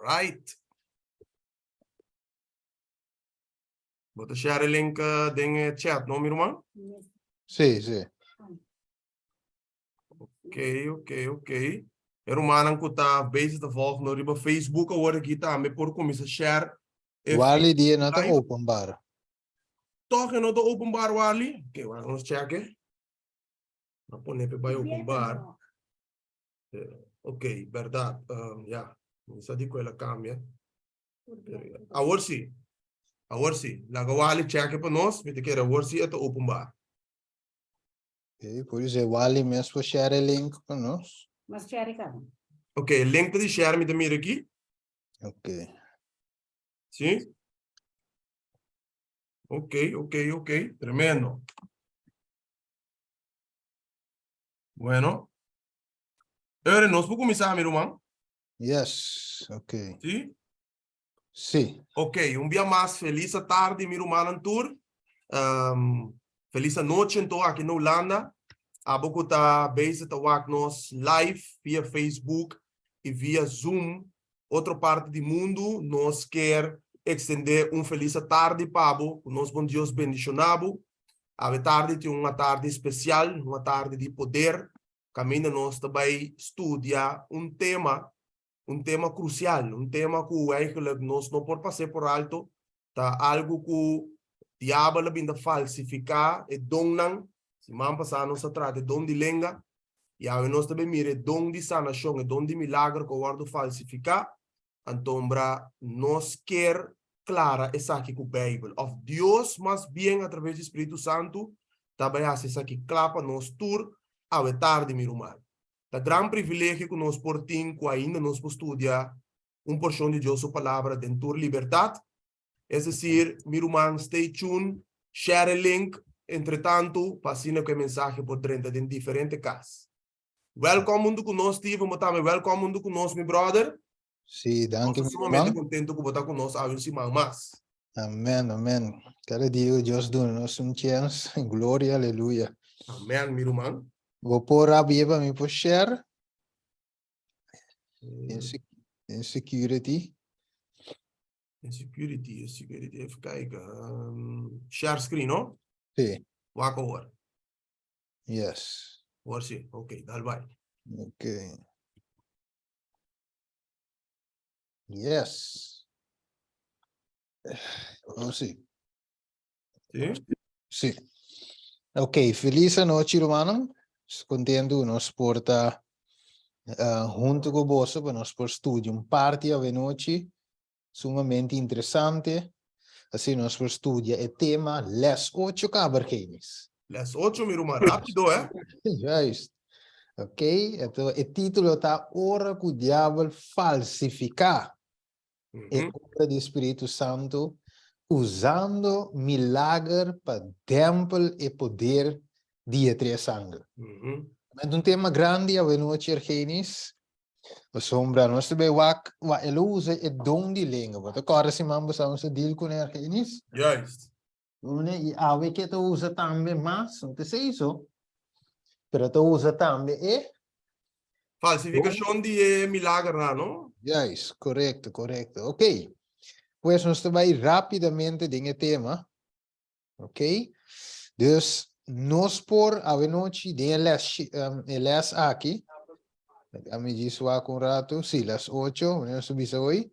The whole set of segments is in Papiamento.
Right. Bo ta share e link eh, den e chat, no, mi ruman? Sí, sí. Ok, ok, ok. E rumannan ku ta bezig ta volg no riba Facebook awor aki tambe por kuminsá share e Wally die no ta live. openbaar. Toch e no ta openbaar, Wally? Ok, wak nos check e. Na pone pe bai openbaar. Ok, berdad. Um, ja, mi sa di ku el a cambia. Awor sí. Awor sí. Laga Wally check pa nos. Mi ta kere awor sí e ta openbaar. Ok, por isso Wally mes por share e link pa nos. Mas share kaba. Ok, link ta di share mi ta mira aki. Ok. Sí? Ok, ok, ok. Tremendo. Bueno. Ere, nos por kuminsá, mi ruman? Yes, ok. Sí? Sí. Ok, un bia mas felis atardi, mi rumannan tur. Um, felis anochi anto aki na Hulanda. Abo ku ta bezig ta wak nos live via Facebook i via Zoom otro parti di mundu, nos kier extende un felis atardi pa bo, ku nos bon Dios bendiciona bo. Awe tardi tin un atardi special, un atardi di poder, kaminda nos ta bai studia un tema, un tema crucial, un tema ku eigenlijk nos no por pas'é por alto, ta algu ku diabel a bin ta falsifiká e donnan. Siman pasá nos a trata e don di lenga, i awe nos ta bai mira e don di sanashon, e don di milager ku a wòrdu falsifiká. Antombra nos kier klara esaki ku Beibel, òf Dios mas bien atraves di Spiritu Santu ta bai hasi esaki kla pa nos tur awe tardi, mi ruman. Ta gran privilegio ku nos por tin ku ainda nos por studia un porshon di Dios su Palabra den tur libertat. Es desir, mi ruman, stay tuned, share e link entretantu pa asina ku e mensahe por drenta den diferente kas. Welkom huntu ku nos, Steven, bo tambe welkom huntu ku nos, mi brother. Sí, danki, Nos mi ta sumamente ruman. contento ku bo ta ku nos awe un siman mas. Amen, amen. Kada dia ku Dios duna nos un chèns. Gloria, aleluya. Amen, mi ruman. Bo por rabia pa mi por share? Insecurity. Insecurity, insecurity, even kijken. Um, share screen, no? Sí. Wak hoor. Yes. Hoor sí, oké, okay, dal bai. Oké. Okay. Yes. Oh, sí. Sí? Sí. Ok, feliz anochi, hermano. Contento nos por ta uh, hunto con boso, pa nos por studia un parti avenochi sumamente interesante. Así nos por studia e tema les 8 kabergenis. Les 8, mi ruman, rápido, eh? Juist. Ok, eto, e título ta Ora ku diabel falsifiká e obra di Spiritu Santu usando milager pa dempel e poder di e tres angel. Met un tema grandi awenochi, Ergenis. Pasobra nos ta bay wak wa el a usa e don di lenga. Bo ta kòrda siman pasá nos a deal kuné, Ergenis? Juist. Une i awe ke ta usa tambe mas, no ta esei so, pero ta usa tambe e Falsifikashon di e milagernan, no? Juist, korekto, korekto. Ok. Pues nos ta bai rápidamente den e tema. Ok. Dus nos por awenochi den e les, e les aki, Ami djis wak un ratu, sí, las ocho, wanneer nos ta bisa hoy.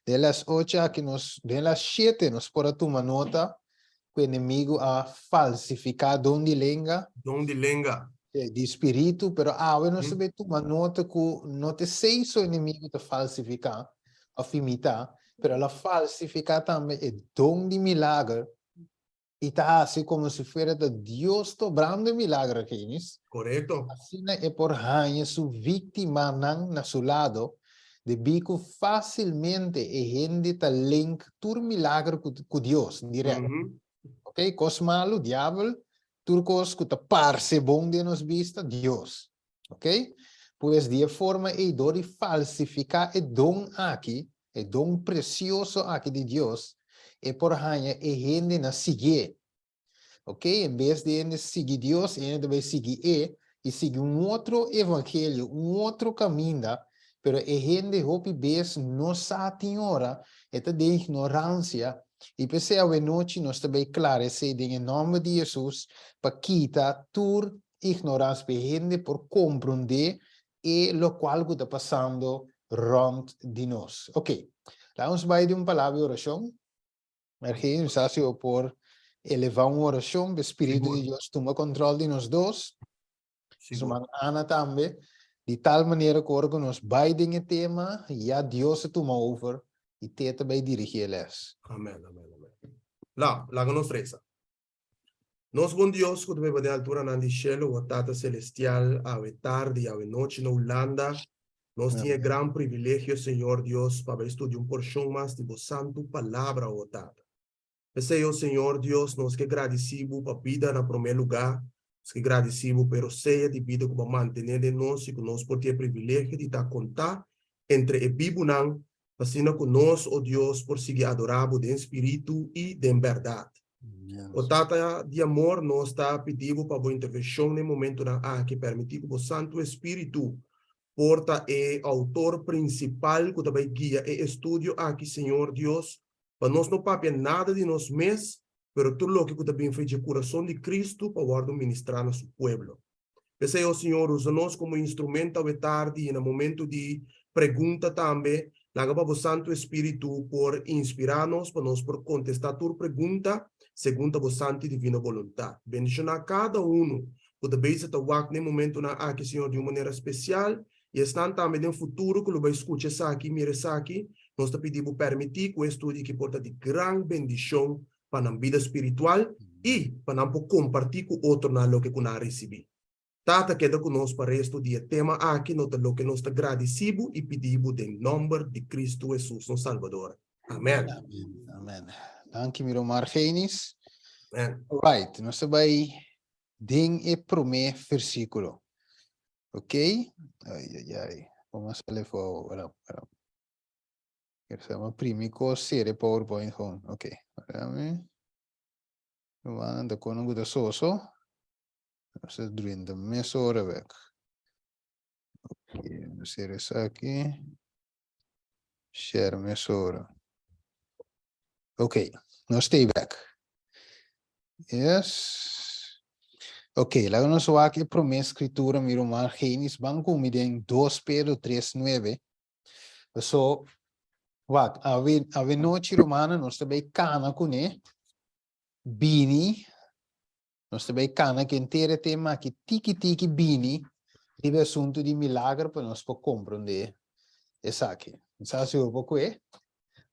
Den las ocho aki nos, den las shete nos por a tuma nota ku enemigo a falsifiká don di lenga. Don di lenga. Di spiritu, pero awe nos ta bay tuma nota ku no ta esei so enemigo ta falsifiká òf imitá, pero el a falsifiká tambe e don di milager I ta hasi komo si fuera ta Dios ta obrando e milagro aki, nis? Korekto. Asina e por haña su víktimanan na su lado, debí ku fásilmente e hende ta link tur milagro ku ku Dios, dirèkt. Oké, kos malu, diabel, tur kos ku ta parse bon den nos bista, Dios. Oké? Pues di e forma ei, dor di falsifiká e don aki, e don presioso aki di Dios, e por haña e hende na siguié. Oké? En bes di hende sigui Dios, e hende ta bai sigui e i sigui un otro evangelio, un otro kaminda. Pero e hende hopi bes no sa tin ora, e ta den ignoransia, i p'esei awenochi nos ta bay klara esei den e nòmber di Hesus pa kita tur ignoransia, pa e hende por komprondé e lokual ku ta pasando rònt di nos. Ok, laga nos bai den un palabra di orashon. Mergé, mi sa si bo por elevá un orashon pa e Spiritu di Dios tuma kòntròl di nos dos. Suman Ana tambe, di tal manera ku ora ku nos bai den e tema, ya Dios a tuma over i te ta bai dirigí e les. Amen, amen, amen. La, laga nos resa. Nos bon Dios ku ta biba den alturanan di shelu, bo Tata Selestial, awe tardi, awe nochi na Hulanda, nos tin e gran privilegio, Señor Dios, pa bai studia un porshon mas di bo Santu Palabra, o Tata. P'esei, o Señor Dios, nos ke gradisí Bo pa bida na promé lugá, nos ke gradisí Bo pa e rosea di bida ku Bo a mantené den nos i ku nos por tin e privilegio di ta kontá entre e bibunan, pa asina ku nos, o Dios, por sigui adorá Bo den spiritu i den bèrdat. O Tata di amor, nos ta pidí Bo pa Bo intervenshon na e momentunan aki, pèrmití ku Bo Santu Espíritu por ta e outor prinsipal ku ta bai guia e estudio aki, Señor Dios, Pa nos no papia nada di nos mes, pero tur loke ku ta bin for dje kurason di Kristu pa wòrdu ministrá na su pueblo. P'esei, o Señor, usa nos komo instrumento awe tardi i na momentu di pregunta tambe, laga pa bo Santu Espíritu por inspirá nos pa nos por kontestá tur pregunta segun ta bo santu i divino boluntat. Bendishoná kada unu ku ta bezig ta wak na e momentunan aki, Señor, di un manera spesial, I esnan tambe den futuro ku lo bai skucha esaki i mira esaki, nos ta pidi bo pèrmití ku e studio aki por ta di gran bendishon pa nan bida spiritual i pa nan por kompartí ku otronan loke ku nan a risibí. Tata keda ku nos pa restu di e tema aki no ta loke nos ta gradisí bo i pidi bo den nòmber di Kristu Hesus nos Salbador. Amèn. Amèn, amèn. Danki mi ruman Argenis. Amèn. Alright, nos ta bai den e promé versíkulo. Ok. Ay, ay, ay. Como sale fo? Bueno, bueno. Quiero ser más primico serie PowerPoint gewoon. Ok. Dame. Van de kono guda soso. Se druinde mes ora weg. Ok, serie aquí. Share mes ora. Ok, no stay back. Yes. Ok, laga nos wak e promé skritura, mi ruman Genis, ban ku mi den 2 Pedro 3, 9. So, wak, awe, awe nochi, rumannan, nos ta bai kana kuné, bini, nos ta bai kana ku henter e tema aki tiki tiki bini riba e asuntu di milager pa nos por komprondé esaki. Sa si bo por kue?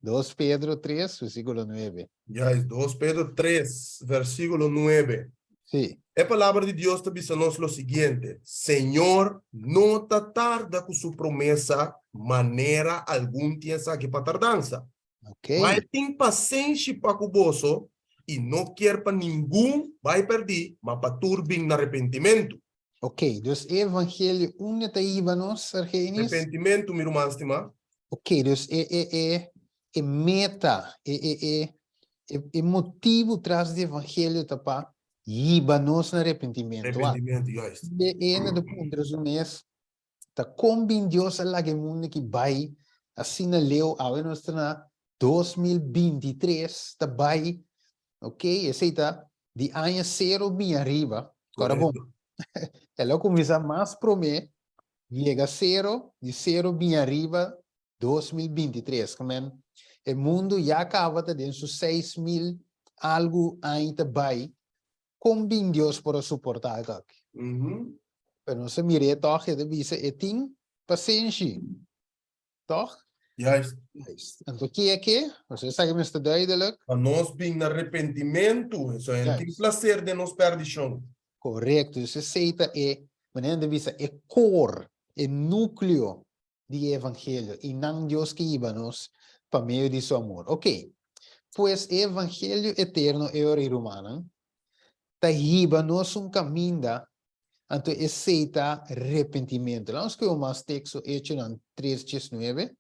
2 Pedro 3, versíkulo 9. Juist, 2 Pedro 3, versíkulo 9. Sí. E palabra di Dios ta bisa nos lo siguiente, Señor no ta tarda ku su promesa manera algun tin esaki pa tardansa. Ok. Ma e tin pasenshi pa ku boso i no kier pa ningun bai pèrdí, ma pa tur bin na repentimentu. Ok, dus e evangelio unda ta hiba nos, Argenis? Repentimentu, mi ruman stimá. Ok, dus e e e e meta, e e e e e motibu tras di evangelio ta pa hiba nos na repentimentu. Repentimentu, juist. E ene ta puntra su mes, Ta kon bin Dios a laga e mundu aki bai asina leu? Awe nos ta na 2023 ta bai, ok, esei ta di aña sero bin ariba. Ora bon, el a kuminsá mas promé, yega sero, di sero bin ariba 2023. Kemen e mundu ya kaba ta den su 6000 algu aña ta bai. Kon bin Dios por a soportá esaki? Pero nos a mir'é tòg, e ta bisa e tin pasenshi, tòg? Juist. Juist. Anto ke a ke? Pasobra esaki mester duidelijk. Pa nos bin na repentimentu, eso e no tin plaser den nos pèrdishon. Korekto. Dus esei ta e, manera nan ta bisa, e kor, e núkleo di e evangelio i nan Dios ke hiba nos pa medio di su amor. Ok, pues e evangelio eterno e ora i rumannan ta hiba nos un kaminda, anto esei ta repentimentu. Laga nos skohe un mas teksto, Echonan tres diesnuebe.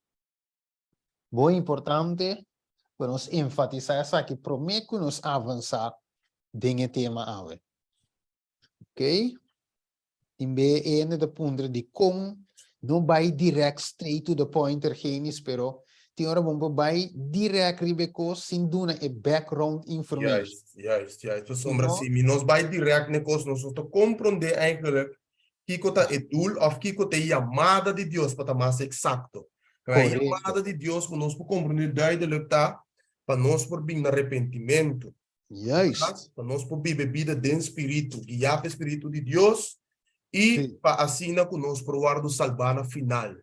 Bon importante pa nos enfatisá esaki promé ku nos avansá den e tema awe. Ok. Tin be e hende ta puntra dikon No bai direct straight to the point Ergenis, pero tin ora bon por bai direct riba e kos sin duna e background information. Juist, juist, juist. Pasobra No. si mi nos bai direct n'e kos, nos no ta komprondé eigenlijk kiko ta e doel òf kiko ta e yamada di Dios pa ta mas eksakto. E Korekto. yamada di Dios ku nos por komprondé duidelijk ta pa nos por bin na arepentimentu. Juist. Pa nos por biba e bida den spiritu, guiá pa e spiritu di Dios i Sí. pa asina ku nos por wòrdu salbá na final.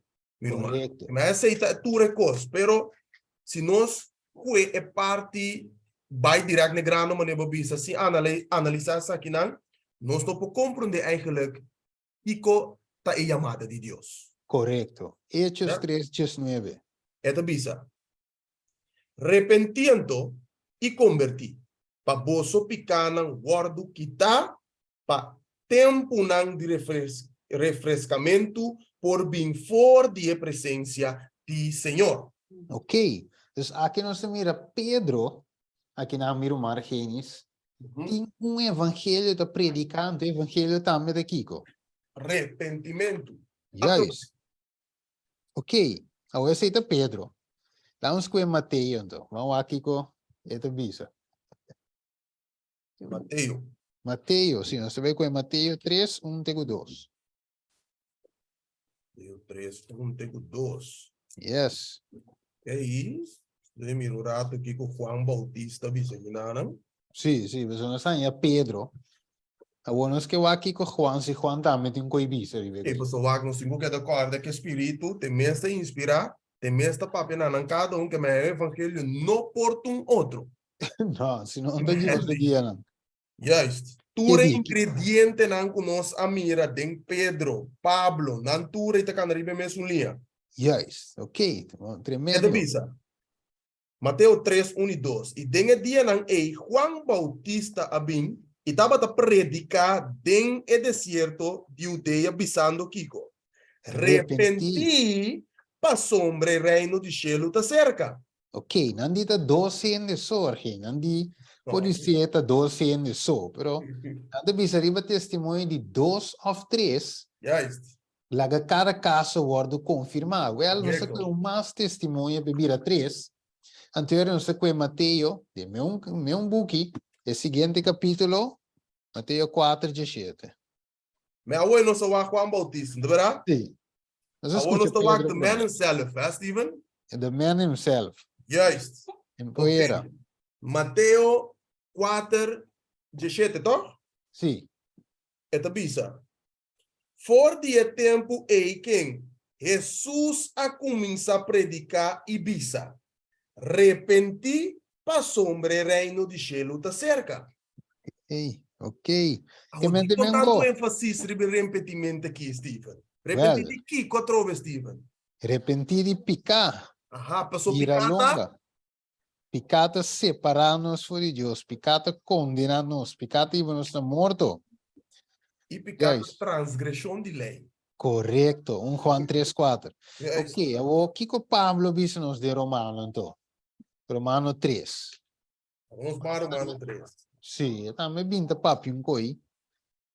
Mi ruman. Korekto. Ma esei ta tur e kos, pero si nos kue e parti bai dirèkt na e grano manera bo bisa, sin analisá esakinan, nos no por komprondé eigenlijk kiko ta e yamada di Dios. Korekto. Hechos Ja. 3, 19. E ta bisa, Repentiento i kombertí, pa boso pikánan wòrdu kitá, pa tempunan di refreskamentu por bin for di e presensia di Señor. Ok, dus aki nos ta mira Pedro, aki nan mi ruman Argenis, tin un evangelio ta prediká, anto e evangelio tambe ta kiko? Repentimentu. Juist. Ok, awor esei ta Pedro. Laat ons kue Mateo anto. Ban wak kiko e ta bisa. Mateo. Mateo, si, nos ta bai kue Mateo 3, 1 te ku 2. Mateo 3, 1 te ku 2. Yes. Ei, debe mira un rato kiko Juan Bautista bisa hinanan. Si, si, pasobra nos haña Pedro. Awor nos ke wak kiko Juan, si Juan tambe tin koi bisa riba E e. pasobra wak nos tin ku keda kòrda ku e spiritu te mes ta inspirá, te mes ta papia na nan kada un ke mei e evangelio no por ta un otro. No, si no ta Dios ta guia nan. Juist. Tur e ingredientenan ku nos a mira den Pedro, Pablo, nan tur ei ta kanda riba e mesun liña. Juist, ok, tremendo. E ta bisa, Mateo 3, 1 i 2, I den e dianan ei Juan Bautista a bin i tabata prediká den e desierto di Hudea bisando kiko? Repentí, pasobra e reino di shelu ta serka. Ok, nan di ta dos hende so, Argin. Nan di por di ser ta dos hende so, pero nan ta bisa riba testimonio di dos of tres. Juist. Laga kada kaso wòrdu konfirmá. Wèl, nos ta kue un mas testimonio pa e bira tres. Anterior nos ta kue Mateo, den meun meun buki, e siguiente kapítulo, Mateo 4, 17. Me awor nos a wak Juan Bautista, no ta berdad? Sí. Nos a Awor nos skucha ta wak Pedro the man promé. himself, hè, Steven? The man himself. Juist. En poera. Ok. Mateo 4, 17, toch? Sí. E ta bisa, For di e tempu ei ken Hesus a kuminsá prediká i bisa, Repentí, pasobra e Reino di shelu ta serka. Ey, ok. Awor, Mente dikon men tantu go. énfasis riba e repentimentu akí, Steven? Repentí Well. di kiko atrobe, Steven? Repentí di piká. Aha, pasobra Bira piká ta? longa. Piká ta separá nos for di Dios. Piká ta kondená nos. Piká ta hiba nos na morto. I piká ta Juist. transgreshon di lei. Korekto. 1 Juan 3, 4. Juist. Ok, awor kiko Pablo bisa nos den Romano anto? Romano 3. Nos ban Romano 3. Sí, e tambe bin ta papia un koi.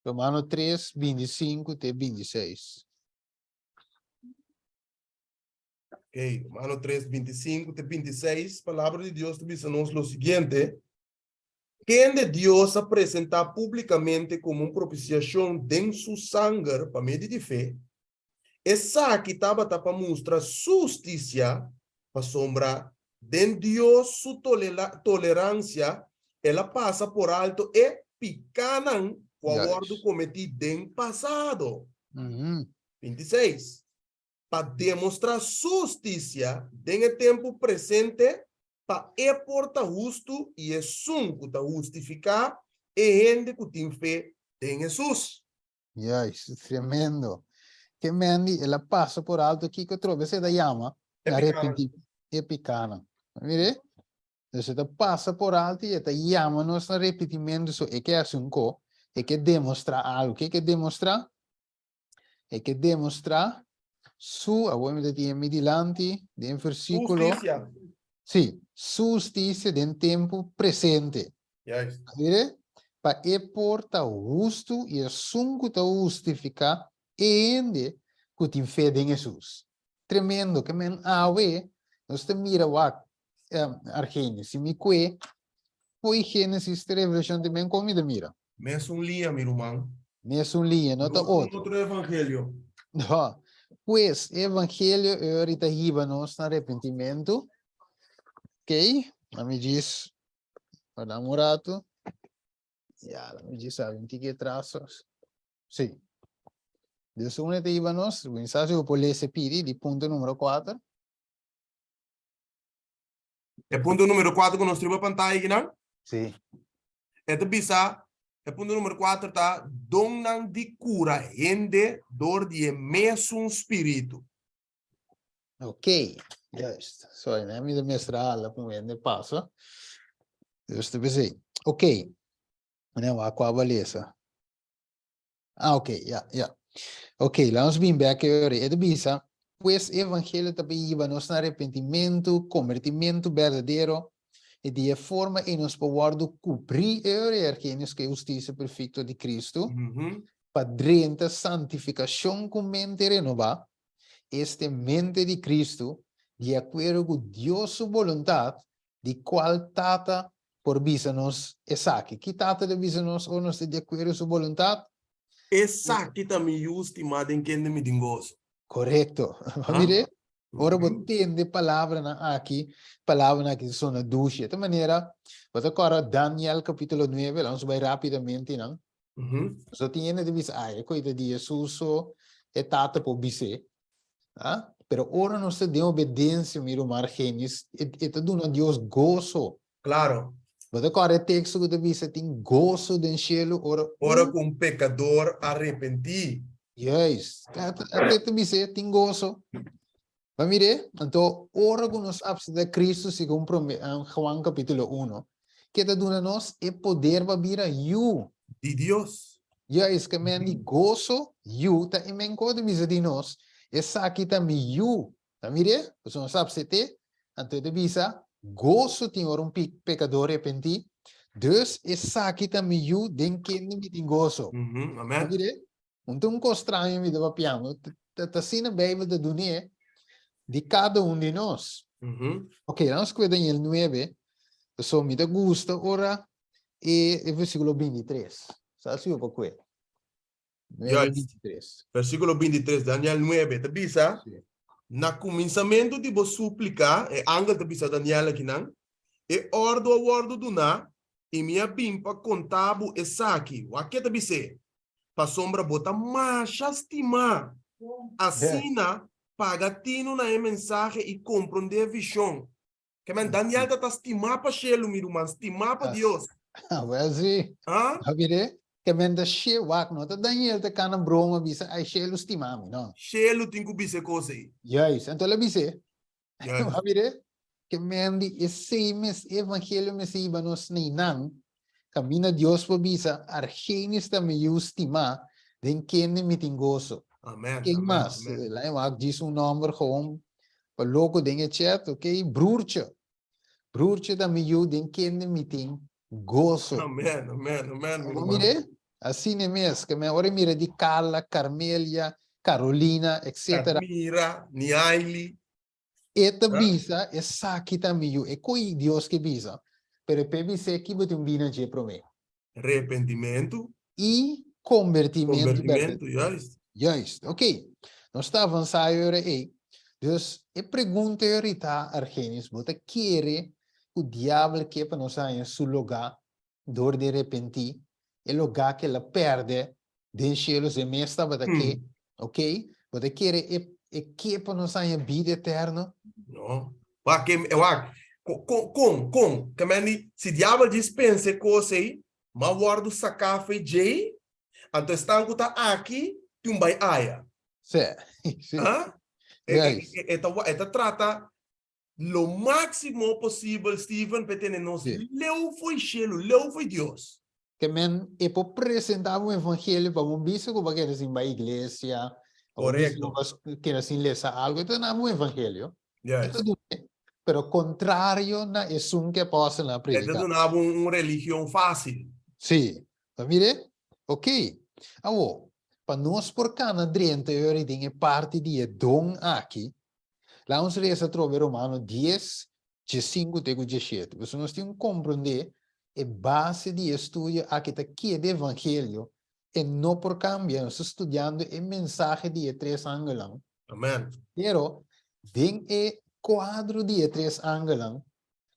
Romano 3, 25 te 26. Ok, Romano 3, 25 te 26, palabra di Dios ta bisa nos lo siguiente. Kende Dios a presentá públikamente komo un propisiashon den su sanger pa medio di fe, esaki tabata pa mustra su hustisia, pasobra den Dios su toleransia el a pasa por alto e pikánan ku a wòrdu kometí den pasado. 26. Pa demostrá su hustisia den e tempu presente, pa e por ta hustu i esun ku ta hustifiká e hende ku tin fe den Hesus. Juist, tremendo. Ke Mandy, el a pasa por alto kiko trobe esei ta yama E na pikánan. arepentí e pikánan. Mire, dus e ta pasa por alto i e ta yama nos na arepentimentu, so e ke hasi un ko, e ke demostrá algu. Ke e ke demostrá? E ke demostrá su, awor mi ta tin mi dilanti den versíkulo. Hustisia. Sí, su hustisia den tempu presente. Juist. Mire, pa e por ta hustu i esun ku ta hustifiká e hende. ku tin fe den Hesus. Tremendo, ke men awe nos ta mira wak Argenio, si mi kue fo'i Genesis te Revelashon te men kon mi ta mira? Mesun liña, mi ruman. Mesun liña, no ta otro. Otro evangelio. No. Pues, e evangelio e ora ta hiba nos na arrepentimentu. Ok, ami djis, warda un ratu. Ya, mi djis sabi un tiki atraso. Sí. Dus une ta hiba nos, mi sa si bo por lesa e pidi di punto numero 4. E punto numero 4 ku nos riba pantaya akinan? Sí. E ta bisa, e punto numero 4 ta donnan di kura hende dor di e mesun spiritu. Ok, juist. Sorry, né? Mi ta mestra ala ku hende pasa. Dus ta bisa Ok. Meneer, wa kwa balesa? Ah, ok, ja, ja. Ok, laat ons bin back ori. E ta bisa, pues evangelio ta hiba nos na arrepentimiento, convertimento verdadero, e di e forma ei nos por wordo cubrí e ori ergenios ku e husticia perfecto di Cristo, pa drenta santificacion ku mente renobá, este mente di Cristo, di acuerdo cu Dios su boluntad, di cual Tata por bisa nos esaki. Ki Tata ta bisa nos ora nos ta di acuerdo su boluntad? Esaki ta mi yu stimá den kende mi tin goso. Corecto. Bo mira? Ora bo tende palabranan aki, palabranan aki ta sona dushi. E ta manera, bo ta corda Daniel capítulo 9, laat nos bai rapidamente nan. So tin hende ta bisa, ai, e koita di Jesus so e tata por bis'é. Ah? Pero ora nos ta den obedensia, mi ruman Argenis, e, e ta duna Dios goso. Claro. Bo ta kòrda e teksto ku ta bisa tin goso den shelu ora Ora ku un pekador arepentí. Juist. E ta bis'é tin goso. Ba mir'é? Anto, ora ku nos apseptá Kristu segun prome, Juan kapítulo uno, ke ta duna nos e poder pa bira yu. Di Dios. Juist, ke men di goso, yu, ta e men ku ta bisa di nos, Esaki ta mi yu. Ta mir'é? Pasobra nos apsept'é, anto e ta bisa, Goso tin ora un pekador repentí, dus esaki ta mi yu den kende mi tin goso. Amen. Ta mir'é? Un ta un kos straño mi ta papiando, ta asina Bijbel ta dun'é di kada un di nos. Ok, nos kue Daniel 9, pasobra mi ta gusta ora e e versíkulo 23. Sa si bo por kue? 9, 23. Versíkulo 23, Daniel 9, ta bisa, Na kuminsamentu di bo súplika, e angel ta bisa Daniel akinan, e òrdu a wòrdu duná, i mi a bin pa konta bo esaki. Wak ke ta bis'é? Pasobra bo ta masha stimá. Asina, paga tinu na e mensahe i komprondé e vishon. Ke men Daniel ta ta stimá pa shelu, mi ruman, stimá pa Dios. Awel si. Ah? A mir'é? Ke men ta she wak, no ta Daniel ta kana broma bisa, ai shelu stimá mi, no. Shelu tin ku bisa e kos ei. Juist. Anto el a bis'é. A mir'é? Ke men di esei mes evangelio mester hiba nos neinan, kaminda Dios por bisa, Argenis ta mi yu stimá, den kende mi tin goso. Amen, Ken amen, mas? amen. Laat me wak djis un nòmber gewoon pa loko den e chat, ok? Broertje. Broertje ta mi yu, den kende mi tin goso. Amen, amen, amen, mi Bo ruman. mir'é? Asina mes, ke men ora e mira di Carla, Carmelia, Carolina, etcetera. Carmira, Niaili. E ta bisa, Esaki ta mi yu. E koe Dios ke bisa. Pero e p'e bis'é ki bo tin bini na dje promé. Repentimentu. I kombertimentu. Kombertimentu, juist. Juist. Ok. Nos ta avansá e ora ei. Dus, e pregunta e ora ta, Argenius, bo ta kere ku diabel ke pa nos haña su logá dor di repentí, e logá ku el a pèrdè den shelu si e mes tabata ke, ok? Bo ta kere e e ke pa nos haña bida eterno? No. Wak, ke, wak, kon, kon, kon, ke men di, si diabel djis pensa e kos ei, m'a wòrdu saká fo'i djei, anto esnan ku ta aki tin un bai aya. Sí, sí. Ah? E, e, e, e ta, e ta trata lo máximo posibel, Steven, p'e tene nos Sí. leu fo'i shelu, leu fo'i Dios. Ke men e por presentá un evangelio pa bo bisa ku bo a keda sin bai iglesia, pa bo bisa ku Korekto. bo a keda sin lesa algu, e ta duna bo un evangelio. E Juist. ta dun'é, pero kontrario na esun ku e apòstelnan a E ta prediká. duna bo un religion fásil. Sí. Bo mir'é? Oké. Awor, Pa nos por kana drenta e ora den e parti di e don aki, laga nos resa atrobe Romano 10, 15 te ku 17. Pasobra nos tin ku komprondé e base di e estudio aki ta keda evangelio, e no por kambia. Nos ta studiando e mensahe di e tres angelnan. Amen. Pero den e kuadro di e tres angelnan,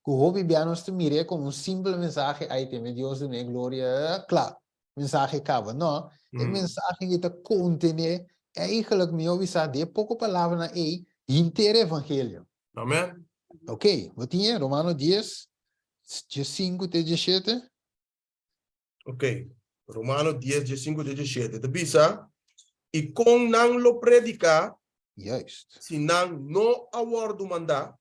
ku hopi bia nos ta mir'é komo un simpel mensahe, ai teme Dios dun'é gloria, kla, mensahe kaba. No, e mensahe aki ta kontené eigenlijk, mihó bisá, den e poko palabranan ei, henter e evangelio. Amen. Ok, bo tin e Romano 10, 15 te 17? Ok, Romano 10, 15 te 17. Ta bisa, i kon nan lo prediká si nan no a wòrdu mandá?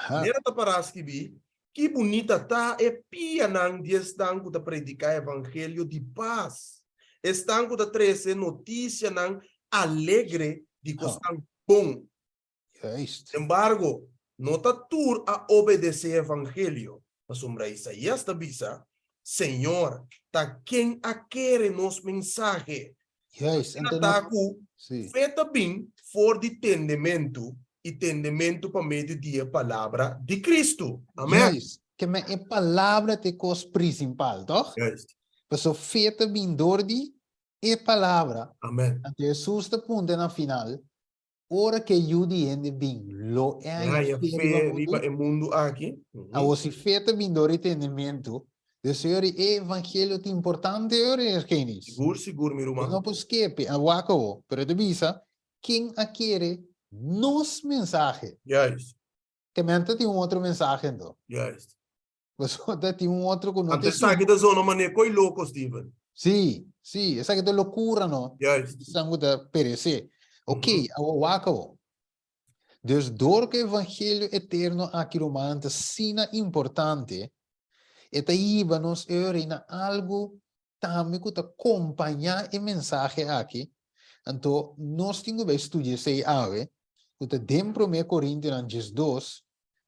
Manera ta pará skibí, Ki bunita ta e pianan di esnan ku ta prediká evangelio di pas, esnan ku ta trese notisianan alegre di kosnan bon. Sinembargo, no ta tur a obedesé evangelio, pasobra Isaías ta bisa, Señor, ta ken a kere nos mensahe? Asina ta ku fe ta bin for di tendementu, i tendementu pa medio di e palabra di Kristu. Amen. Juist. Ke men e palabra ta e kos prinsipal, tòg? Juist. Pasobra fe ta bin dor di e palabra. Amen. Anto Hesus ta punta na final, Ora ku e Yu di hende bin, lo e haña fe riba mundu? Riba e mundu aki. Awor, si fe ta bin dor di tendementu, de señor e evangelio ta importante ora, Ergenis. Sigur, sigur, mi ruman. Bo no por skepe, a wak awor, pero e ta bisa, Ken a kere nos mensahe? Juist. Ke men ta tin un otro mensahe anto. Juist. Pasobra ta tin un otro ku no ta esun. Anto esaki ta zona manera ko'i loko, Steven. Sí, sí, esaki ta lokura no. Juist. Esnan ku ta peresé. Ok, awor wak awor. Dus dor ku e evangelio eterno aki rumannan ta asina importante, e ta hiba nos eur na algu tambe ku ta kompañá e mensahe aki. Anto nos tin ku bai studia esei awe, ku ta den Promé Korintionan 12,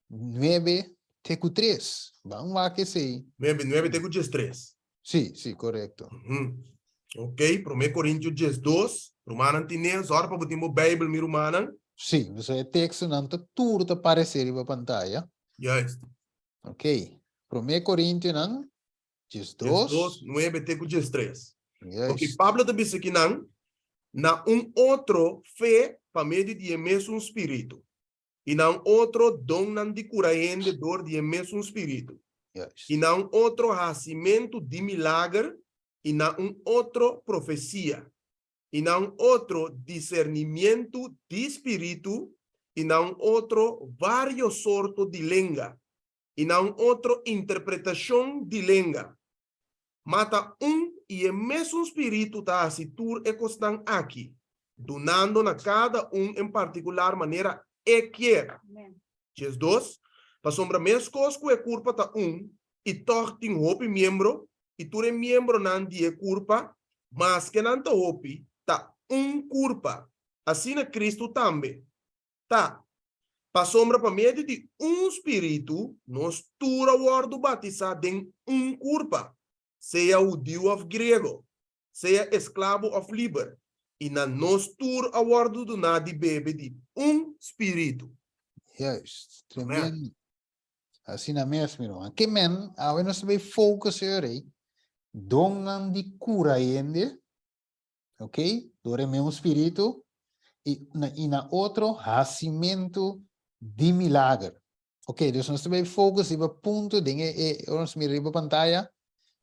9 te ku 3. Ban wak esei. 9, 9 te ku 13. Sí, sí, korekto. Ok, Promé Korintio 12. Rumannan tin'é, zòrg pa bo tin bo Beibel, mi rumannan. Sí, pasobra e tekstonan ta tur ta paresé riba pantaya. Juist. Ok, Promé Korintionan 12. 12, 9 te ku 13. Juist. Ok, Pablo ta bisa kinan, Na un otro fe pa medio di e mesun spiritu. I na un otro donnan di kura hende dor di e mesun spiritu. I na un otro hasimentu di milager, i na un otro profesia. I na un otro disernimientu di spiritu, i na un otro varios sorto di lenga, i na un otro interpretashon di lenga. Ma ta un i e mesun spiritu ta hasi tur e kosnan aki, dunando na kada un en partikular manera e kier. 12, Pasobra meskos ku e kurpa ta un i tòg tin hopi miembro, i tur e miembronan di e kurpa, maske nan ta hopi, ta un kurpa, asina Kristu tambe. Ta, pasobra pa medio di un spiritu nos tur a wòrdu batisá den un kurpa, sea hudiu òf griego, sea esklabo òf liber, i na nos tur a wòrdu duná di bebe di un spiritu. Juist, tremendo. Asina mes, mi ruman. Ke men, awe nos ta bay focus e ora ei, donnan di kura hende, Ok, dor e meun spiritu i na, i na otro hasimentu di milager. Ok, dus nos ta bay focus riba punto den e, e ora nos mira riba pantaya,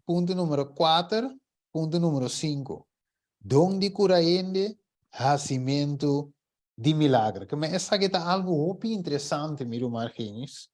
punto numero 4, punto numero 5. Don di cura hende, hasimentu di milager. Ke men esaki ta algo hopi interesante, mi ruman Argenis.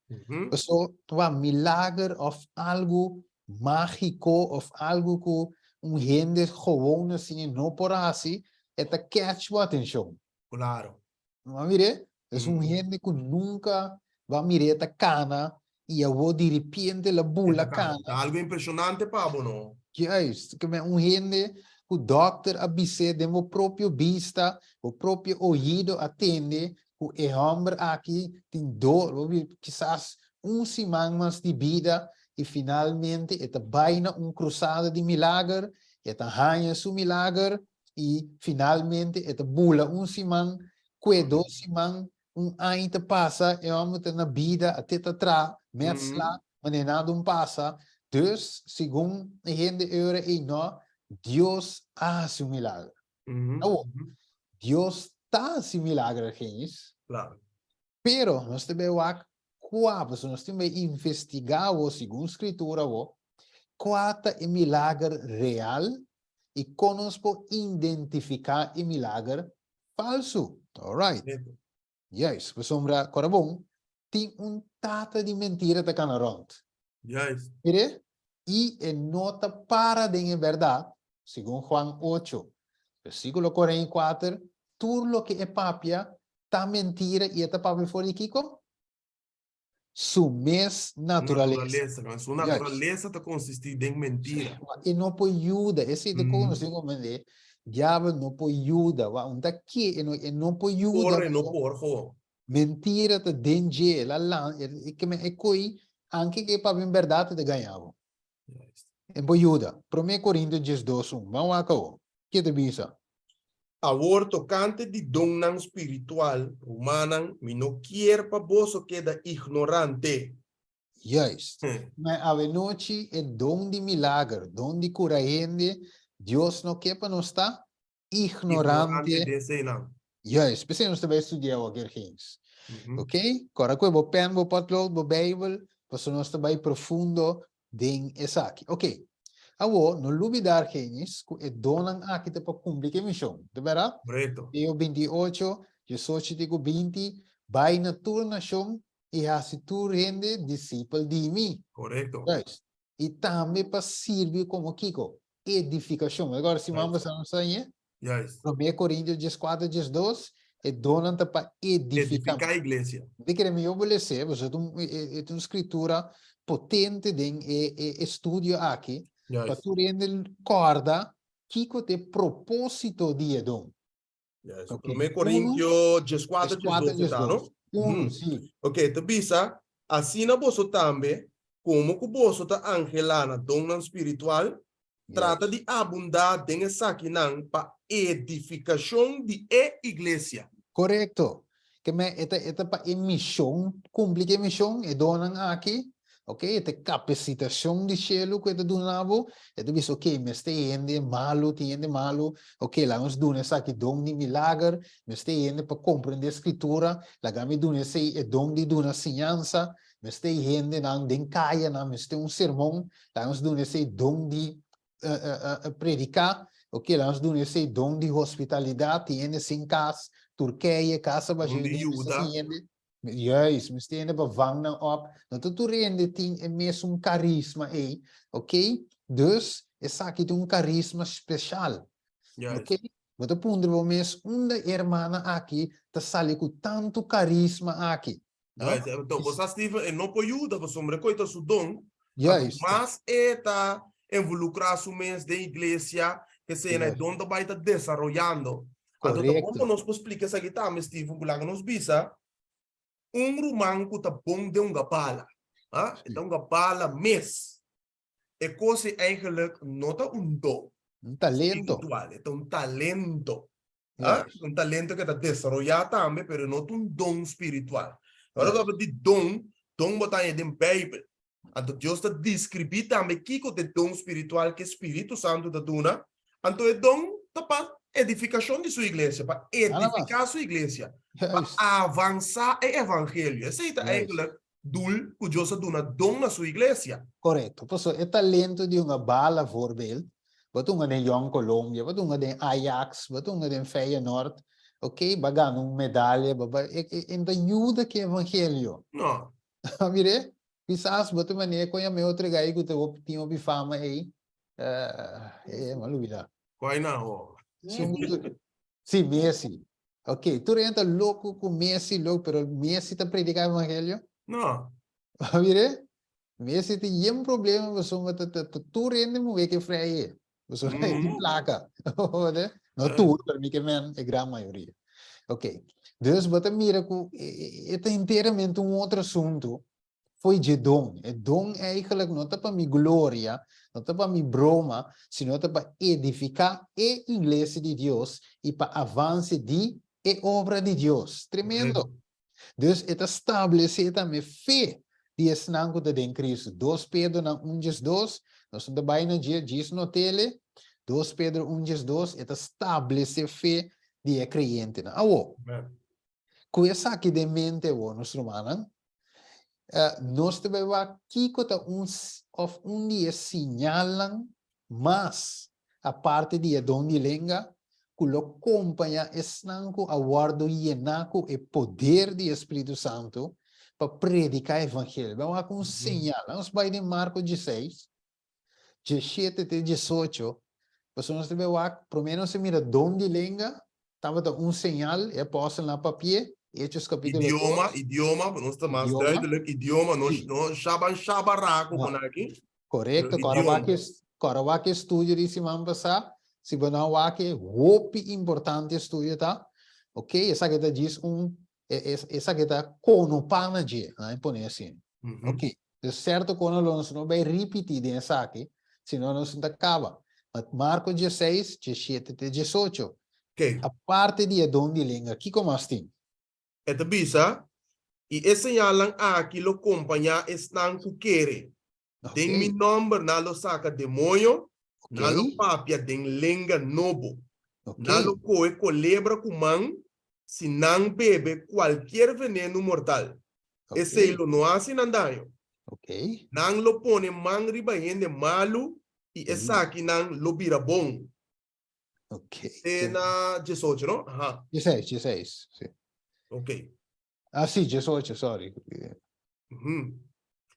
Paso, wa milager of algo mágiko of algo ku un hende gewoon asina no por hasi, e ta catch bo atenshon. Claro. Bo a mir'é? Es un hende ku nunka bo a mir'é ta kana i awor diripiente el a bula kana. Ta algo impreshonante pa bo, no? Juist. Ke men un hende ku dòkter a bis'é den bo propio bista, bo propio oido a tende ku e hòmber aki tin dor, bo bi kisas un siman mas di bida i finalmente e ta bai na un krusada di milager, e ta haña su milager. I finalmente e ta bula un siman, kue dos siman, un aña ta pasa, e hòmber ta na bida, a te ta tra, mèt sla, manera nada un pasa. Dus, segun e hende e ora ei nò, Dios a hasi un milager. Awor, Dios ta hasi milager, Argenis. Claro. Pero nos ta bai wak kua, pasobra nos tin bai investigá awor, segun Skritura awor, kua ta e milager real i kon nos por identifiká e milager falsu. Alright. Juist, pasobra, kòrda bon, tin un tata di mentira ta kana rònt. Juist. Mire? I e no ta para den e bèrdat, segun Juan ocho, versíkulo 44, tur loke e papia ta mentira i e ta papia for di kiko? Su mes naturalesa. Naturalesa, su naturalesa ta konsistí den mentira. E no por yuda, esei ta kon nos tin komprendé, diabel no por yuda, wak un ta ke, e no, e no por yuda. Por e no por gewoon. Mentira ta den dje, el a lan, e ke men e koi, anke ke e papia en bèrdat e ta gaña bo. E por yuda. Promé Korintio 12, un. Ban wak awor. Ke ta bisa? Awor tokante di donnan spiritual, rumannan, mi no kier pa boso keda ignorante. Juist. Ma awenochi e don di milager, don di kura hende, Dios no ke pa nos ta ignorante. Ignorante den eseinan. Juist. P'esei nos ta bai studia awor, Gergens. Ok? Kòrda ku e bo pèn, bo pòtlood, bo Beibel, pasobra nos ta bai profundo den esaki. Ok. Awor, no lubida Argenis ku e donnan aki ta pa kumpli ku e mishon. Ta bèrdat? Korekto. Mateo 28, 18 te ku 20, Bai na tur nashon i hasi tur hende disipel di mi. Korekto. Juist. I tambe pa sirbi komo kiko? Edifikashon. Agora, siman pasá nos a hañ'é. Juist. Promé Korintio 14, 12, e donnan ta pa edifiká. Edifiká iglesia. Mi ta kere mihó bo les'é, pasobra ta un, e ta un skritura potente den e e estudio aki, pa Juist. tur hende kòrda kiko ta e propósito di e don. Juist. Ok, Promé unu, Korintio 14, 14, 12 ta, no? 12. Unu, sí. Ok, ta bisa, Asina boso tambe, komo ku boso ta anhelá na donnan spiritual, Trata di abundá den esakinan pa edifikashon di e iglesia. Korekto. Ke men e ta e ta pa e mishon, kumpli ku e mishon, e donnan aki, ok, e ta e kapasitashon di shelu ku e ta duna bo, e ta bisa ok, mester hende malu, tin hende malu, ok, laga nos duna esaki don di milager, mester hende pa komprendé skritura, laga mi duna esei e don di duna siñansa, Mester e hendenan den kayanan, mester un sermon, laga nos duna esei don di prediká, ok, laga nos duna esei don di hospitalidat, tin hende sin kas, Turkije, kas a bashí Don di hende, mester yuda. tin hende, juist, mester hende pa vang nan op, no ta tur hende tin e mesun karisma ei, ok, dus esaki ta un karisma speshal, Juist. ok, bo ta puntra bo mes unda e hermana aki ta sali ku tantu karisma aki? Juist, enton bo sa Steven e no por yuda pasobra e koe ta su don. Juist. Mas e ta involucra su mes den iglesia, ke sea e don ta bai ta desaroyando. Anto ta bon pa nos por splika esaki tambe Steven ku laga nos bisa un ruman ku ta bon den hunga bala, ah, e ta hunga bala mes. E kos ei eigenlijk no ta un don. Un talento. Spiritual, e ta un talento. Ah, un talento que ta desaroyá tambe, pero no ta un don spiritual. Ora ku di don, don bo ta haña den Bijbel. Anto Dios ta deskribí tambe kiko ta e don spiritual ku e Spiritu Santu ta duna. Anto e don ta pa edifikashon di su iglesia, pa edifiká su iglesia, pa avansá e evangelio. Esei ta eigenlijk doel ku Dios a duna don na su iglesia. Korekto. Pasobra e talento di hunga bala voorbeeld, bo ta hunga den Jong Colombia, bo ta hunga den Ajax, bo ta hunga den Feyenoord, ok, bo a gana un medalia, bo ba, e, e, e no ta yuda ku e evangelio. No. A mir'é? Kisas bo ta manera kon yama e otro gai ku ta tin hopi fama ei, eh, mi a lubida. Kua nan ho? Sí, Messi. Ok, tur hende ta loco cu Messi, loco, pero Messi ta predica evangelio? No. Mire, Messi tin yen problema, pasobra ta, ta, ta tur hende muhe ke vrije. Pasobra mm. tin placa. No tur, pero mi ke men e gran mayoria. Ok, dus bo ta mira cu e, e, e ta enteramente un otro asunto. Fo'i dje don. E don eigenlijk no ta pa mi gloria, no ta pa mi broma, sino ta pa edifiká e iglesia di Dios i pa avanse di e obra di Dios. Tremendo! Dus e ta stablesé tambe fe di esnan ku ta den Kristu. Dos Pedronan un 12, nos no ta bai na dje, djis not'ele, Dos Pedro un 12, e ta stablesé fe di e kreyentenan. Awor, ku esaki den mente awor, nos rumannan, nos ta bai wak kiko ta un òf un di e siñalnan mas aparte di e don di lenga ku lo kompañá esnan ku a wòrdu yená ku e poder di e Spiritu Santu pa prediká e evangelio. Ban wak un señal. Nos bai den Marko 16, 17 te 18, pasobra nos ta bai wak, promé nos a mira don di lenga, tabata un señal, e apòstelnan a papi'é, Hechos kapítulo 2. Idioma, idioma, pa nos ta mas duidelijk, idioma, no, no shaban shabará ku aki. Korekto, kòrda wak e, kòrda wak e studio di siman pasá, si bo no a wak e, hopi importante e studio ta, ok, esaki ta djis un, esaki ta konopá na dje, nan e pone asina, ok, dus sèrto kos lo nos no bai ripití den esaki, sino nos no ta kaba, ma Marko 16, 17 te 18, aparte di e don di lenga, kiko mas tin? E ta bisa, I e señalnan aki lo kompañá esnan ku kere, Den mi nòmber nan lo saka demoño, nan lo papia den lenga nobo, nan lo kohe kolebra ku man, si nan bebe kualkier venenu mortal, esei lo no hasi nan daño. Nan lo pone man riba hende malu i esakinan lo bira bon. Te na 18, no? Aha. 16, 16, si. Ok. Ah, si, 18, sorry.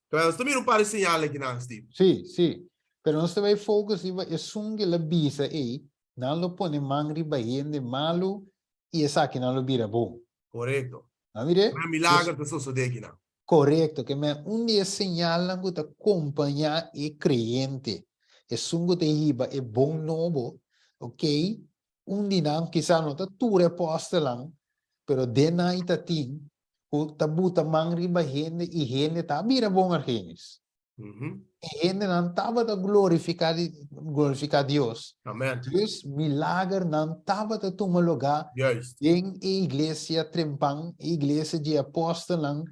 Pero nos ta mira un par di señal aki nan, Steve. Si, si. Pero nos ta bai focus riba esun ke la bisa ei, nan lo pone man riba hende malu i esakinan lo bira bon. Korekto. A mir'é? Un milager ta sosodé akinan. Korekto, ke men un di e señalnan ku ta kompañá e kreyente, esun ku ta hiba e bon nobo, ok, un di nan, kisas no ta tur e apòstelnan, pero den nan i ta tin ku ta buta man riba hende i hende ta bira bon argenis. E hendenan tabata glorifiká di glorifiká Dios. Amen. Dus milagernan tabata tuma lugá den e iglesia trempan, e iglesia di e apòstelnan,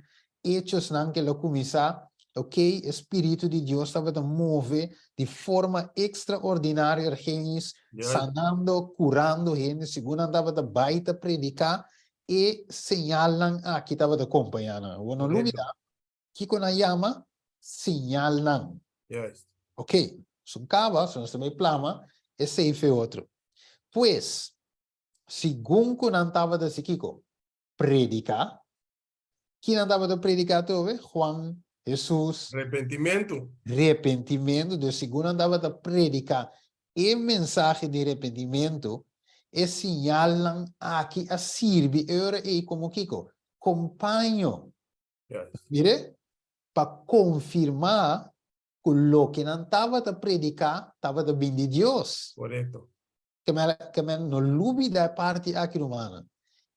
Hechosnan ke lo kuminsá, ok, e Spiritu di Dios tabata move di forma ekstraordinario ergenis, sanando, kurando hende, segun nan tabata bai ta prediká, e señalnan aki tabata kompañá nan. Bo no lubidá kiko nan yama señalnan. Ok, su kaba, su nos ta bai plama, esei fe otro. Pues, segun ku nan tabata hasi kiko? Prediká. Ki nan tabata prediká atrobe? Juan, Hesus. Repentimentu. Repentimentu. Dus segun nan tabata prediká e mensahe di repentimentu, e siñalnan aki a sirbi e ora ei komo kiko? Kompaño. Mire, pa konfirmá ku loke nan tabata prediká tabata bin di Dios. Korekto. Ke men no lubida e parti aki, rumannan.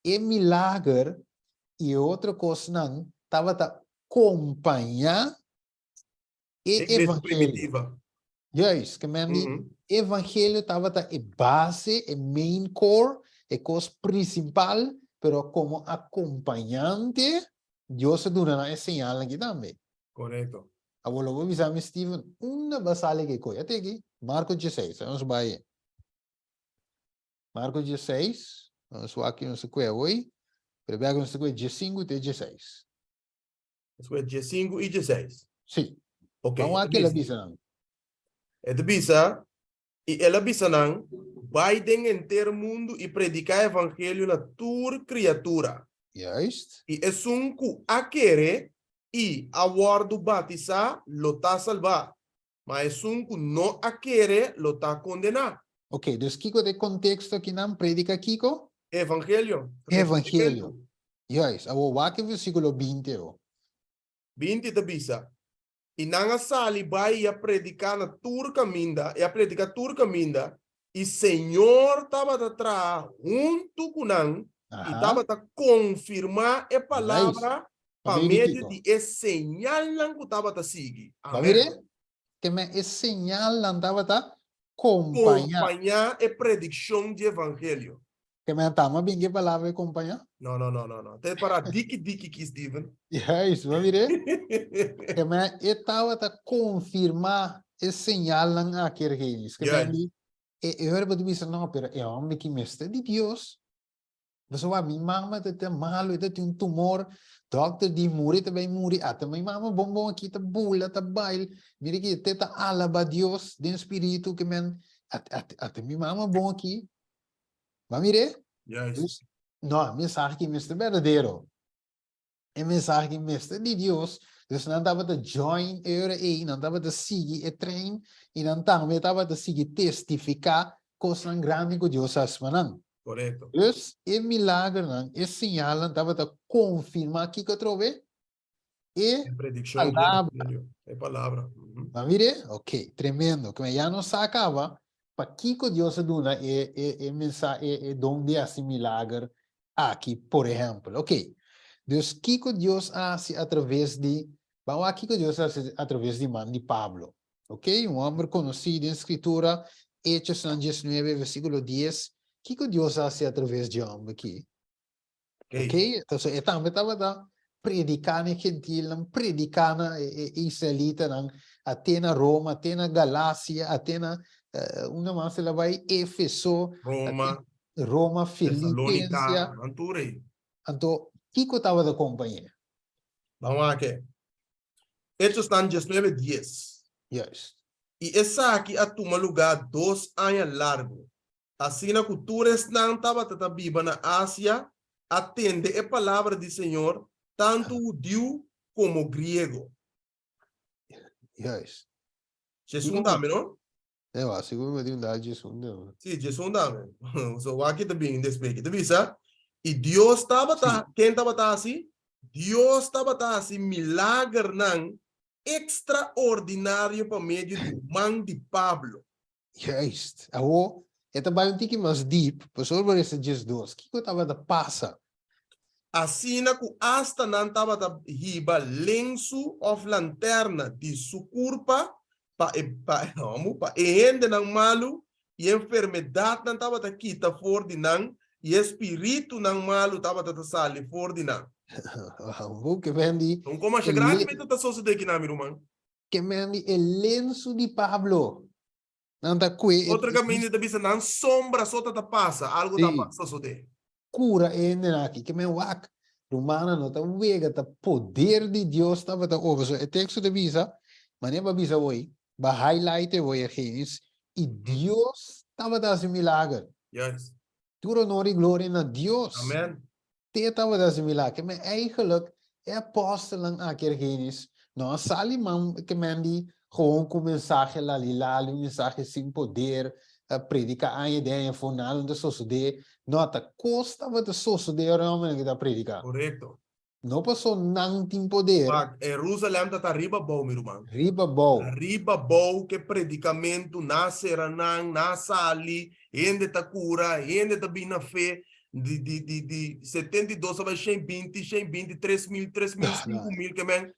E milager i e otro kosnan tabata kompañá e evangelio. Juist, ke men di evangelio tabata e base, e main core, e kos prinsipal, pero komo akompañante Dios a duna nan e señalnan aki tambe. Korekto. Awor lo bo bisa mi, Steven, unda bo a sali ke koe? Ate aki, Marko 16, nos bai. Marko 16, nos wak nos ta kue awoi, pero bia ku nos ta kue 15 te 16. Nos kue 15 i 16. Si. Ok. Ban wak el a bisa nan. E ta bisa, I el a bisa nan, Bai den henter mundu i prediká evangelio na tur kriatura. Juist. I esun ku a kere i a wòrdu batisá lo ta salbá, ma esun ku no a kere lo ta kondená. Ok, dus kiko ta e konteksto akinan? Predika kiko? Evangelio. Evangelio. Juist. Awor wak e versíkulo 20 awor. 20 ta bisa, I nan a sali bai i a prediká na tur kaminda, i a prediká tur kaminda, i Señor tabata traha huntu ku nan i tabata konfirmá e palabra. Pa medio di e señalnan ku tabata sigui. Amen. Ke men e señalnan tabata kompañá. Kompañá e predikshon di evangelio. Ke men tama bin ke palabra e kompañá? No, no, no, no, no. Te para diki diki ki, Steven. Juist, bo mire? Ke men e tabata konfirmá e señalnan aki, Ergenis. Ke men di, e e ora bo ta bisa, no, pero e hòmber ki mester di Dios. Pasobra mi mama ta ta malu, e ta tin un tumor, dokter di muri ta bai muri, ata mi mama bon bon aki ta bula, ta bail, mira aki te ta alaba Dios den spiritu ke men, ata mi mama bon aki. Ba mir'é? Juist. Dus, no, e mensahe aki mester berdadero. E mensahe aki mester di Dios. Dus nan tabata join e ora ei, nan tabata sigui e trein i nan tambe tabata sigui testifiká kosnan grandi ku Dios a hasi pa nan. Korekto. Dus e milagernan, e señalnan tabata konfirmá kiko atrobe? E E predikshon di palabra. evangelio. E palabra. Mhm. Nan mir'é? Ok, tremendo. Kome ya nos sa kaba pakiko Dios a duna e e e mensa e e don di hasi milager aki, por ehèmpel. Ok, dus kiko Dios a hasi atraves di, ban wak kiko Dios a hasi atraves di man di Pablo. Ok, un hòmber konosí den Skritura, Hechosnan diesnuebe, versíkulo dies, kiko Dios a hasi atraves di e hòmber aki? Ok, entonces e tambe tabata prediká na e gentilnan, prediká na e israelitanan, ate na Roma, ate na Galasia, ate na, unda mas el a bai, Efeso, Roma, Roma, Filipensia. Tesalónika, nan tur ei. Anto, kiko tabata kompañ'é? Ban wak e. Hechosnan diesnuebe dies. Juist. I esaki a tuma lugá dos aña largu. Asina ku tur esnan tabata ta biba na Asia a tende e palabra di Señor, tantu hudiu komo griego. Juist. Djesun tambe, no? Ewa, sigur mi tin un dal djesun tambe. Sí, djesun tambe. So, wak ta bini despues. Ki ta bisa, I Dios tabata, ken tabata hasi? Dios tabata hasi milagernan ekstraordinario pa medio di man di Pablo. Juist. Awo, e ta bai un tiki mas diep, pasobra bo resa 12. Kiko tabata pasa? Asina ku asta nan tabata hiba lensu òf lanterna di su kurpa pa e pa e pa e hendenan malu, i e enfermedatnan tabata kita for di nan, i e spiritunan malu tabata ta sali for di nan. Bo ke men di Un komasha grandi mester ta sosodé kinan, mi ruman. Ke men di e lensu di Pablo. Nan ta kue e. Otro kaminda ta bisa nan sombra so ta ta pasa, algo ta Sí. sosodé. Kura e hendenan aki. Ke men wak, rumannan no ta wega, ta poder di Dios tabata obra. So e teksto ta bisa, manera bo a bisa hoy, bo a highlight e hoy Argenis, i Dios tabata hasi milager. Juist. Tur honor i gloria na Dios. Amen. Te tabata hasi milager. Men eigenlijk e apostelnan aki Argenis no a sali man ke men di gewoon ku mensahe lali lali, un mensahe sin poder, a predica aña den aña afó, nada no ta sosode. No, ta kos tabata sosode ora e hombernan ki ta predica. Korekto. No paso nan tin poder. Wak, Jerusalem ta ta riba bou, mi ruman. Riba bou. Riba bou ke predicamentu, na sera nan, na sali, hende ta cura, hende ta bin na fe, di, di, di, di 72 a bai 120, 120, 3000, 3000, 5000, ke men.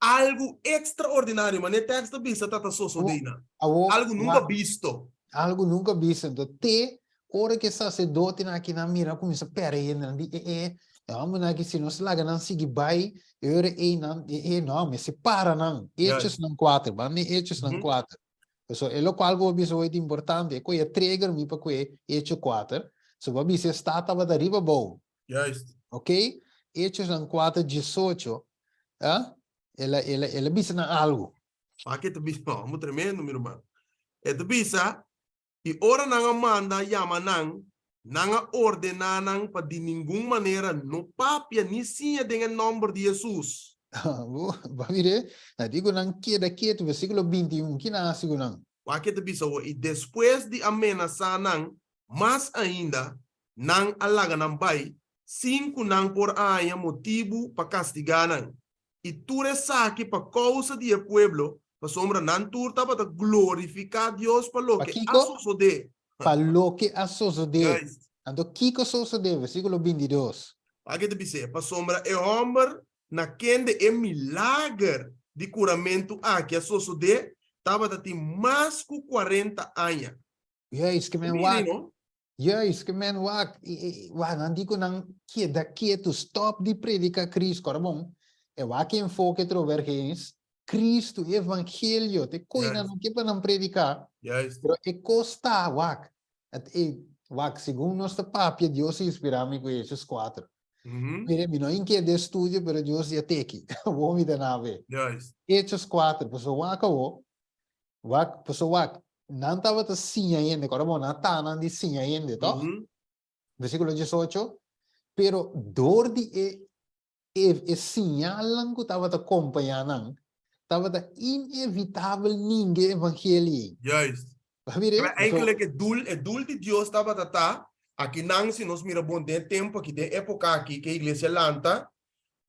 Algu extraordinario, mane tekst ta bisa ta ta sosode na. Awo, Algu nunca bisto. Algu nunca bisto. Entonces, te ora ku e saserdotenan aki nan mira kuminsá pèrdè hende, nan di, E e, e hòmbernan aki si nos laga nan sigui bai, e ora ei nan, e e, no, mester para nan. Hechosnan kuater, ban den Hechosnan kuater. Pasobra e lokual ku bo a bisa hoy ta importante, e ku a trigger mi pa ku e Hecho kuater, so bo a bisa e stat tabata riba abou. Juist. Ok? Hechosnan kuater diesocho, ah, el a, el a, el a bisa nan algu. Aki ta bisa, no, tremendo mi ruman. E ta bisa, I ora nan a manda yama nan, nan a ordená nan pa di ningun manera no papia ni siña den e nòmber di Hesus. Bo a mir'é? Nan di ku nan keda ketu, versíkulo 21, ki nan hasi ku nan? Wak e ta bisa awor, I despues di a menasá nan mas ainda, nan a laga nan bai, sin ku nan por a haña motibu pa kastigá nan. I tur esaki pa kousa di e pueblo, pasobra nan tur tabata glorifiká Dios pa loke a Pakiko? sosodé. Pa loke a sosodé. Juist. Anto kiko sosodé? Versíkulo 22. Wak e ta bis'é, pasobra e hòmber na kende e milager di kuramentu aki a sosodé tabata tin mas ku kuarenta aña. Juist, ke men Mira, wak. no? Juist, ke men wak. Wak, nan di ku nan keda ketu, stop di predika Cristo. Ora bon, e wak e enfoke trover eens. Cristo, e evangelio, te koi nan no ke pa nan prediká. Pero e kos ta, wak, at e, wak, segun nos ta papia, Dios a inspirá mi ku Hechos 4. Mire, mi no a inke den studio, pero Dios ya teki. Awor mi ta na be. Hechos 4, pasobra wak awor, wak, pasobra wak, nan tabata siña hende, kòrda bo, nan ta nan di siña hende, tòg? Versíkulo 18, Pero dor di e E e siñalnan ku tabata kompañá nan tabata inevitabel ninga e evangelio ei. Juist. Bo a mira? Pero eigenlijk e doel, e doel di Dios tabata ta, akinan si nos mira bon den e tempu aki, den e epoka aki ku e iglesia lanta,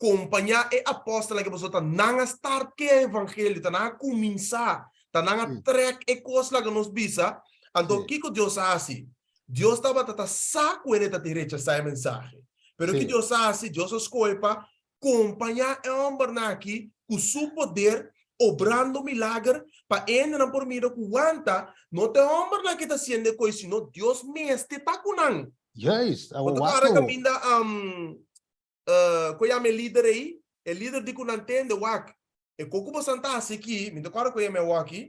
kompañá e apòstelnan aki pasobra ta nan a start ku e evangelio, ta nan a kuminsá, ta nan a trèk e kos laga nos bisa. Anto kiko Dios a hasi? Dios tabata ta sa ku hende ta tin rechasá e mensahe. Pero ki Dios a hasi? Dios a skohe pa kompañá e hòmbernan aki ku su poder, obrando milager, pa e hendenan por mira ku wanta, no ta e hòmbernan aki ta hasiendo e kos, sino Dios mester ta ku nan. Juist, Bo awor ta wak kòrda awor. kaminda ku yama e lider ei? E lider di ku nan tende, wak, e kos ku boso ta hasi aki, mi ta kòrda ku yama e awor aki,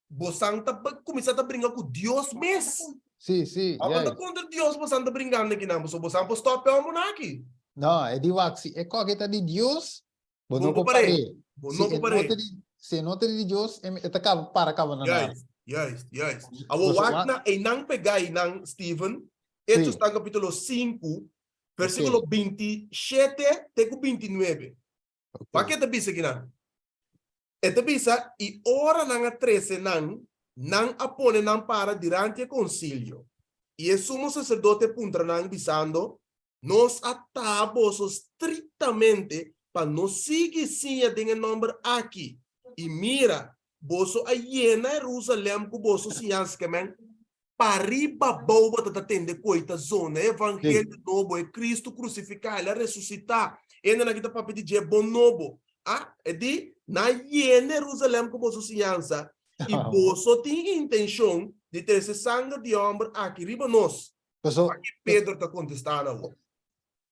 Bosan ta kuminsá ta bringa ku Dios mes. Sí, sí, Abo ta juist. kontra Dios bosan ta bringando akinan, boso bosan por stòp e hòmbernan aki. No, e di wak, si e kòke ta di Dios, bo Bo no no por por par'é. par'é. Bo Si no por e no par'é. ta di, si e no ta di Dios, e e ta kaba para kaba na nada. Juist, juist, juist. Awor Boso wak wak, na einan pegá einan, Steven, Hechos sí, ta kapítulo 5, ok, versíkulo 27 te ku 29. ok. Wak ke ta bisa akinan. E ta bisa, I ora nan a trese nan, nan a pone nan para diranti e konsilio. I e sumo saserdote a puntra nan, bisando, Nos a taha boso striktamente pa no sigui siña den e nòmber aki, i mira, boso a yena Herusalèm ku boso siñansa. Ke men, Pariba bou bo ta ta tende koe ta zona e evangelio nobo, e Cristo crucificá, el a resucitá. Hendenan aki ta papia di dje bon nobo. Ah, e di, Nan yena Jerusalem ku boso siñansa, i boso tin intencion di trese sanger di e homber aki riba nos. Paso, Aki Pedro ta contestá nan awor.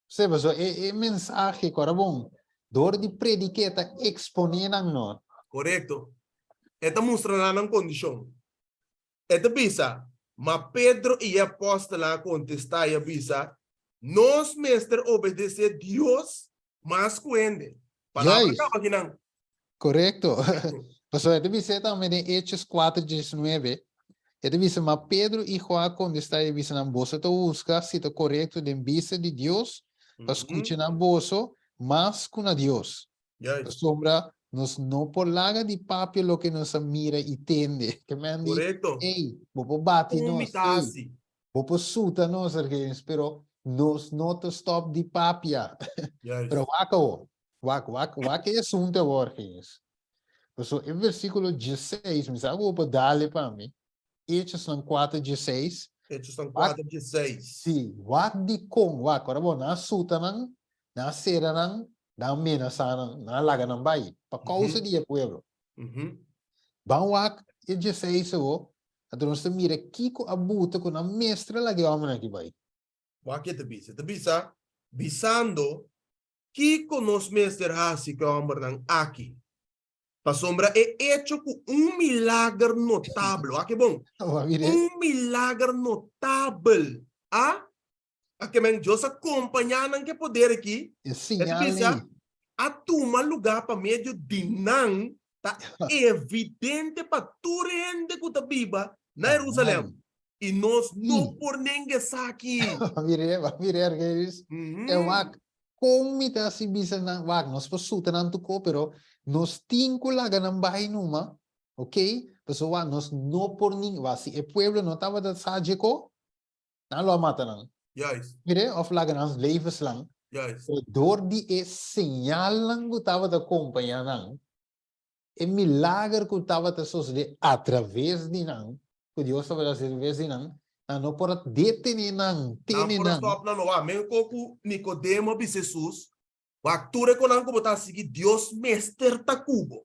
Sí, paso e, e mensahe ku ora bon, dor di prediké ta eksponé nan no. Korekto. E ta mustra nan nan kondishon. E ta bisa, Ma Pedro i e apòstelnan a kontestá i a bisa, Nos mester obedesé Dios mas ku hende. Palabra Juist. kaba akinan. Korekto. Pasobra e ta bis'é tambe den Hechos kuater diesnuebe, e ta bisa, Ma Pedro i Juan a kontestá i a bisa nan, Boso ta buska si ta korekto den bista di Dios pa skucha na boso mas ku na Dios. Juist. Pasobra nos no por laga di papia loke nos a mira i tende. Ke men di, Korekto. Ey, bo por bati Un mi nos, ta ey, hasi. bo por suta nos, ergens, pero nos no ta stop di papia. Juist. Pero wak awor, wak, wak, wak e asuntu awor, ergens. Pasobra e versíkulo 16, mi sa ku bo por dale pa mi, Hechosnan 4, 16. Hechosnan Wak, 4, 16. sí, wak dikon, wak, ora bo, nan a suta nan, nan a sera nan, Nan a menasá nan, nan a laga nan bai, pa kousa di e pueblo. Ban wak e dieseis awo, anto nos ta mira kiko a buta ku nan mester a laga e hòmbernan aki bai. Wak e ta bisa. E ta bisa, Bisando, Kiko nos mester hasi ku e hòmbernan aki? Pasobra e echo ku un milager notabel, wak e bon, un milager notabel a A ke men Dios a kompañá nan ku e poder aki, E e ta siñal bisa, ei. a tuma lugá pa medio di nan ta evidente pa tur hende ku ta biba na Herusalèm. Amen. I nos no I. por nenga esaki. Ba mir'é, ba mir'é, Argenis. E wak, kon mi ta hasi bisa nan, wak, nos por suta nan tokó, pero nos tin ku laga nan bai numa, ok? Pasobra wak, nos no por nin, wak, si e pueblo no tabata sa dje ko, Nan lo a mata nan. Juist. Mire, of laga nan levenslang. Juist. Pero door di e señalnan ku tabata kompañá nan, e milager ku tabata sosodé atraves di nan, ku Dios tabata hasi atraves di nan, nan no por a detené nan, Nan tene por a nan. stòp nan no. Wak, men ko ku Nikodemo a bisa Hesus, Wak tur e konan ku bo ta hasi ki Dios mester ta ku bo.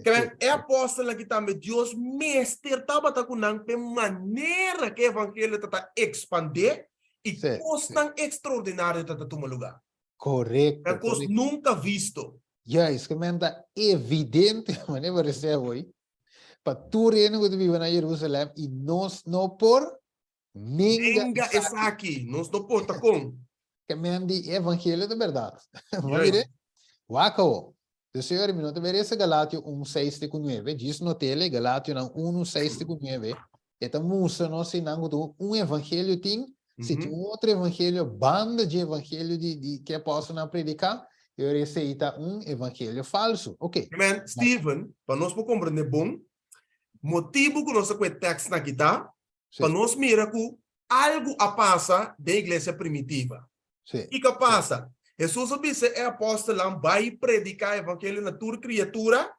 Ke men e apòstelnan aki tambe Dios mester tabata ku nan p'e manera ku e evangelio ta ta ekspandé i kosnan ekstraordinario ta ta tuma lugá. Korekto. Ta kos nunka visto. Juist, ke men ta evidente, manera bo resea awor, pa tur hende ku ta biba na Jerusalèm i nos no por Nenga Nenga esaki. Nos no por ta kon. Ke men di e evangelio ta bèrdat. Bo mira? Wak awo. Dus señor, mi no ta bere ese Galatio un, seis te ku nuebe. Djis not'el e Galationan unu, seis te ku nuebe. E ta mustra nos si nan ku ta un evangelio tin, si tin un otro evangelio banda dje evangelio di di ke apòstelnan a prediká, e ora esei ta un evangelio falsu. Oke. Men, Steven, pa nos por komprendé bon, motibu ku nos ta ku e tèkstnan aki ta, Pa nos mira ku algu a pasa den iglesia primitiva. Kiko a pasa? Hesus a bisa e apòstelnan bai prediká evangelio na tur kriatura,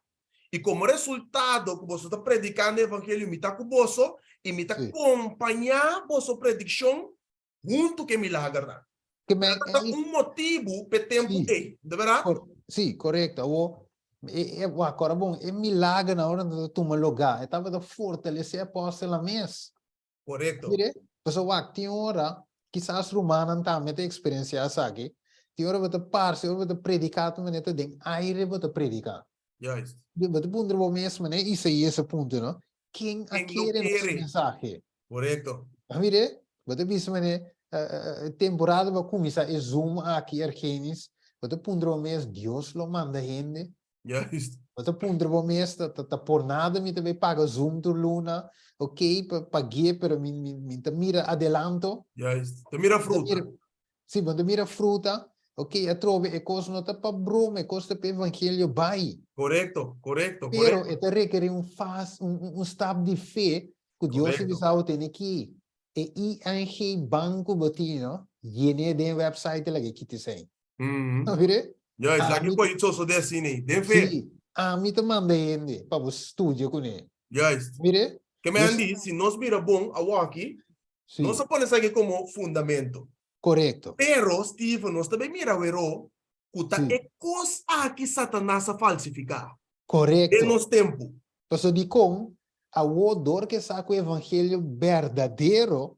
i komo resultado ku boso ta predikando e evangelio mi ta ku boso i mi ta kompañá boso predikshon huntu ku e milagernan. Ta un motibu p'e tempu ei, no ta bèrdat? Sí, korekto. Awor, wak, ora bon, e milagernan ora nan ta tuma lugá, e tabata fortalesé e apòstelnan mes. Korekto. Mire, pasobra wak, tin ora, kisas rumannan tambe ta eksperensiá esaki, tin ora bo ta parse, ora bo ta prediká ta manera ta den aire bo ta prediká. Juist. Bo ta puntra bo mes, manera Isaías a puntra, no? Ken a kere nos mensahe? Korekto. Mire, bo ta bisa mane temporada bo a kuminsá e Zoom aki, Argenis, bo ta puntra bo mes, Dios lo manda hende? Juist. Bo ta puntra bo mes, ta ta por nada mi ta bay paga Zoom tur luna? Ok, pagu'é, pero mi mi ta mira adelanto. Juist. Ta mira fruta. Si, bo ta mira fruta, ok, atrobe e kos no ta pa broma, e kos ta pa evangelio bai. Korekto, korekto, Pero e ta rekerí un fas, un, un, un stap di fe ku Dios ta bisa bo tene ki. E ING bank ku bo tin, no, yen'é den e website laga e kita esei. Mm. No mire? Ja, esaki por i sosodé asina ei, den fe. Si, ami ta manda hende pa bo studia kuné. Juist. Mire? Ke men di, si nos mira bon awoki, Nos a pone esaki komo fundamento. Korekto. Pero, Steven, nos ta bay mira aweró ku ta e kos aki Satanas a falsifiká. Korekto. Den nos tempu. Pasobra dikon awor dor ke sa ku e evangelio berdadero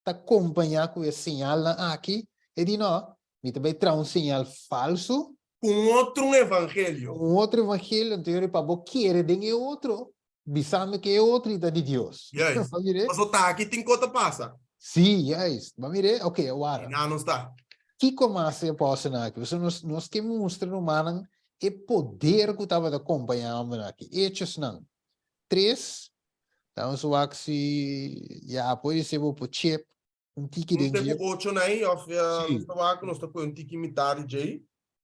ta kompañá ku e señalnan aki, e di no, mi ta bay traha un señal falsu. Ku un otro un evangelio. Ku un otro evangelio, anto yori pa bo kere den e otro, bisando ku e otro i ta di Dios. Juist. Bo mir'é? Pasobra ta aki tin kos ta pasa. Sí, juist. Bo mir'é? Oké, awara. I nan nos ta. Kiko mas e apòstelnan aki? Pasobra nos, nos ke mustra rumannan e poder ku tabata kompañá hombernan aki. Echosnan 3, damos wak si, ya, pode ser bo por chep Un tiki den Un dje. te ku ocho nai of nos ta wak nos ta kohe un tiki mitar di djei.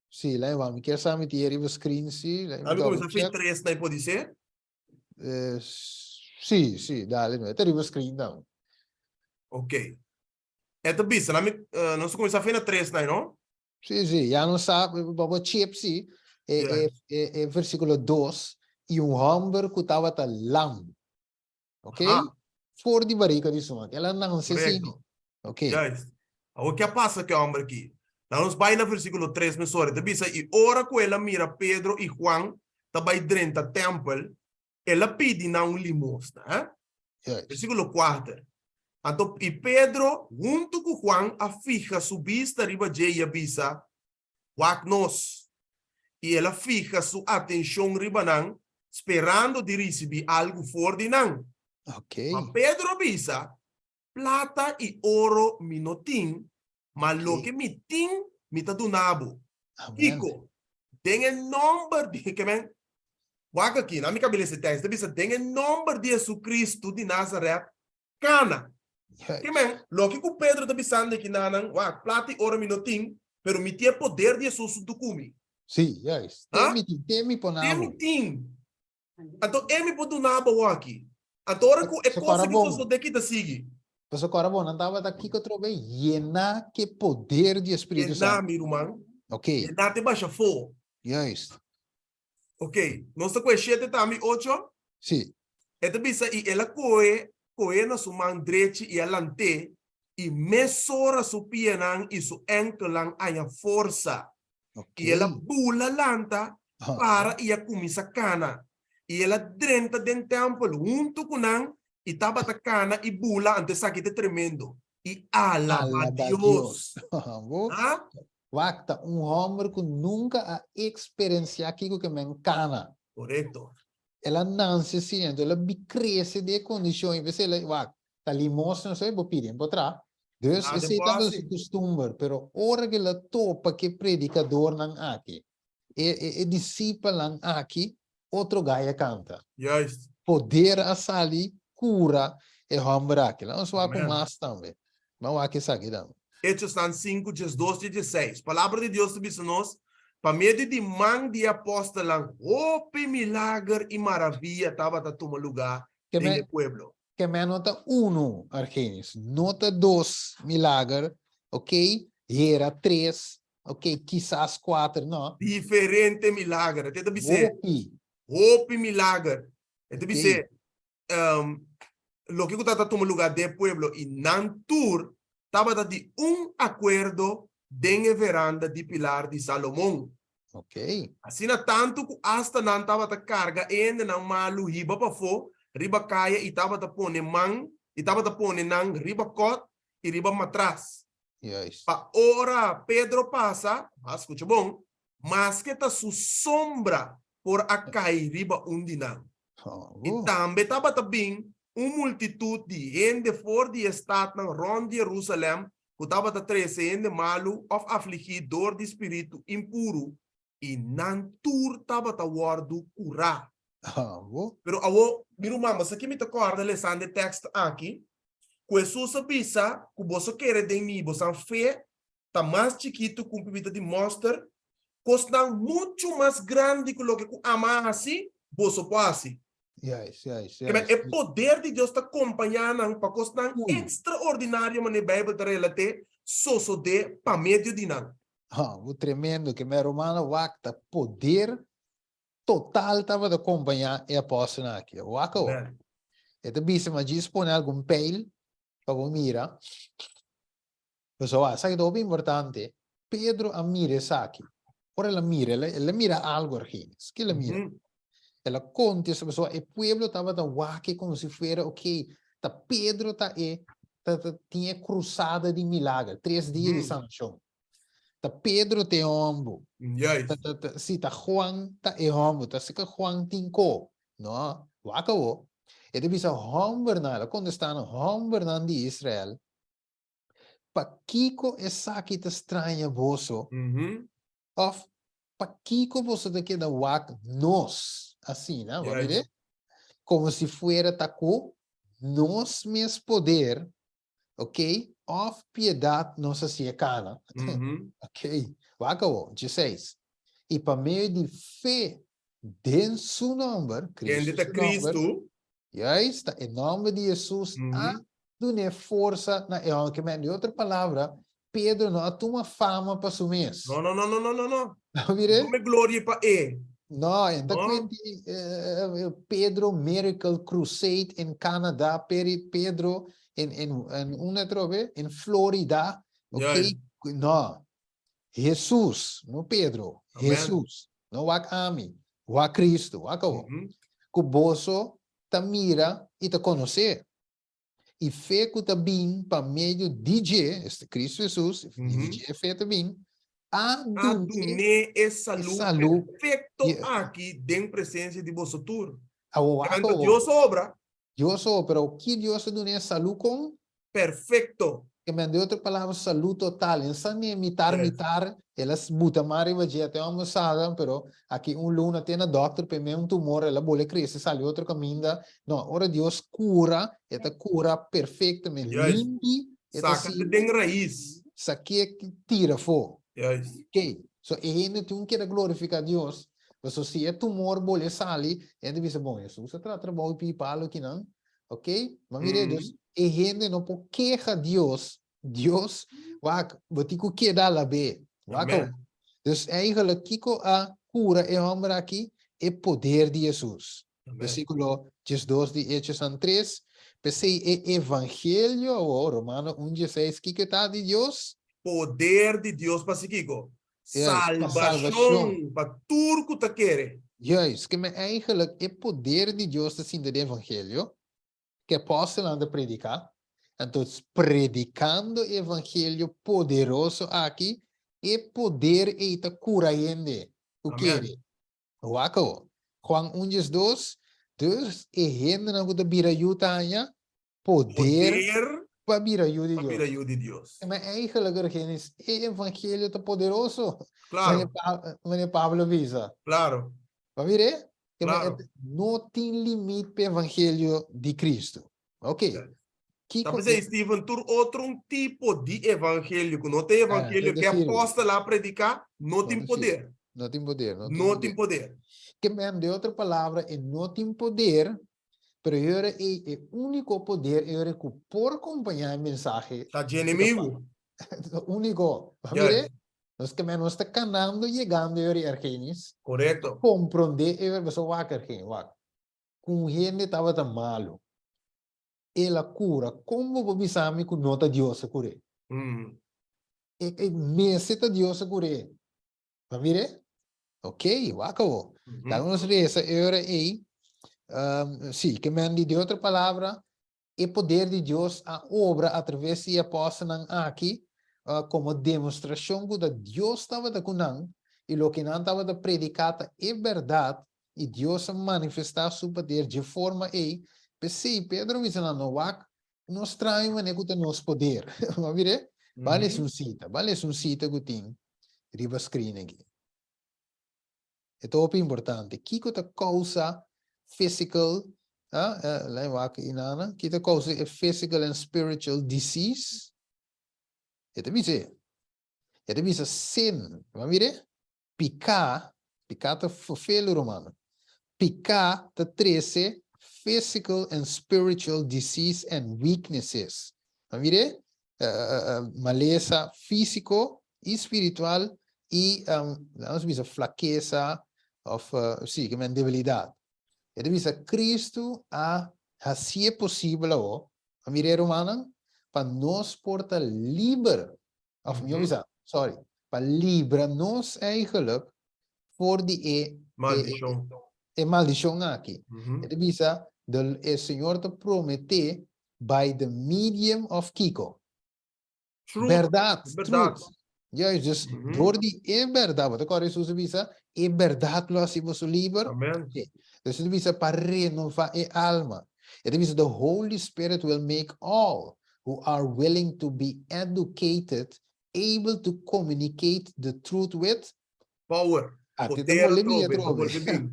Sí, lai wak. Mi kier sa mi tin riba screen sí. Lai mi double check. Ami tres nai podi ser? Sí, sí, dale no. E ta riba screen dan. Ok. E ta bisa, nami, nos ta kuminsá fe na tres nai, no? Sí, sí, ya nos sa, bo bo chip sí, e, e, e, e versículo dos, i un hòmber ku tabata lam. Ok? Aha. For di barika di su mama. El a nanse asina. Korekto. Ok. Juist. Awor ke a pasa ku e hòmber aki? Laga nos bai na versíkulo tres mesora. E ta bisa, I ora ku el a mira Pedro i Juan ta bai drenta tèmpel, el a pidi nan un limosna. Eh? Juist. Versíkulo kuater. Anto, i Pedro huntu ku Juan a fiha su bista riba dje i a bisa, Wak nos. I el a fiha su atenshon riba nan, sperando di risibí algu for di nan. Ok. Ma Pedro a bisa, Plata i oro mi no tin, ma loke mi tin mi ta duna bo. Amen. Kiko? Den e nòmber di, ke men, wak aki, nan mi kabila ese tèks, ta bisa, den e nòmber di Hesukristu di Nazarèt, Kana. Ke men, loke ku Pedro ta bisando aki nanan, wak, plata i oro mi no tin, pero mi tin e poder di Hesus huntu ku mi. Sí, juist. Ha? Te mi tin, te mi por Te mi nabo. tin. Anto e mi por duna bo aki. Anto ora ku e So kos kora aki bon. sosodé ki ta sigui? Paso kora bon, nan tabata kiko trobe yená ke poder di e Spiritu Yená, Santu. mi ruman. Ok. Yená te basha afó. Juist. Ok, nos ta kohe shete tambe ocho? Sí. E ta bisa, i el a kohe kohe na su man drechi i a lant'é, i mesora su pianan i su ènkelnan haña forsa. I el a bula lanta, para i a kuminsá kana. I el a drenta den tèmpel huntu ku nan i tabata kana i bula, anto esaki ta tremendo, i alabá Dios. Ha? Wak, ta un hòmber ku nunka a eksperensiá kiko ke men kana. Korekto. El a nanse asina, anto el a bi krese den e kondishon i p'esei el a, wak, ta limosna so e bo pidi, bo traha. Dus esei tabata su kustumber, pero ora ku el a topa ku e predikadornan aki, e e disipelnan aki, otro gai a kanta. Juist. Poder a sali kura e hòmber aki. Laga nos wak ku mas tambe. Ban wak esaki tambe. Hechosnan sinku, diesdos te dieseis. Palabra di Dios ta bisa nos, Pa medio di man di e apòstelnan hopi milager i maravia tabata tuma lugá den e pueblo. Ke men no ta unu, Argenis, no ta dos milager, ok, hera tres, ok, kisas kuater, no. Diferente milager. E ta bis'é. Hopi. Hopi milager. E ta bis'é, loke ku tabata tuma lugá den e pueblo i nan tur tabata di un akuerdo den e veranda di pilar di Salomon. Ok. Asina tantu ku asta nan tabata karga e hendenan malu hiba pafó riba kaya i tabata pone man i tabata pone nan riba kòt i riba matras. Juist. Pa ora Pedro pasa, a skucha bon, maske ta su sombra por a kai riba un di nan. I tambe tabata bin un multitut di hende for di e statnan rònt di Jerusalèm ku tabata trese hende malu òf afligí dor di spiritu impuru, i nan tur tabata wòrdu kurá. Pero awor, mi ruman, bo sa ki mi ta kòrda lesando e tèkst aki? Ku Hesus a bisa ku boso kere den mi, bosan fe ta mas chikitu ku un pipita di mòster, kosnan muchu mas grandi ku loke ku ama a hasi, boso por hasi. Juist, juist, Kibè juist. e poder di Dios ta kompañá nan pa kosnan Ui. ekstraordinario manera Beibel ta relat'é sosodé pa medio di nan. Ha, bo tremendo ke mi rumannan wak ta poder total tabata kompañá e apòstelnan aki. Wak awor. Amen. E ta bisa mi a djis pone algun peil pa bo mira. Pasobra esaki ta hopi importante. Pedro a mira esaki. Ora el a mira, el a mira algo, Argenis. Ke el a mira? El a konta pasobra e pueblo tabata wak komo si fuera, ok, ta Pedro ta e, ta ta tin e krusada di milager, tres dia di sanashon. Ta Pedro ta e hòmber. Juist. Ta, ta, ta, si, ta Juan ta e hòmber. Ta asina Juan tin ko. No, wak awor. E ta bisa hòmbernan, el a kontestá nan, hòmbernan di Israel, Pakiko esaki ta straña boso? Òf pakiko boso ta keda wak nos asina? Bo a mira? Komo si fuera ta ku nos mes poder, ok, òf piedat nos a hasié kana. Ok, wak awor, dieseis. I pa medio di fe den su nòmber, Kende Kristu ta su nòmber, Kristu? Juist, ta e nòmber di Hesus a dun'é forsa na e hòmber. Ke men, di otro palabra, Pedro no a tuma fama pa su mes. No, no, no, no, no, no, no. No mir'é? Tuma e gloria pa e. No, en ta No. kuenti Pedro Miracle Crusade in Canada, Peri, Pedro in, in, in unda atrobe? In Florida, ok? Juist. No. Hesus, no Pedro, Amen. Hesus, no wak ami, wak Cristo, wak awor. Ku boso ta mira i ta konosé. I fe ku ta bin pa medio di dje, esta Cristo Jesus, di dje fe ta bin, a A dun'é dun'é e salú salú perfekto Yes. aki den presensia di boso tur. Awor wak Tanto awor. Dios obra Dios obra, pero ki Dios a dun'é salú kon? Perfecto. Ke men, den otro palabra, salú total. En sa ni mitar Yes. mitar, el a buta man riba dje, te homber saga, pero aki un luna te na dokter, pe men un tumor, el a bole crece, sali otro caminda. No, ora Dios cura, e ta cura perfectamente, Juist. limpi, e ta Saca te sirbi, den rais. saké tira afó. Juist. Ok, so e hende tin keda glorifica Dios, paso si e tumor bole sali, e hende bisa, bon, Jesus a traha trabou pi palo kinan, Ok? Ma mire, dus e hende no por keha Dios. Dios, wak, bo tin ku keda alab'é. Wak Amen. awor. Dus eigenlijk, kiko a kura e hòmber aki? E poder di Hesus. Amen. Versíkulo 12 di Hechosnan 3. P'esei e evangelio awor, Romano 1 dieseis, kiko ta di Dios? Poder di Dios pa si kiko? Juist, pa Salbashon salbashon. pa tur ku ta kere. Juist, ke men eigenlijk e poder di Dios ta sinta den evangelio, ku e apòstelnan ta prediká. Anto, predikando e evangelio poderoso aki, e poder ei ta kura hende ku Amen. kere. Wak awo. Juan un 12, dus e hendenan ku ta bira yu ta haña poder Poder pa bira yu di pa bira Dios. yu di Dios. Maar eigenlijk, Argenis, e evangelio ta poderoso. Claro. Meneer Pablo bisa. Claro. Pa mire, que Claro. no tin limit pe evangelio di Cristo. Ok. Ja. Kiko Ta pensei, Steven, tur otro un tipo di evangelio, ku no ta evangelio no que te sirve. apóstol a prediká, no No tin te poder. sirve. No tin poder. No tin No poder. tin poder. Ke men, de otro palabra, e no tin poder, pero e e úniko poder e ku por kompañá e mensahe. Ta di enemigu. Úniko. Pa mire, nos ke men nos ta kanando yegando e Argenis. Korekto. Komprondé e so wak Argenis, wak. Ku hende tabata malu. El a kura. Kon bo por bisa mi ku no ta Dios a kur'é? E mester ta Dios a kur'é. Pa mire? Ok, wak awo. Laga nos resa e ora ei. Sí, ke men di, di otro palabra, e poder di Dios a obra atraves di e apòstelnan aki komo demostrashon ku ta Dios tabata ku nan i loke nan tabata prediká ta e bèrdat i Dios a manifestá su poder dje forma ei. P'esei Pedro a bisa nan, No wak, no straño manera ku ta nos poder. Bo a mir'é? Ban lesa un sita, ban lesa un sita ku tin riba screen aki. E ta hopi importante. Kiko ta kousa physical, ah, eh, lei wak inana, kiko ta kousa e physical and spiritual disease? E ta bisa, e ta bisa sin. Bo a mir'é? Piká, piká ta ferfelu rumannan. Piká ta trese physical and spiritual disease and weaknesses. Bo a mir'é? Malesa físiko i spiritual i, laga nos bisa flakesa òf, sí, ke men debilidat. E ta bisa Kristu a hasié posibel awor, a mir'é rumannan, pa nos por ta liber, òf mihó bisa, sorry, pa libra nos eigenlijk for di e Maldishon. E maldishon aki. E ta bisa, e Señor ta prometé by the medium of kiko? Truth. Bèrdat. Bèrdat. Truth. Juist, dus dor di e bèrdat, bo ta kòrda Hesus a bisa, e bèrdat lo hasi boso liber. Amen. Okay. Dus e ta bisa pa renova e alma. E ta bisa the Holy Spirit will make all who are willing to be educated able to communicate the truth with Power. Ah, te Poder bolbe bin atrobe, ta atrobe. bolbe bin.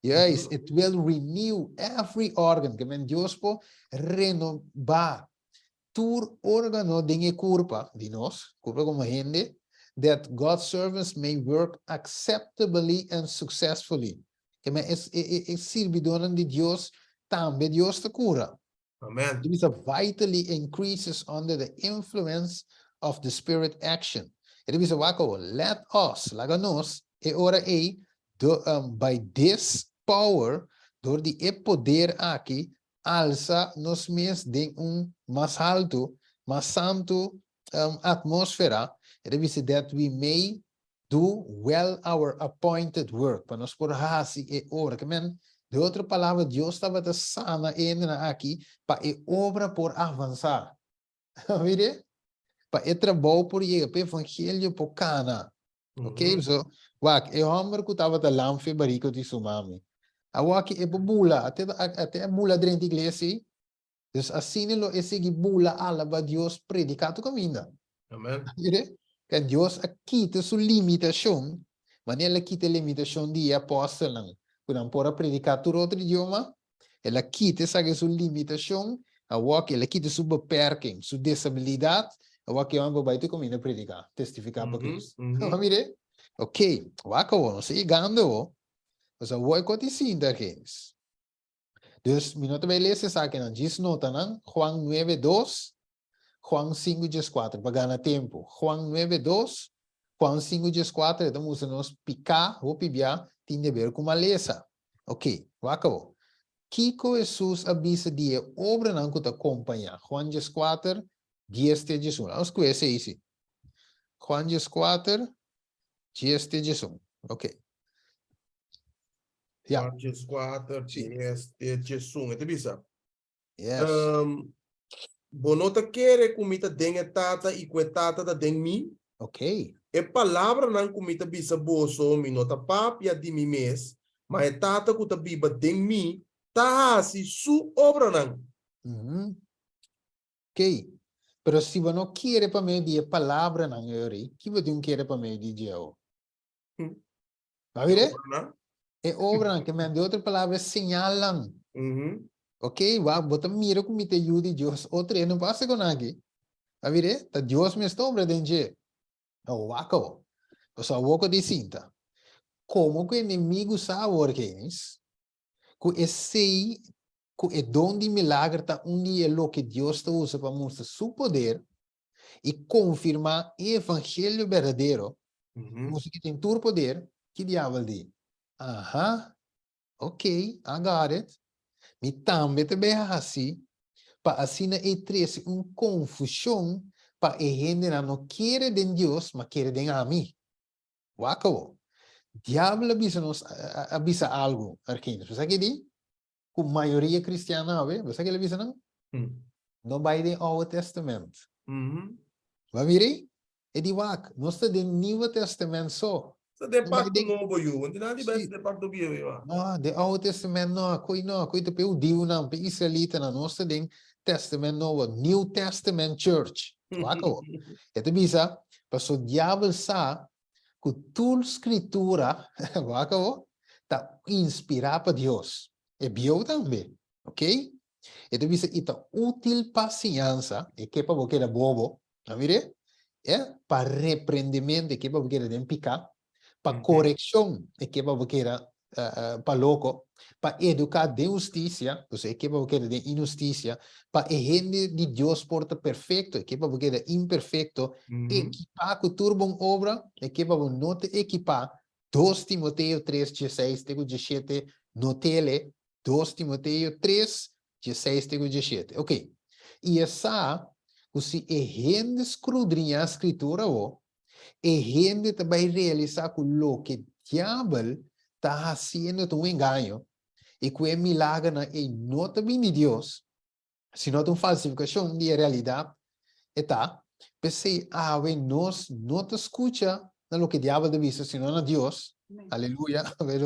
Juist, it will renew every organ. Ke men Dios por renobá tur órgano den e kurpa di nos, kurpa komo hende, that God's servants may work acceptably and successfully. Ke men es, e, e, e sirbidónan di Dios tambe Dios ta kura. Amen. Di bisa vitally increases under the influence of the spirit action. E di bisa wak awo, let us, laga nos, e ora ei, do, by this power, dor di e poder aki, alsa nos mes den un mas haltu, mas santu atmósfera, e ta bisa that we may do well our appointed work, pa nos por hasi e obra. Ke men, de otro palabra, Dios tabata sana e hendenan aki pa e obra por avansá. Mire? Pa e trabou por yega, pa e evangelio por kana. Ok? So, wak, e hòmber ku tabata lamfe bariko di su mami. Awor aki e por bula, ate, ate a bula drenta iglesia ei. Dus asina lo e sigui bula alaba Dios prediká tur kaminda. Amen. Mire? Ke Dios a kita su limitashon, manera el a kita e limitashon di e apòstelnan, ku nan por a prediká tur otro idioma, el a kita esaki su limitashon, awor el a kita su beperking, su desabilidat, awor ke por bai tur kaminda prediká, testifiká pa Cristo. Mire? Ok, wak awor, nos ta yegando awor. Nos awor e kos di sinta, Argenis. Dus mi no ta bai lesa esakinan, djis nota nan, Juan nuebe dos, Juan sinku 14, pa gana tempu. Juan nuebe dos, Juan sinku 14, e ta mustra nos piká, hopi bia, tin di ber ku malesa. Ok, wak awor. Kiko Hesus a bisa di e obranan ku ta kompañá? Juan 14, 10 te 11. Lanos ku esei si. Juan 14, 10 te 11. Ok. Ja. Juan 14, 10 te 11. E ta bisa. Yes. Bo no ta kere ku mi ta den e Tata i ku e Tata ta den mi? Ok. E palabranan ku mi ta bisa boso, mi no ta papia di mi mes, ma e Tata ku ta biba den mi ta hasi su obranan. Ok. Pero si bo no kere pa medio di e palabranan, Yori, ki bo tin kere pa medio di dje awo? Ba mira? E obranan, ke men di otro palabra, e señalnan. Ok, wak, bo ta mira ku mi ta yu di Dios, otro e no pasa kon aki. Ba mira? Ta Dios mes ta obra den dje. No, wak awo. Pasobra awor ku di sinta. Komo ku enemigu sa awor, Genis, ku esei, ku e don di milager ta un di e loke Dios ta usa pa mustra su poder, i konfirmá e evangelio berdadero, boso ki tin tur poder, ki diabel di? Aha, ok, I got it. Mi tambe ta bay hasi pa asina ei trese un konfushon pa e hendenan no kere den Dios, ma kere den ami. Wak awo. Diabel a bisa nos, a bisa algu, Argenius. Bo sa ke di? Ku mayoria kristian awe, bo sa ke el a bisa nan? No bai den Oude Testament. Bo a mira ei? E di wak, nos ta den Nieuwe Testament so. Ta den Pakto Nobo yu, no tin nada di bai den Pakto Bieu yu. No, den Oude Testament no, koi no, koi ta pa e hudiunan, pa e israelitanan, nos ta den Testament Nobo, New Testament Church. Wak awor. E ta bisa, paso diabel sa ku tur Skritura, wak awor, ta inspirá pa Dios. E bieu tambe, ok? E ta bisa i ta útil pa siñansa, e ke pa bo keda bobo, a mir'é? E, pa reprendementu, e ke pa bo keda den piká, pa korekshon, e ke pa bo keda pa loko, pa eduká den hustisia, osea e ke pa bo keda den inhustisia, pa e hende di Dios por ta perfekto, e ke pa bo keda imperfekto, ekipá ku tur bon obra, e ke pa bo no ta ekipá, 2 Timoteo 3, 16 te ku 17, not'ele, 2 Timoteo 3, 16 te ku 17. Ok. I e sa ku si e hende skrudriñá Skritura awor, E hende ta bai realisá ku loke Diabel ta hasiendo ta un engaño i ku e milagernan ei no ta bini di Dios, sino ta un falsifikashon di e realidat. E ta p'esei awe nos no ta skucha na loke Diabel ta bisa, sino na Dios. Aleluya! Awe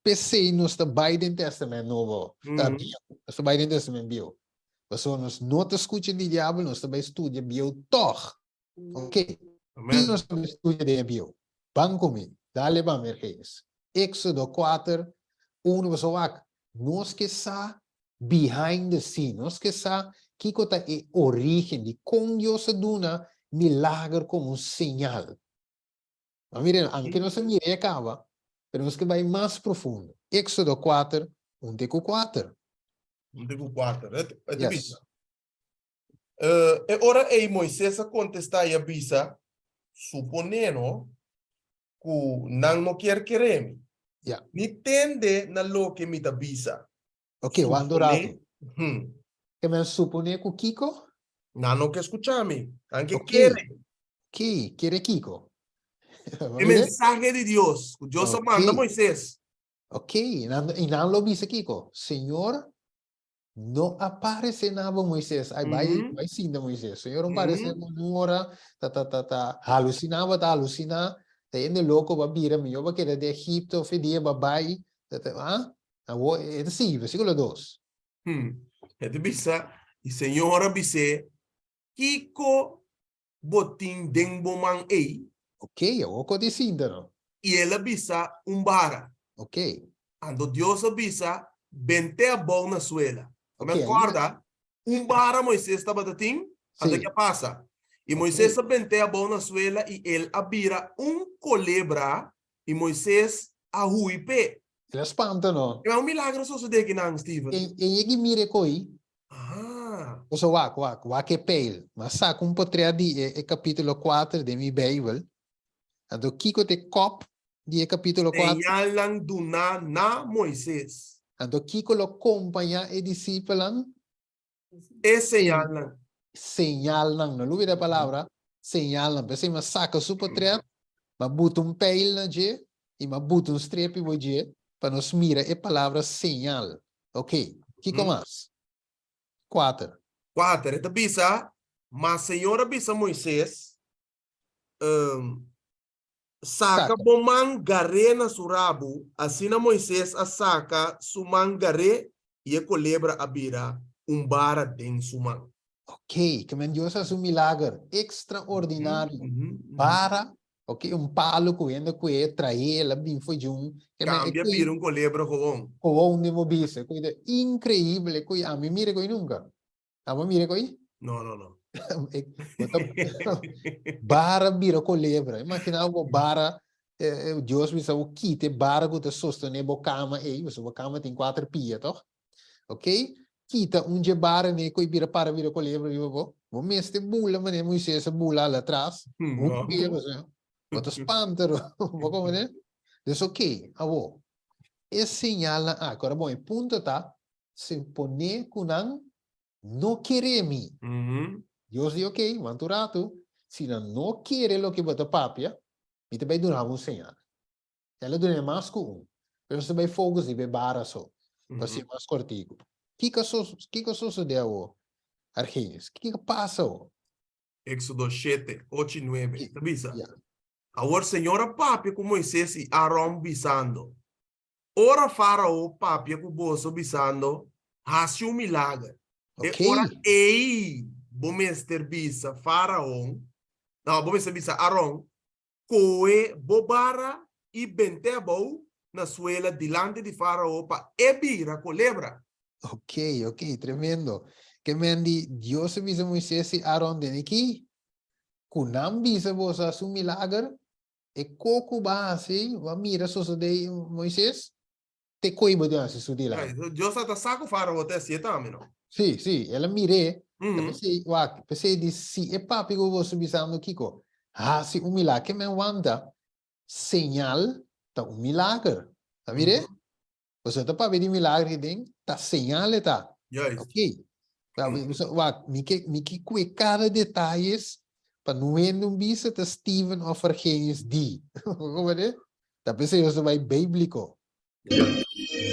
P'esei nos ta bai den Tèstamènt Nobo, Bieu. Nos ta bai den Tèstamènt Bieu. Pasobra nos no ta skucha di Diabel, nos ta bai studia Bieu tòg. Ok. Amen. Ki nos ta studia den e bieu? Ban ku mi. Dale ban, Mergeus. Éxodo 4, 1 Pasobra wak, nos ke sa behind the scene. Nos ke sa kiko ta e orígen di kon Dios a duna milager komo un señal. Ma mira, anke nos a mira e kaba, pero nos ke bai mas profundo. Éxodo 4, 1 te ku 4. 1 te ku 4. E ta Yes. bisa. E ora ei Moises a kontestá i a bisa, Suponé no ku nan no kier kere mi, Ja. ni tende na loke mi ta bisa. Oké, wak un ratu. Hmm. Ke men suponé ku kiko? Nan no ke skucha mi, nan ke Oké. kere. Oké, kere kiko? E mensahe di Dios, ku Dios a manda Oké. Moises. Oké, i nan lo bisa kiko? Señor No a parece na bo Moisés. Ay, bai, mm -hmm. bai sinta Moisés. Señor no parece mm -hmm. un hora, ta, ta, ta, ta, halucina, ba ta halucina. Ta hende loco ba bira, mi ba keda de Egipto, fe dia ba bai. Ta, ta, ah? Awo, e ta sigui, versículo 2. E ta bisa, y Señor a bis'é, Kiko bo tin den bo man ei? Ok, awo ko di sinta no. Y el a bisa, Un bara. Ok. Anto Dios a bisa, Bent'é abou na suela. Ok, Mi ahí acorda, un bara Moisés tabata tin, anto Sí. ke a pasa? Y Ok. Moisés a bent'é abou na suela y el a bira un colebra y Moisés a hui p'é. El a spanta no. E un milagro a sosodé akinan, Steven. E, e yegi mira e koi. Ah. Paso wak, wak, wak e peil. Ma saka un potret di e, e kapítulo 4 den mi Beibel. Anto kiko ta e kop di e kapítulo 4? Señalnan duná na Moisés. Anto kiko lo kompañá e disipelnan? E señalnan. Señalnan, no lubida e palabra, señalnan. P'esei mi a saka su potret. M'a buta un pijl na dje i m'a buta un strepi bo dje pa nos mira e palabra señal. Ok, kiko mas? Kuater. Kuater, e ta bisa, Ma Señor a bisa Moises, Saka bo man gar'é na su rabu. Asina Moises a saka su man gar'é i e kolebra a bira un bara den su man. Ok, ke men Dios a hasi un milager ekstraordinario. Bara, ok, un palu ku hende kue traé, el a bin for djun. Ke men e Kambia bira un kolebra gewoon. Gewoon den bo bisa, e koe ta inkreibel, e koe ami mira e koe nunka. Abo mira koi? No, no, no. Bara bira kolebra. Imagina bo bara, eh, eh, Dios bisa bo kite bara ku ta sostene bo kama ei, bo bo kama tin kuater pia, toch? Ok? Kita un dje bara ne koi bira para bira kolebra riba bo. Bo mester bula mane Moises a bula ala atras. No. Bo bo ta spanta, bo komprende? Dus ok, awo. E señalnan aki. Ora bon, e punto ta, Si pone ku nan no kere mi. Dios di, Ok, wanta un ratu, si nan no kere loke bo ta papia, mi ta bai duna bo un señal. El a dun'é mas ku un, pero nos ta bai focus riba e bara so, pa ser mas kortiku. Kiko a sosodé awor, Argenius? Kiko a pasa awor? Éxodo shete, ocho i nuebe, ta bisa, Awor Señor a papia ku Moises i Aron, bisando, Ora Fárao papia ku boso bisando, Hasi un milager, e ora ei bo mester bisa Fáraon, no, bo mester bisa Aron, Kohe bo bara i bent'é abou na suela dilanti di Fárao pa e bira kolebra. Ok, ok, tremendo. Ke men di Dios a bisa Moisés i Aron den aki? Ku nan bisa boso hasi un milager, E ko ku bo a hasi, bo a mira sosodé Moises, te koe bo tin hasi su dilanti. Right. Dios a ta sa ku Fárao ta hasié tambe, no? Sí, sí, el a mir'é. Ta p'esei, wak, p'esei di si e papi ku boso bisando kiko, hasi un milager, ke men wanta señal ta un milager. Ta mir'é? Boso ta papia di milager aki den, ta señal e ta. Juist. Ok. Wak, mi ke, mi ke kue kada detayes pa no hende un bisa ta Steven of Argenius di. Comprende? Ta p'esei nos ta bai bíblico.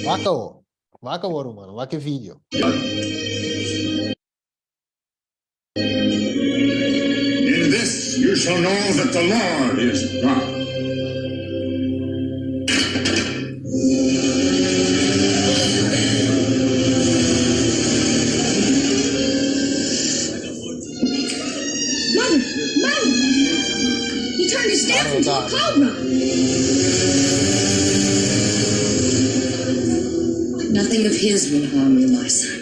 Wak awo. Wak awo, ruman. Wak e video. In this you shall know that the Lord is God. Mother, mother! He turned his staff into a cobra. Nothing of his will harm you, my son.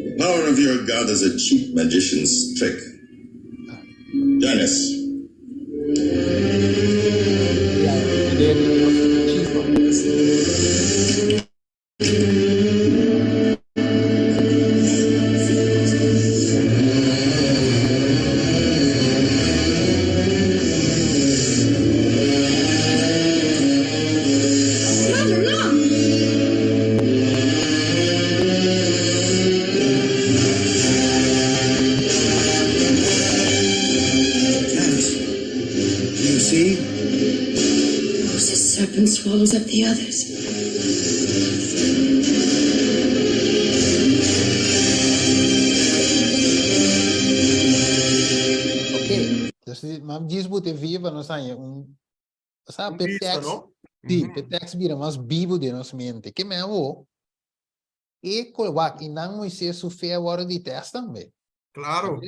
The power of your God is a cheap magician's trick. Janice. Ya, e poder di Dios ta chico. Serpent swallows up the others. Ok, dus mam djis bo te viva nos haña un sa Un pe bista, tekst, no? sí, pe tekst bira mas bibu den nos mente. Ke men awo, e ko wak i nan Moisés su fe a wòrdu di tèst tambe. Claro.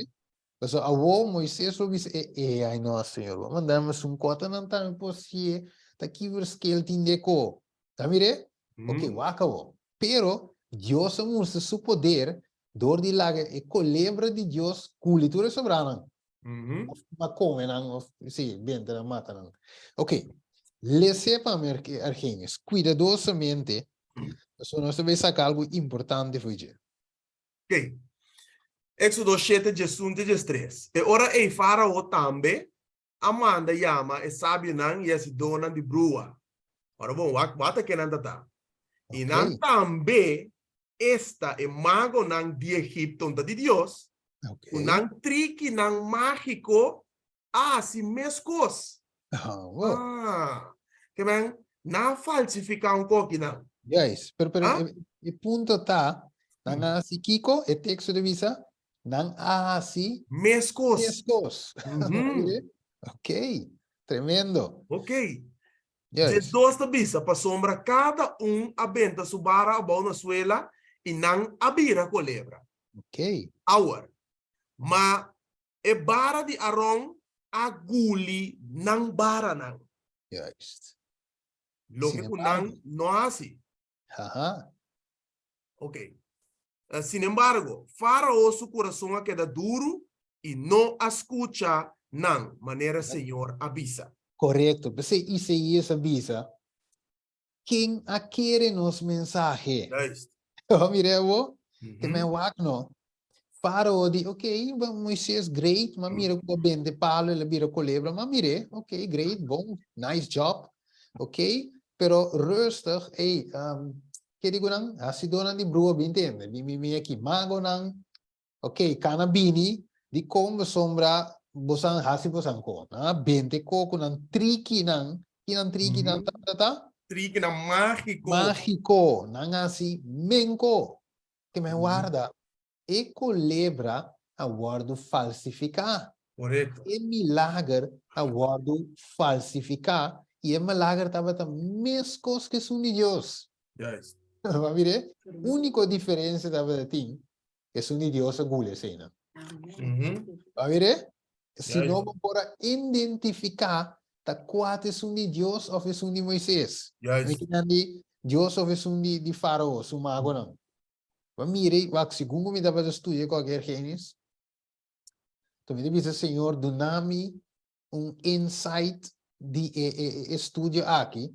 Pasobra awo Moisés lo bisa e, e ai no, Señor, bo manda mi esun kota nan tambe por sié ta ki verschil tin de ko. Ta mir'é? Ok, wak awo. Pero Dios a mustra su poder dor di laga e kolebra di Dios kuli tur e sobranan. Of ma kome nan, of sí, benta nan, mata nan. Ok, les'é pa mi Argenius, kuidadosamente, pasobra nos ta bay saka algu importante fo'i dje. Ok. Éxodo shete, diesun te diestres. E ora ei Fárao tambe a manda yama e sabionan i e hasidónan di brua. Ora bon, wak wak ta ke nan ta ta. I nan tambe Esta e magonan di Egipto ta di Dios, ku nan trikinan mágiko a hasi meskos. Ah, ke men, nan a falsifiká un kokinan. Juist, pero, pero e, e punto ta, nan a hasi kiko, e teksto ta bisa, nan a hasi Meskos. meskos. Ok, tremendo. Ok. Juist. 12 ta bisa, Pasobra kada un a benta su bara abou na suela i nan a bira kolebra. Ok. Awor, ma e bara di Aron a guli nan baranan. Juist. Loke Sin ku nan embargo. no a hasi. Aha. Ok. Sin embargo, Fárao su kurason a keda duru i no a skucha nan, manera Señor a bisa. Korekto. P'esei Isaías a bisa, Ken a kere nos mensahe? Juist. Bo mira bo? Te men wak no. Fárao di, ok, Moisés, great, m'a mira ku bo bende palo, el a bira kolebra, m'a mir'é, ok, great, bon, nice job, ok, pero rustig, ey, Ke di ku nan? Hasidónan di brua bin tende, bin bin bin aki. Magonan, ok, kana bini, dikon pasobra bosan hasi bosan ko? Nan a bente ko ku nan trikinan, ki nan trikinan tabata ta? Trikinan mágiko. Mágiko, nan hasi menko. Ke men warda, e kolebra a wòrdu falsifiká. Korekto. E milager a wòrdu falsifiká i e milager tabata meskos ku esun di Dios. Juist. Bo a mira? Úniko diferensia tabata tin, esun di Dios a guli eseinan. Bo a mira? Si no bo por a identifiká ta kua ta esun di Dios òf esun di Moises. Juist. Mi kinan di Dios òf esun di Fárao, su magonan. Bo a mira i wak, segun ku mi tabata studia kualkier Génesis, to mi ta bisa, Señor, duna mi un insight di e e e estudio aki,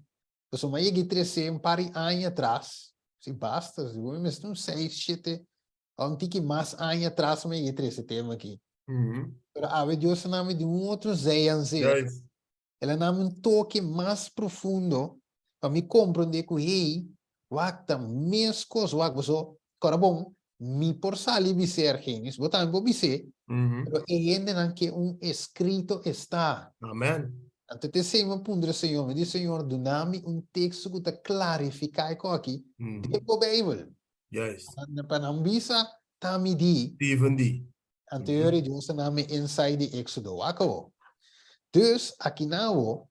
pasobra mi a yega i trese un par di aña atras, si basta, segun mi mester un seis, shete, òf un tiki mas aña atras mi a yega i trese e tema aki. Pero awe Dios a duna mi di un otro zeeanzet. El a duna mi un toke mas profundo pa mi komprondé ku, hey, wak ta meskos, wak boso, kòrda bon, mi por sali bis'é Argenis, bo tambe por bis'é, pero e hendenan ke un eskrito esta. Amen. Anto te esei mi a puntra Señor, mi di, Señor, duna mi un teksto ku ta klarifiká e kos aki den bo Beibel. Juist. Pa nan bisa, ta mi di. Steven di. Anto e ora Dios a duna mi insight di Éxodo. Wak awo. Dus, akinan awo,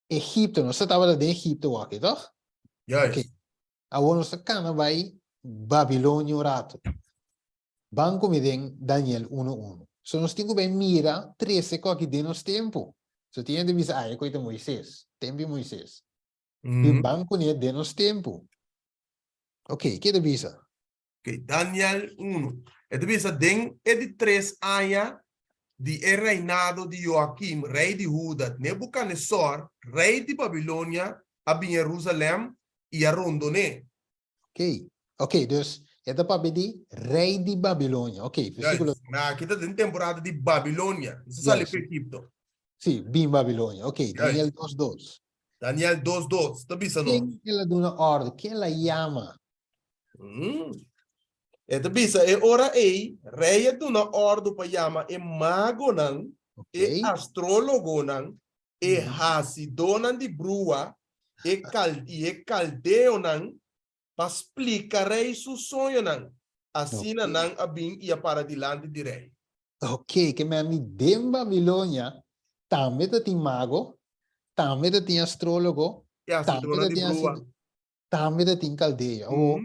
Egipto, nos ta tabata den Egipto wak, toch? Juist. Okay. Awor nos ta kana bai Babilonia un rato. Ban ku mi den Daniel uno uno. So nos tin ku bai mira trese ku aki den nos tempu. So tin hende bisa, ah, e koe ta Moises, tempu di Moises. Bin ban kuné den nos tempu. Ok, ke ta bisa? Ok, Daniel uno. E ta bisa, Den e di tres aña di e reinado di Joakim, rei di Huda, Nebukanesor, rei di Babilonia, a bin Jerusalèm i a rondon'é. Ok, ok, dus e ta papia di rei di Babilonia. Ok, versíkulo. Juist, ma aki ta den temporada di Babilonia, no sa sali pa Egipto. Sí, bin Babilonia. Ok, Daniel dos dos. Daniel dos dos ta bisa nos. Ken el a duna òrdu? Ken el a yama? E ta bisa, e ora ei, rei a duna òrdu pa yama e magonan, e astrólogonan, e hasidónan di brua, e kal i e kaldeonan pa splika rei su soñonan. Asina nan a bin i a para dilanti di rei. Ok, ke men di den Babilonia tambe ta tin mago, tambe ta tin astrólogo, E hasidónan di brua. Tambe ta tin kaldeo. Awor,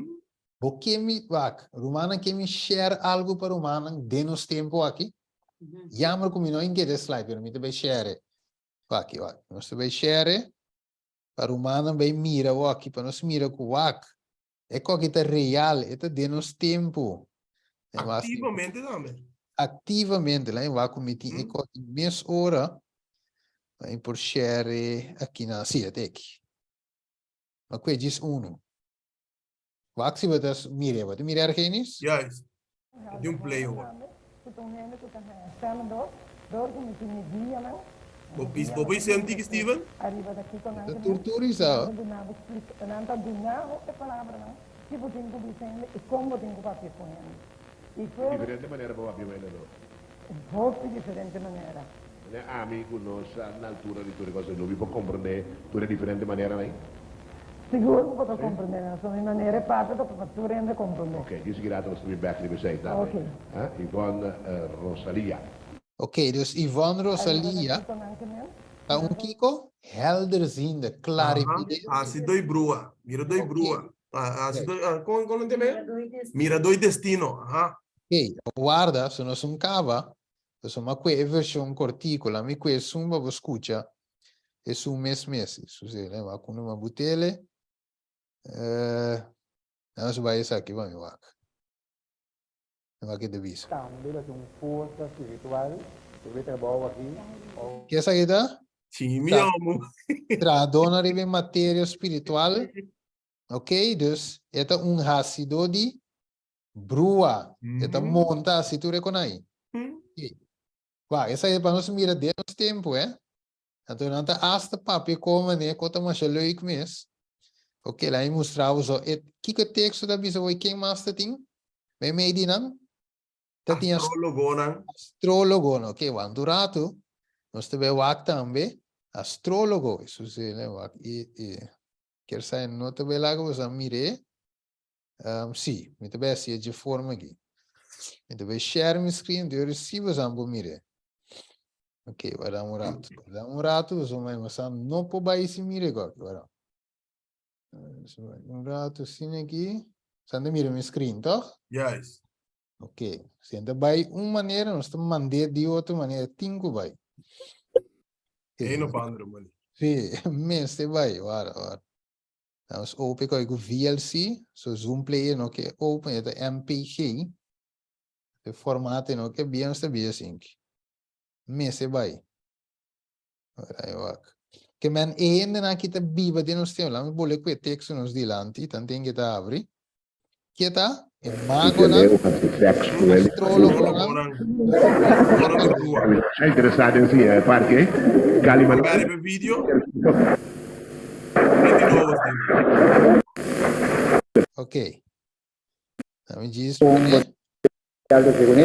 bo ke mi, wak, rumannan ke mi share algu pa rumannan den nos tempu aki? Jammer ku mi no a get e slide, pero mi ta bai share e. Wak, wak, nos ta bai share e pa rumannan bai mira awor aki, pa nos mira ku wak, e koki ta real, e ta den nos tempu. Aktivamente tambe. Aktivamente, lain wak ku mi tin e koki mes ora, mi por share e aki na, si, e ta aki. Ma kue djis unu. Wak si bo ta mir'é. Bo ta mir'é Argenis? Juist. E tin un play hoor. Bo bis bo por hise un tiki Steven? E ta tur tur isa. Ki bo tin ku bisa hende i kon bo tin ku papia ku hende. I for. Diferente manera pa papia ku hende no? Hopi diferente manera. Mane ami ku no sa na altura di tur e kos ei, lo mi por komprendé tur e diferente maneranan ei? Sigur ku bo ta komprendé nan. So mi manera e papia ta pa tur hende komprendé. Ok, djis ki rato nos ta bin bèk riba esei tambe. Ok. Yvonne Rosalia. Ok, dus Yvonne Rosalia ta un kiko? Helderziende, clarividente. Aha, hasidó i brua. Miradó i brua. Hasidó, kon kon nan ta Miradó i destino, aha. Ok, warda, so nos un kaba, pasobra mi a kue e vershon kortiku, laat mi kue esun pa bo skucha esun mes mes. Sucede, mi a kunda mi a butele. Eh, nos bai esaki pa mi wak. Nan a keda bisa. Tambe lo tin un forsa spiritual riba e trabou aki o. Ke esaki ta? Sí, mi amo. Trahadónan riba e materia spiritual. Ok, dus e ta un hasidó di brua. E ta monta hasi tur e konai. Ok. Wak, esaki ta pa nos mira den nos tempu, eh. Anto nan ta asta papia kon manera ku ta masha leuk mes. Ok, laat mi mustra bo so. E, kiko e teksto ta bisa bo ken mas ta tin? Meimei di nan? Ta tin Astrologonan. Astrologonan. Ok, wak un ratu nos ta bai wak tambe astrologo. Esun si, le wak e, e. Kier sa e no ta bai laga boso a mir'é. Um, sí, mi ta bai hasié dje forma aki. Mi ta bai share mi screen, anto yo recibo boso por mir'é. Ok, warda un rato. Warda un rato, pasobra mi boso no por bai sin mir'é goki. Warda. Un rato asina aki. Boso ta mira mi screen, toch? Juist. Ok, si ta bai un manera, nos ta mand'é di otro manera, tin ku bai. Een of andere manier. Sí, mester bai, warda, warda. Nos open koi ku VLC, so Zoom Player no ke open, e ta MPG. E formato no ke bien nos ta bien asink. Mester bai. Ora e wak. Ke men e hendenan ki ta biba den nos tempu, laat mi bole ku e teksto nos dilanti, tanten ke ta abri. Ke ta? E magonan, astrologonan. Ok. Laat mi djis pone.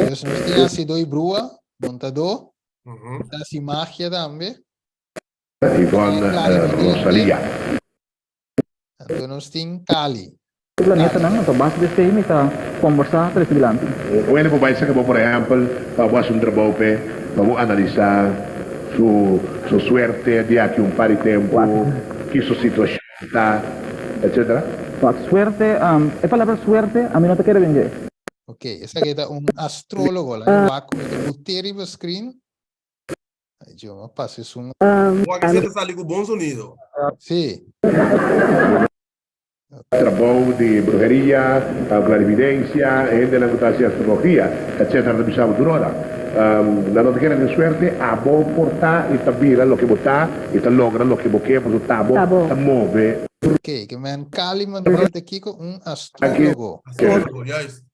Dus nos tin hasidó i brua, montadó, ta hasi magia tambe. Yvonne Rosalia. Anto nos tin Kali. E planetanan, anto a base di esei mi ta kombersá trese dilanti. Un hende por bai saka bo, por ehèmpel, pa bo hasi un trabou p'e, pa bo analisá su su suerte di aki un par di tempu, ki su situashon ta, etcétera. Wak, suerte, e palabra suerte ami no ta kere den dje. Ok, esaki ta un astrólogo, laga mi wak ku mi ta but'é riba screen. Ay, yo me pasa es un. Wak esei ta sali ku bon sonido. Sí. Trabou di bruheria, clarividencia, hendenan ku ta hasi astrologia, etc. Ta bisa bo tur ora. Nan no ta kere den suerte, abo por ta i ta bira loke bo ta i ta logra loke bo ke pasobra ta bo ta move. Ok, ke men Kali Manuel ta kiko? Un astrólogo. Astrólogo, juist.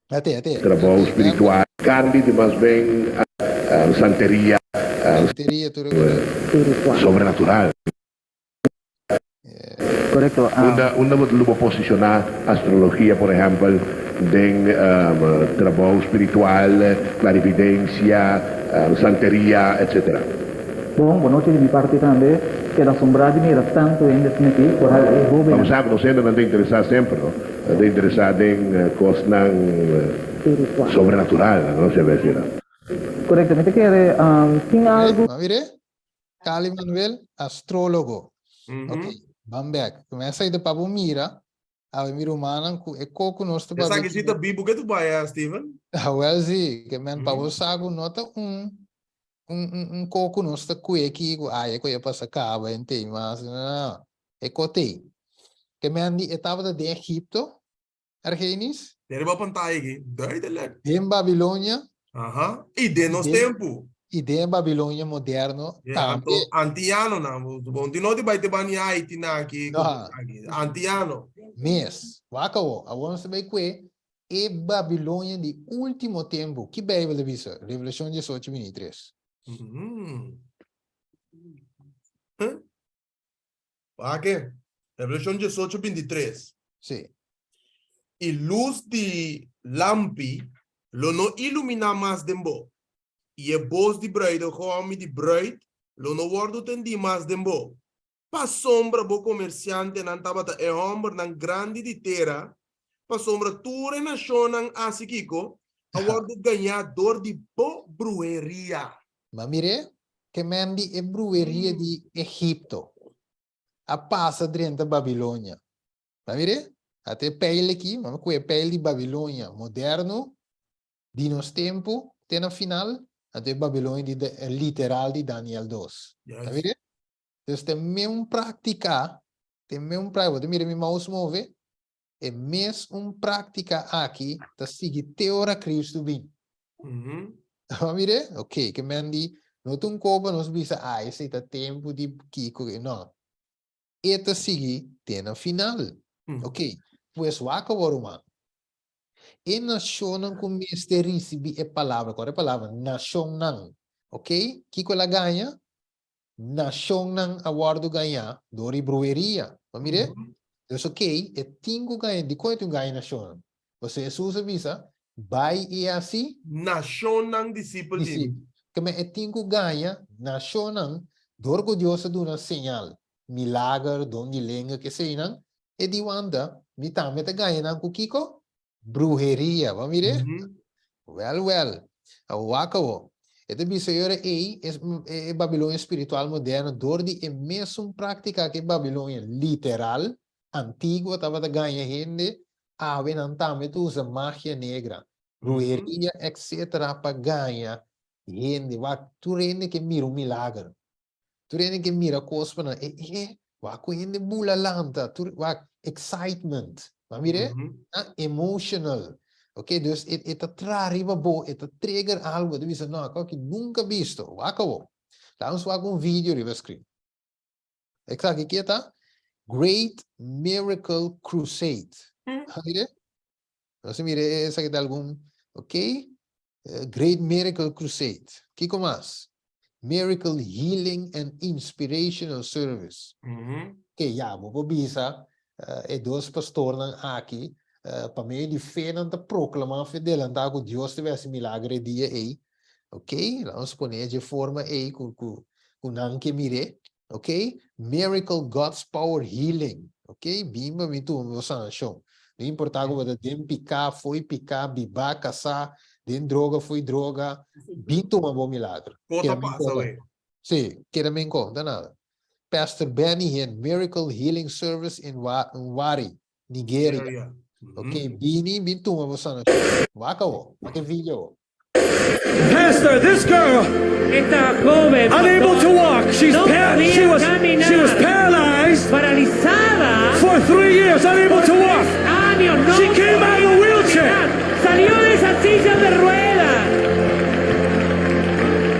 Ate, ate. Trabou spiritual. Cardi di mas ben santeria. Santeria tur e cosa. Sobrenatural. Correcto. Unda unda bo lo bo posiciona astrologia por ehempel den trabou spiritual, clarividencia, santeria etc. Bon, bon nochi di mi parti tambe. Keda asombrá di mira tantu hende asina aki, foral e hóbennan. Bo sa ku nos hendenan ta interesá semper, no? Nan ta interesá den kosnan sobrenatural, no se a decir. Korekto, mi ta kere tin algu. M'a mir'é? Cali Manuel, astrólogo. Ok, ban bèk. Kumesa ei ta pa bo mira Awe mi rumannan ku e ko ku nos ta papia. Esaki si ta bibu ke tu bai a Steven? Awel si, ke men pa bo sa ku no ta un un un un ko ku nos ta kue aki ku ai e ko ya pasa kaba en tei mas no no no e ko tei. Ke men di e tabata den Egipto, Argenis? Den riba pantaya aki, duidelijk. Den Babilonia. Aha, i den nos tempu. I den Babilonia moderno tambe. Anto antianonan, bo no tin bai te bani Haiti nan aki, antiano. Mes, wak awor, awor nos ta bai kue e Babilonia di ultimo tempu. Ki Bijbel ta bisa? Revelashon diesocho binti tres. Wak e, Revelashon diesocho binti tres. Si. I lus di lampi lo no iluminá mas den bo, i e bos di bruidegom i di bruid lo no wòrdu tendí mas den bo. Pasobra bo komersiantenan tabata e hòmbernan grandi di tera, pasobra tur e nashonnan a hasi kiko? A wòrdu gañá dor di bo bruheria. Ma mir'é, ke men di e bruheria di Egipto a pasa drenta Babilonia. Ma mir'é, ata e peil aki, mami ku e peil di Babilonia moderno di nos tempu te na final, anto e Babilonia di literal di Daniel dos. Ma mir'é? Dus ta e meun práktika, ta e meun práktika, bo ta mira mi mouse move? E mes un práktika aki ta sigui te ora Cristo bin. Bo a mir'é? Ok, ke men di, no ta un koba nos bisa, ah, esei ta tempu di kiko, no. E ta sigui te na final. Ok, pues wak awor ruman. E nashonnan ku mester risibí e palabra, kòrda e palabra, nashonnan, ok, kiko el a gaña? Nashonnan a wòrdu gañá dor di bruheria. Bo mir'é? Dus okey, e tin ku gaña. Dikon e tin ku gaña nashonnan? Pasobra Hesus a bisa, Bai i hasi. Nashonnan disipel di mi. Keme e tin ku gaña nashonnan dor ku Dios a duna señal, milager, don di lenga, keseinan, e di wanta, mi tambe ta gaña nan ku kiko? Bruheria, bo a mir'é? Wèl, wèl. Awor wak awor. E ta bisa e ora ei, e Babilonia spiritual moderno, dor di e mesun práktika ku e Babilonia literal, antiguo, tabata gaña hende, awe nan tambe ta usa magia negra, bruheria, etcetera, pa gaña hende. Wak, tur hende ke mira un milager. Tur hende ke mira kos pa nan, e e, wak ku hende bula lanta, tur, wak, excitement. Bo a mira e? Ah, emotional. Ok, dus e, e ta traha riba bo, e ta trigger algo, e ta bisa, no, akò aki nunka bisto, wak awor. Laga nos wak un video riba screen. Esaki ke ta? Great Miracle Crusade. A mira e? Nos a mira esaki ta algun, ok, Great Miracle Crusade. Kiko mas? Miracle Healing and Inspirational Service. Ok, ya, bo por bisa e dos pastornan aki, pa medio di fe nan ta proclama fe delanta cu Dios ta bay haci milagro e dia ey. Ok, laga nos pone dje forma ey cu cu nan ke mir'é. Ok, Miracle God's Power Healing. Ok, bin pa mi tuma bo sanashon. No importa ku bo ta den piká, fo'i piká, bibá, kasá, den droga, fo'i droga, bin tuma bo milagro. Kos ta pasa wei. Sí, keda men konta nada. Pastor Benny Hinn, Miracle Healing Service in Warri, Nigeria. Ok, bini, bin tuma bo sanashon. Wak awo, wak e video awo. Pastor, this girl, Esta joven, unable to walk, she's no pa podía she was caminar, she was paralyzed paralizada for three years, unable por to walk. tres años, no She came out of podía a wheelchair. caminar. Salió de esa silla de ruedas.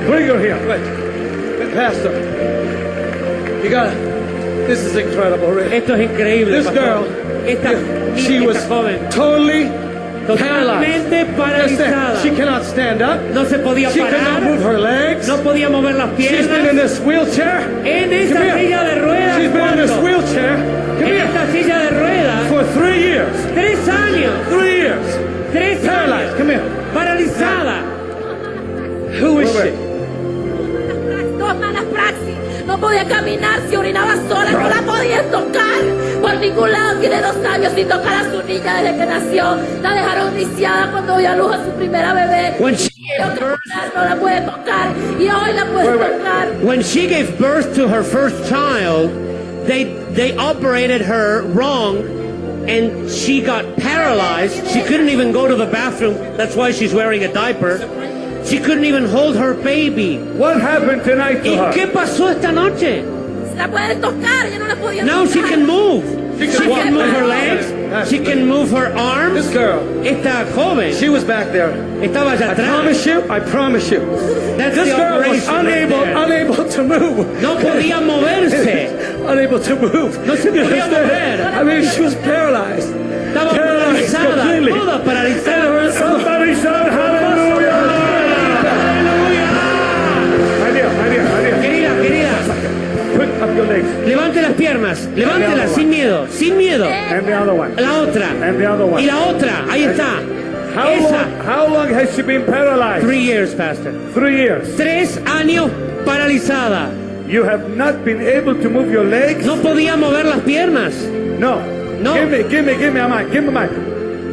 Bring her here, wait. Pastor, you gotta, this is incredible, really. Esto es increíble, This pastor. girl, Esta, she esta was joven, totally totalmente paralizada. She cannot stand up. No se podía She parar. cannot move her legs. No podía mover las She's been in piernas. this wheelchair. En esa Come here. silla de ruedas, She's been in this ¿cuánto? wheelchair. Come En here. esta silla de ruedas, For three years. tres años. Three years. Tres Paralyzed. años. Come here. Paralizada. Who is she? Dos malas praxis. No podía caminar, se orinaba sola, no la podía tocar por ningún lado. Tiene dos años sin tocar a su niña desde que nació. La dejaron lisiada cuando dio a luz a su primera bebé. When she Quiero caminar, no la puede tocar y hoy la puede tocar. When she gave birth to her first child, they they operated her wrong and she got paralyzed. She couldn't even go to the bathroom. That's why she's wearing a diaper. She couldn't even hold her baby. What happened tonight to ¿Y her? qué pasó esta noche? La puede tocar, ya no la podía Now tocar. she can move. She can She walk. can move her legs. She can move her arms. This girl, Esta joven she was back there. estaba allá I atrás. promise you, I promise you. That's This the girl was operation right unable, there. unable to move. No podía moverse. unable to move. No se You podía understand? mover. I mean, she was paralyzed. Estaba Paralyzed paralizada, completely. toda paralizada. And her- Somebody shout hallelujah! ¡Aleluya! My dear, my dear, my dear. Querida, querida, Put up your legs. levante las piernas. piernas. Levántela sin miedo, sin miedo. And the other one. La otra. And the other one. Y la otra. Ahí está. How Esa. long, how long has she been paralyzed? Three years, Pastor. Three years. Tres años paralizada. You have not been able to move your legs? No podía mover las piernas. No. No. Give me, give me, give me a mic. Give me a mic.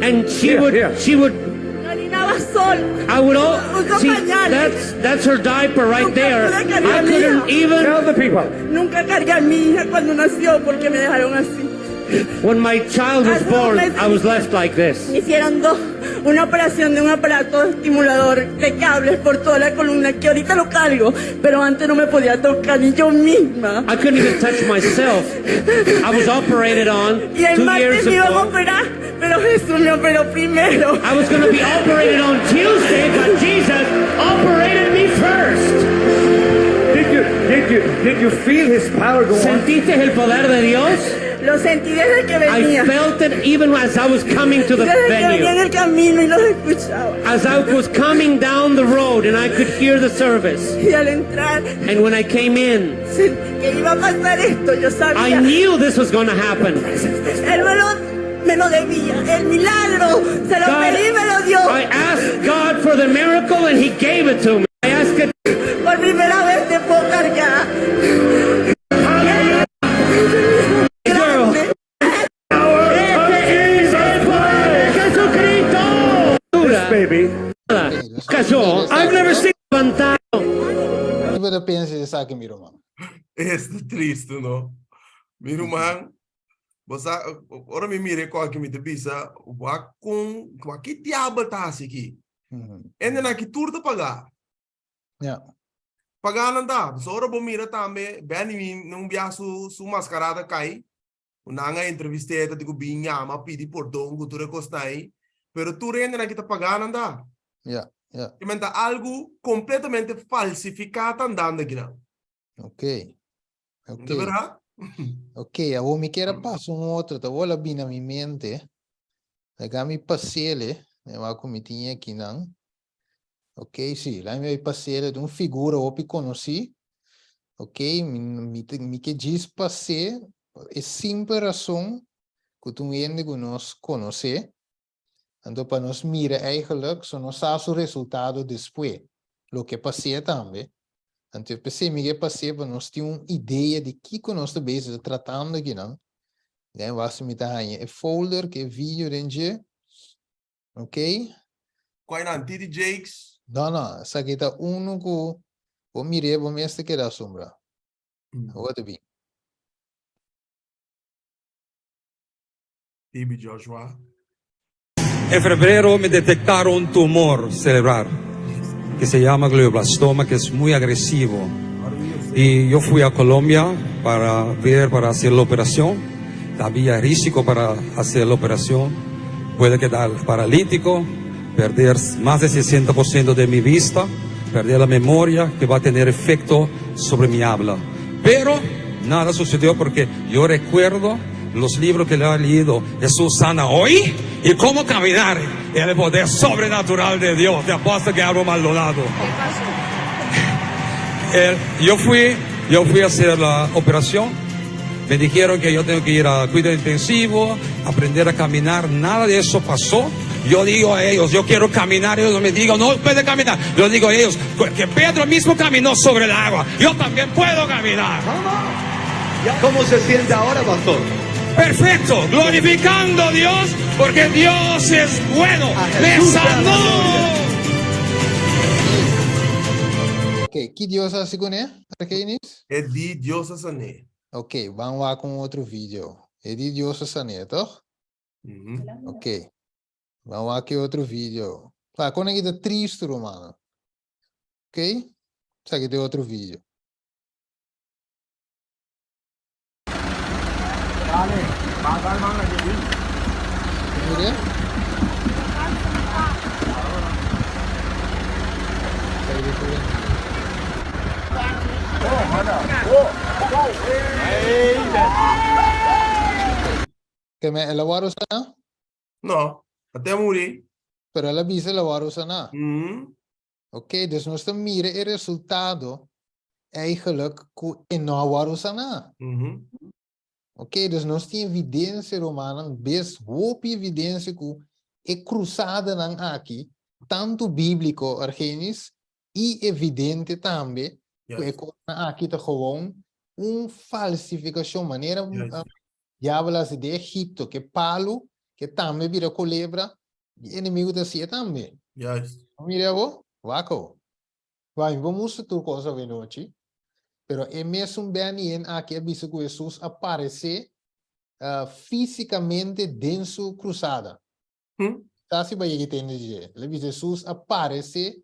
And she Here, would, here. she would, Orinaba sol. I would all, Uso see, pañales. that's, that's her diaper right Nunca there. pude cargar I a mi couldn't hija. even, Tell the people. Nunca cargué a mi hija cuando nació porque me dejaron así. when my child was Hace unos born, meses I was left like this. Me hicieron dos, una operación de un aparato estimulador de cables por toda la columna que ahorita lo cargo, pero antes no me podía tocar ni yo misma. I couldn't even touch myself. I was operated on Y el two martes years me iban a ago. operar, pero Jesús me operó primero. I was going to be operated on Tuesday, but Jesus operated me first. Did you, did you, did you feel his power go on? ¿Sentiste el poder de Dios? Lo sentí desde que I venía. felt it even as I was coming to the Desde que venía en venue. el camino y los escuchaba. As I was coming down the road and I could hear the service. Y al entrar, And when I came in, sentí que iba a pasar esto, yo I sabía. knew this was going to happen. Él me lo, me lo debía, el milagro. Se lo God, pedí y me lo dio. I asked God for the miracle and He gave it to me. I asked it. Por primera vez te puedo cargar. Girl. Grande. Este es el poder de Jesucristo. This baby. Cayó. I've never seen Levantado. Ki bo ta pensa di esaki, mi ruman? Esta tristu, no? Mi ruman, bo sa, ora mi mira e kos aki mi ta bisa, wak kon, wak ki diabel ta hasi aki? Hendenan aki tur ta pagá. Ja. Pagá nan ta. So ora bo mira tambe, Benny mi un bia su su mascarada kai, nan a entrevist'é ta di ku bin yama pidi pordon ku tur e kosnan ei, pero tur hendenan aki ta pagá nan ta. Ja, ja. Ki men ta algu kompletamente falsifiká ta andando akinan. Ok. Ok. De verdad? Ok, awor mi kier a pasa un otro, ta wou a bini na mi mente. Laga mi pas'ele, e wak ku mi tin akinan. Ok, sí, laga mi bai pas'ele di un figura hopi konosí. Ok, mi mi mi ke djis pas'é e simpel rason ku ta un hende ku nos konosé. Anto pa nos mira eigenlijk, so nos sa su resultado despues, loke pas'é tambe. Anto p'esei mi ke pas'é pa nos tin un idea di kiko nos ta bezig ta tratando akinan. Den wak mi ta haña e folder ku e video den dje. Ok. Kua nan? TD Jakes? No, no, esaki ta unu ku bo mir'é bo mes ta keda asombrá. Awor ta bin. TB Joshua. En febrero me detectaron un tumor cerebral que se llama glioblastoma, que es muy agresivo. Y yo fui a Colombia para ver, para hacer la operación. Había riesgo para hacer la operación. Puede quedar paralítico, perder más del 60% de mi vista, perder la memoria, que va a tener efecto sobre mi habla. Pero nada sucedió porque yo recuerdo los libros que le he leído. Jesús sana hoy y cómo caminar en el poder sobrenatural de Dios, de apóstol Gabriel Maldonado. yo fui, yo fui a hacer la operación. Me dijeron que yo tengo que ir a cuidado intensivo, aprender a caminar. Nada de eso pasó. Yo digo a ellos, yo quiero caminar. Ellos me digan, no puede caminar. Yo digo a ellos, que Pedro mismo caminó sobre el agua. Yo también puedo caminar. ¿Cómo se siente ahora, pastor? Perfecto, glorificando a Dios, porque Dios es bueno. Me sanó. Ok, ki Dios a hasi kuné, Argenis? E di Dios a san'é. Ok, ban wak un otro video. E di Dios a san'é, toch? Ok, ban wak e otro video. Kla, kon aki ta tristu, rumannan. Ok, esaki ta e otro video. Mire. Ke me el a wòrdu saná? No, a te muri. Pero el a bisa el a wòrdu saná. Ok, dus nos ta mira e resultado eigenlijk ku e no a wòrdu saná. Ok, dus nos tin evidensia, rumannan, bes hopi evidensia ku e krusadanan aki, tantu bíbliko, Argenis, i evidente tambe, ku e kosnan aki ta gewoon un falsifikashon, manera diabel a hasi den Egipto, ku e palu, ku tambe bira kolebra, e enemigu ta hasié tambe. Mira abo, wak awo. Wak, mi por mustra tur kos awe nochi, pero e mesun Benny Hinn aki a bisa ku Hesus a paresé físikamente den su krusada. Ta si bo a yega e tende dje. El a bisa Hesus a paresé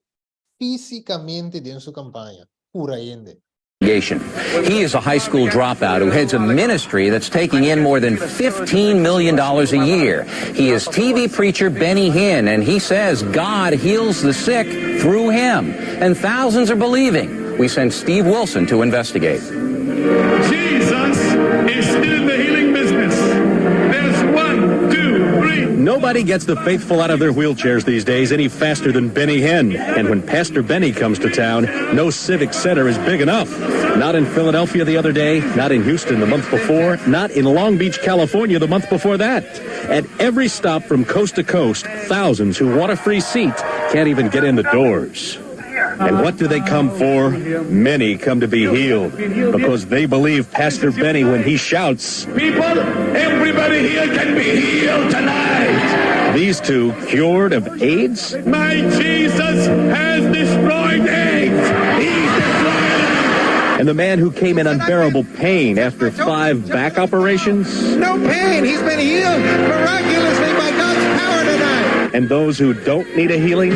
físikamente den su kampaña, kura hende. He is a high school dropout who heads a ministry that's taking in more than $15 million a year. He is TV preacher Benny Hinn, and he says God heals the sick through him. And thousands are believing. We sent Steve Wilson to investigate. Jesus is still in the healing business. There's one, two, three. Nobody gets the faithful out of their wheelchairs these days any faster than Benny Hinn. And when Pastor Benny comes to town, no civic center is big enough. Not in Philadelphia the other day, not in Houston the month before, not in Long Beach, California the month before that. At every stop from coast to coast, thousands who want a free seat can't even get in the doors. And what do they come for? Many come to be healed because they believe Pastor Benny when he shouts, People, everybody here can be healed tonight. These two cured of AIDS? My Jesus has destroyed AIDS. He's destroyed it. And the man who came in unbearable pain after five back operations? No pain. He's been healed miraculously by God's power tonight. And those who don't need a healing?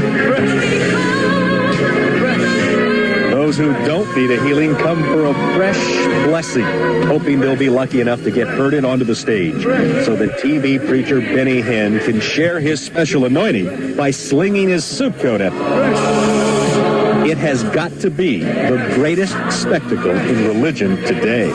Those who don't need a healing come for a fresh blessing, hoping they'll be lucky enough to get herded onto the stage so that TV preacher Benny Hinn can share his special anointing by slinging his suit coat at them. It has got to be the greatest spectacle in religion today.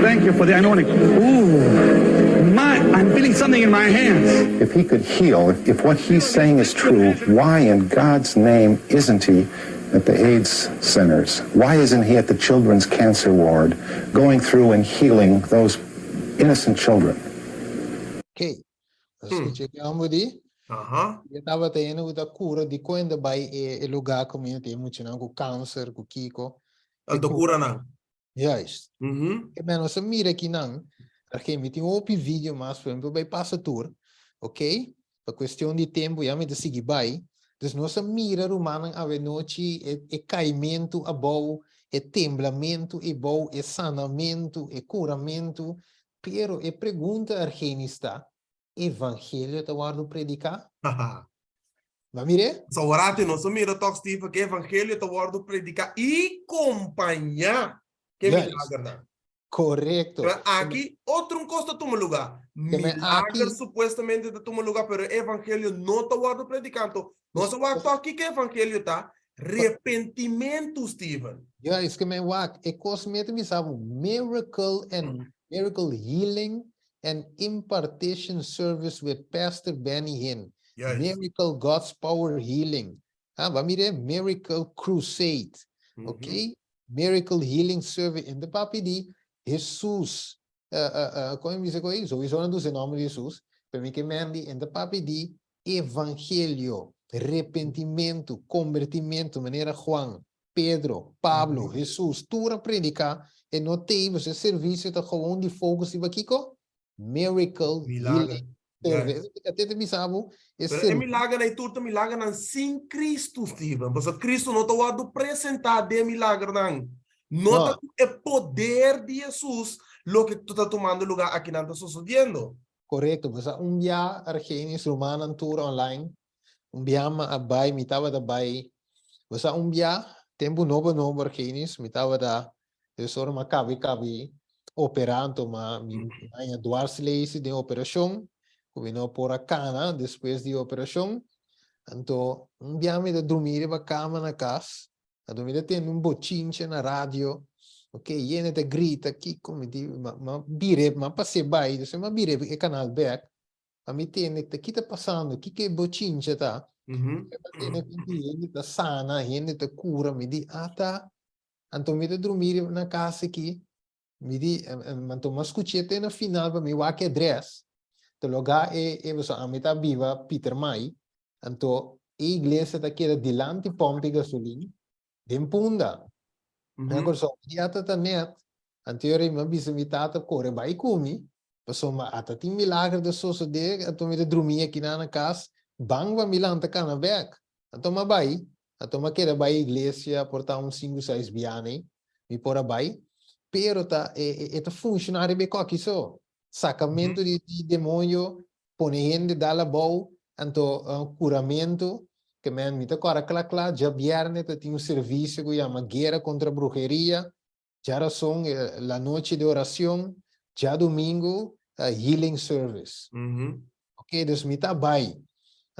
Thank you for the anointing. Ooh, my, I'm feeling something in my hands. If he could heal, if what he's saying is true, why in God's name isn't he at the AIDS centers? Why isn't he at the children's cancer ward going through and healing those innocent children? Ok. Skucha ki homber di. E tabata hende ku ta kura di kon ta bai e lugá kaminda tin e muchanan ku kanser, ku kiko. Anto kura nan. Juist. E men nos a mira akinan, Arge, mi tin hopi video mas, pero mi por bai pasa tur, ok? Pa cuestion di tempo ya mi ta sigui bai. Dus nos a mira rumannan awenochi e e caimentu abou, e temblamentu ebou, e sanamentu, e curamentu. Pero e pregunta Argenis ta, Evangelio ta wordo predica? Bo a mir'é? So awor nos a mira toch Steve ku evangelio ta wordo predica i kompañá ku e milagernan. Korekto. Pero aki otro un kos ta tuma lugá. Milager supuestamente ta tuma lugá, pero evangelio no ta wordo prediká. Anto nos a wak toch kiko evangelio ta? Repentimentu, Steven. Ja, es ke men wak, e kos mi ta bisa bo, miracle and miracle healing and impartation service with Pastor Benny Hinn. Miracle God's Power Healing. Ah, ba mire Miracle Crusade. Ok? Miracle Healing Service. En de papi di Jesus. Uh, uh, uh, kon mi bisa koi? Sowieso nan duse nomber di Jesus. Pero mi ke men di, en de papi di evangelio, repentimentu, konbertimentu, manera Juan, Pedro, Pablo, Jesus, tur a prediká, e no tei, pasobra e servisio ta gewoon di focus riba kiko? Miracle Milager. healing service. Yes. Te ta bisa bo, e Pero e milagernan ei tur ta milagernan sin Cristo, Steven. Pasobra Cristo no ta wòrdu presentá den e milagernan. No ta ku e poder di Jesus loke ta tumando lugá akinan ta sosodiendo. Korekto, pasobra un bia Argenis rumannan tur online, un bia mi a bai, mi tabata bai, bo sa un bia, tempu nobo nobo Argenis, mi tabata, des ora mi a kabi kabi operá, anto mi haña dwarslaesie den operashon, ku mi no por a kana despues di operashon, anto un bia mi ta drumi riba kama na kas, Anto mi ta tende un bochinche na radio, ok, yende ta grita, kiko, mi di, ma, ma bira, ma pas'é bai, dus mi a bira e kanal bek, ma mi tende ta ki ta pasando, kiko e bochinche ta, mi a tende ku hende ta sana, hende ta kura, mi di, ata, anto mi ta drumi na kas aki. Mi di, anto m'a skuch'é te na final pa mi wak e adrès. Ta logá e, e pasobra ami ta biba Pietermaai, anto e iglesia ta keda dilanti pòmp di gasolin den Punda. Na Kòrsou. Mi di ata ta nèt, anto e ora mi a bisa mi tata kore bai ku mi, pasobra ata tin milager ta sosodé, anto mi ta drumí akinan na kas, ban pa mi lanta kana bèk. Anto m'a bai, anto m'a keda bai iglesia por ta un sinku seis biaha mi por a bai, pero ta e e ta funshoná riba e kòki so, sakamentu di di demonio, pone hende dal abou, anto kuramentu, ke men mi ta kòrda kla kla djabièrnè ta tin un servisio ku yama guera kontra bruheria, djarason la noche de oracion, djadumingu healing service. Ok, dus mi ta bai.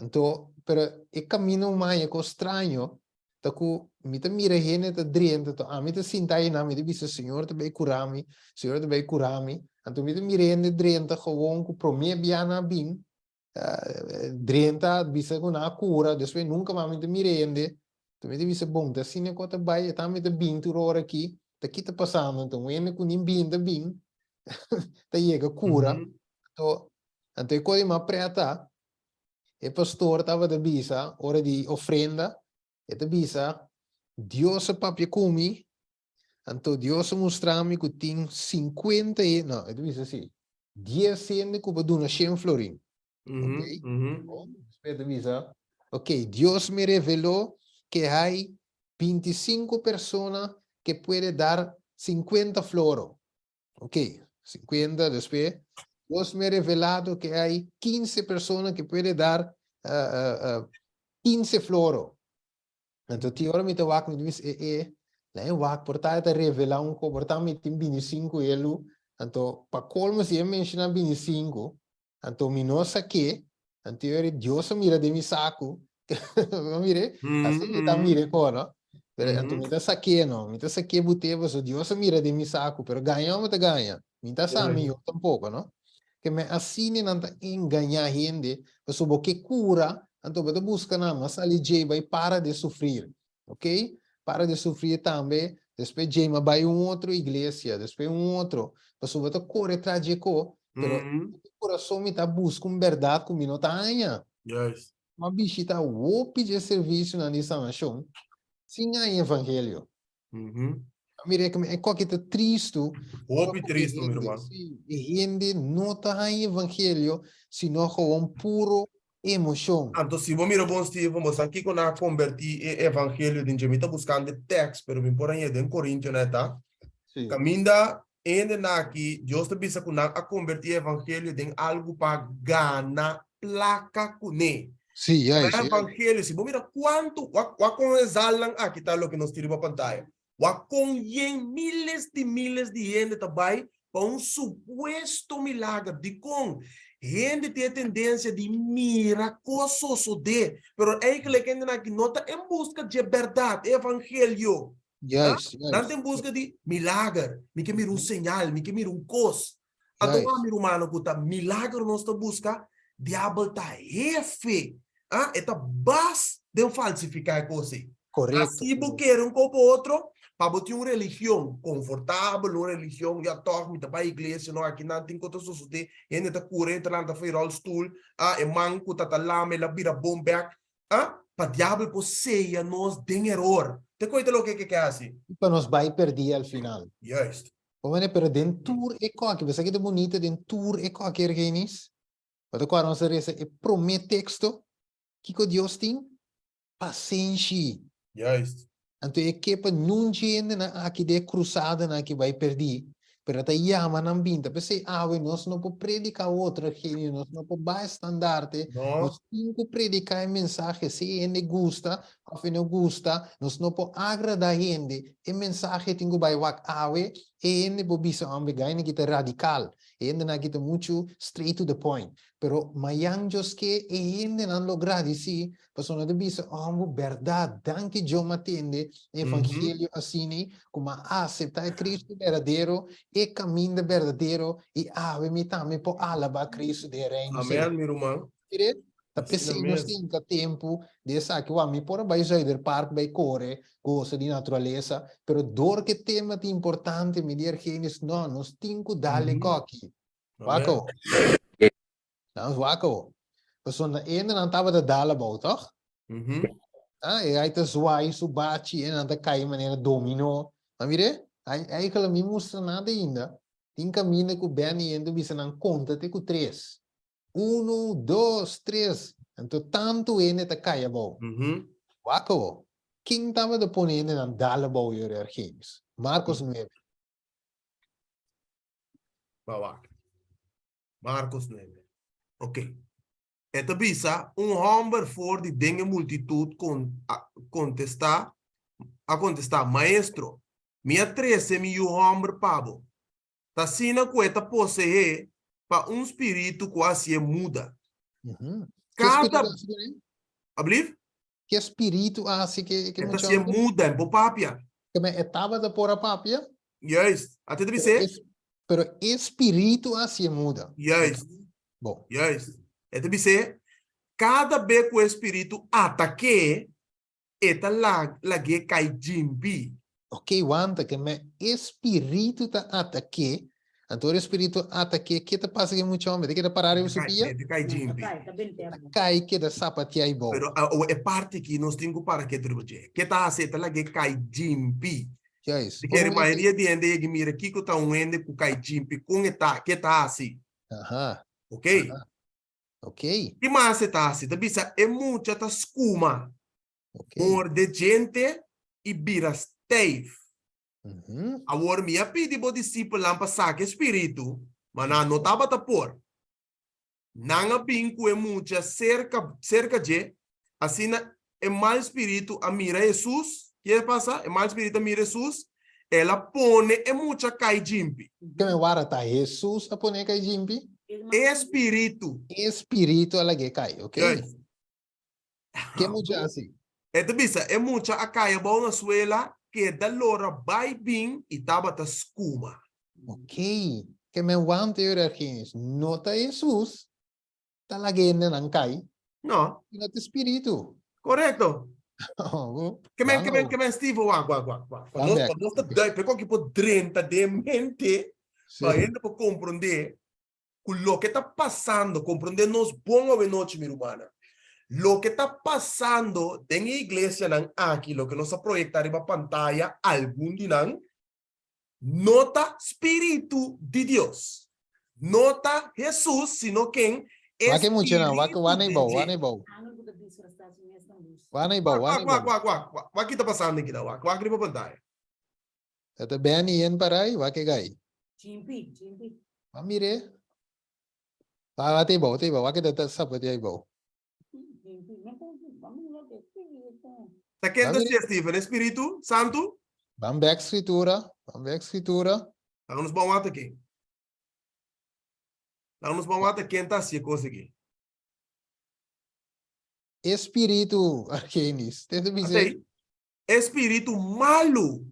Anto, pero e camino maya ko straño ta ku mi ta mira hende ta drenta, to ami ta sinta einan, mi ta bisa Señor ta bai kura mi, Señor ta bai kura mi. Anto mi ta mira hende drenta gewoon ku prome bia nan a bin, drenta bisa ku nan a kura, despues nunka mas mi ta mira hende. Anto mi ta bisa bon, ta asina ku ta bai, e ta mi ta bin tur ora aki, ta ki ta pasando? Anto un hende ku ni bin ta bin, ta yega kura. Anto, anto e kos di mas preta, e pastor tabata bisa ora di ofrenda, e ta bisa, Dios a papia ku mi, anto Dios a mustra mi ku tin sinkuenta e, no, e ta bisa asi, dies hende ku bo duna shen florin. Ok? Despues e ta bisa, ok, Dios me reveló ke hay bintisinku persona ke puede dar sinkuenta floro. Ok, 50, después Dios me ha revelado que hay 15 personas que puede dar uh, uh, uh, 15 floro. Entonces, ti ora mi te wak, mi dice, eh, eh, la en wak, por ta te revela un ko, por ta mi tin 25 elu, anto, pa colmo si e menciona 25, Anto mi no sa ke, anto yo eri Dios a mira den mi saku, bo mire, así mi ta mire ko, no? Pero anto mi ta saké, no, mi ta saké bute paso Dios a mira den mi saku, pero gaña mi ta gaña, mi ta sa mi yo tampoco, no? Ke me asina nan ta engañá hende, paso bo ke kura, anto bo ta buska nan, mas sali djei bai para de sufrir, ok? Para de sufrir tambe, despues djei mi a bai un otro iglesia, despues un otro, pasobra bo ta kore tras dje ko, pero mm -hmm. kurason mi ta buska un bèrdat ku mi no ta haña. Juist. Mi a bishita hopi dje servisionan di sanashon sin haña evangelio. Mm -hmm. Mira, e koki ta tristu. Hopi tristu, mi ruman. Sí, e hende no ta haña evangelio, sino gewoon puro emoshon. Anto si bo mira bon Steven, bo sa kiko nan a kombertí e evangelio den dje? Mi ta buskando e tèks, pero mi por hañ'é den Korintionan e ta. Sí. Kaminda hendenan aki, Dios ta bisa ku nan a kombertí e evangelio den algu pa gana plaka kuné. Sí, Nan juist, juist. evangelio, si bo mira kuantu, wak wak kon e zalnan aki ta loke nos tin riba pantaya. Wak kon yen miles di miles di hende ta bai pa un supuesto milager. Dikon? Hende tin e tendensia di mira kos sosodé, pero eigenlijk hendenan aki no ta en buska dje bèrdat, e evangelio. Juist, Nan juist. ta en buska di milager. Mi ke mira un señal, mi ke mira un kos. Anto Juist. wak mi rumannan ku ta milager nos ta buska, diabel ta hefe, ah, e ta bas den falsifiká e kos ei. Korekto, Asi bo korekto. kere un kopo otro, pa bo tin un religion konfortabel, un religion, ya tòg mi ta bai iglesia, no, aki nan tin ku ta sosodé, hende ta kura, hende ta lanta for e ròlstul, ah, e man ku ta ta lama el a bira bon bèk, ah, pa diabel por seya nos den eror. Te koe ta loke e ke ke hasi. I pa nos bai pèrdí al final. Juist. Bo mane, pero den tur e koki, bo sa ki ta bunita den tur e koki, Ergenis? Bo ta kòrda nos a resa e promé teksto? Kiko Dios tin? Pasenshi. Juist. Anto e ke pa niun djendenan aki den e krusadanan aki bai pèrdí, pero ta yama nan bin. Ta p'esei awe nos no por prediká otro, Ergenio, nos no por baha e standarte. No. Nos tin ku prediká e mensahe, si e hende gusta òf e no gusta, nos no por agradá hende. E mensahe tin ku bai wak awe, e hende por bisa, hombre, gainan aki ta radikal, e hendenan aki ta muchu straight to the point. Pero mayan Dios ke e hendenan lo gradisí, pasobra nan ta bisa, hombre, bèrdat, danki Dios m'a tende e evangelio asina, ku m'a aseptá e Cristo berdadero, e kaminda berdadero, i awe mi tambe por alabá Cristo den e reino. Amèn, mi ruman. Mire? Ta p'esei nos tin ka tempu di esaki. Wak, mi por a bai Zuiderpark bai kore, gosa di naturalesa, pero dor ku e tema ta importante, mi di Ergenis, no, nos tin ku dal e kòki. Wak awo. Nos wak awo. Pasobra na ende nan tabata dal abou, tòg? Ah, e ai ta zwaai su bachi en nan ta kai manera dominó. Ma mire, ai, eigenlijk mi mustra nada ainda. Tin kaminda ku Benny hende bisa nan konta te ku tres. Unu, dos, tres. Anto tantu hende ta kai abou. Wak awo. Ken tabata pone hendenan dal abou yori Argenis? Marcos nuebe. Ba wak. Marcos nuebe. Ok. E ta bisa, un hòmber for di den e multitut kon a kontestá a kontestá, Maestro, mi a trese mi yu hòmber pa bo. Ta asina ku e ta poseé pa un spiritu ku a hasié muda. Ke spiritu Kada a hasi kuné? Ablief? Ke spiritu a hasi ke ke E ta mucha hasié hòmber? muda, e por papia. Ke men e tabata por a papia? Juist. A te ta Pero bis'é? e pero e spiritu a hasié muda. Juist. Bon. Juist. E ta bis'é, kada be ku e spiritu atak'é, e ta lag'é kai djimpi. Ok, wanta ke men e spiritu ta atak'é, anto ora e spiritu atak'é, ke ta pasa ku e mucha homber? E ta keda pará riba su pia? E ta kai djimpi. E ta kai keda sapatiá i bou. Pero e parti aki nos tin ku para ketu riba dje. Ke ta hasi? E ta lag'é kai djimpi. Juist. Di kere mayoria di hende yega mira kiko ta un hende ku kai djimpi, kon e ta, ke ta hasi. Aha. Ok. Aha. Ok. Ki mas e ta hasi? Ta bisa e mucha ta skuma, Ok. morde djente i bira stijf. Mhm. Awor mi a pidi bo disipelnan pa saka e spiritu, ma nan no tabata por. Nan a bin ku e mucha serka serka dje, asina e mal spiritu a mira Hesus. Ke a pasa? E mal spiritu a mira Hesus, el a pone e mucha kai djimpi. Ke me wara ta Hesus a pone kai djimpi? E spiritu. E spiritu a lag'é kai, ok. Juist. Ke mucha hasi? E ta bisa, e mucha a kai abou na suela, keda lora bai bin i tabata skuma. Ok. Ke men wanta e ora Argenis? No ta Hesus ta laga hendenan kai. No. Sino ta spiritu. Korekto. Ke men, ke men, ke men Steve, wak, wak, wak, wak. Pa nos, pa nos ta duik, pa koki por drenta den mente, pa hende por komprondé ku loke ta pasando, komprondé nos bon awe nochi, mi rumannan. Loke ta pasando den e iglesianan aki, loke nos a proyektá riba pantaya, algun di nan, No ta spiritu di Dios. No ta Hesus, sino ken? E Wak e muchanan, wak, spiritu wana den ibou, dje. wana ibou. Wana ibou, Wak, wana wak, wak, ibou. wak, wak, wak, wak ki ta pasando aki nan, wak, wak riba pantaya. Ta ta Benny yen parai, wak e gai. Ma mire. Wa, wa te ibou, te ibou, wak e ta ta sapatia ibou. Ta ken Ban ta mira. siña Steven? E spiritu santu? Ban bek scritura, ban bek scritura. Laga nos ban wak aki. Laga nos ban wak ken ta hasi e kos aki. E spiritu, Argenis. Te ta bisa. Atei, e spiritu malu.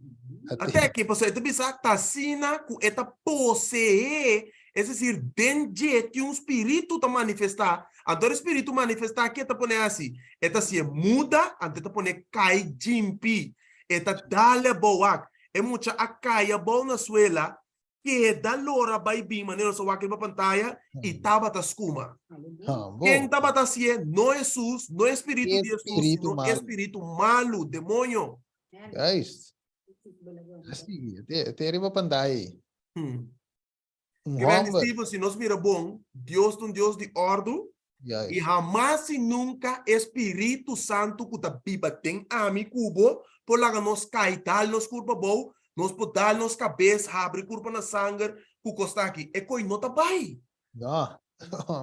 Ate aki, pasobra e ta bisa ta asina ku e ta poseé, es desir, den dje tin un spiritu ta manifestá. Anto e spiritu manifestá, ke e ta pone hasi? E ta hasié muda, anto e ta pone kai djimpi. E ta dal abou. Wak, e mucha a kai abou na suela, keda lora bai bin manera nos a wak riba pantaya i tabata skuma. Ken tabata hasié? No Hesus, no e spiritu di Hesus, sino e spiritu malu, demoño. Juist. Así, te, te riba pantaya ei. Hmm. Un Ke men homber. Steven, si nos mira bon, Dios ta un Dios di òrdu Juist. i hamas i nunka e Spiritu Santu ku ta biba den ami ku bo por laga nos kai dal nos kurpa abou, nos por dal nos kabes, habri kurpa na sanger ku kos ta aki. E koi no ta bai. No.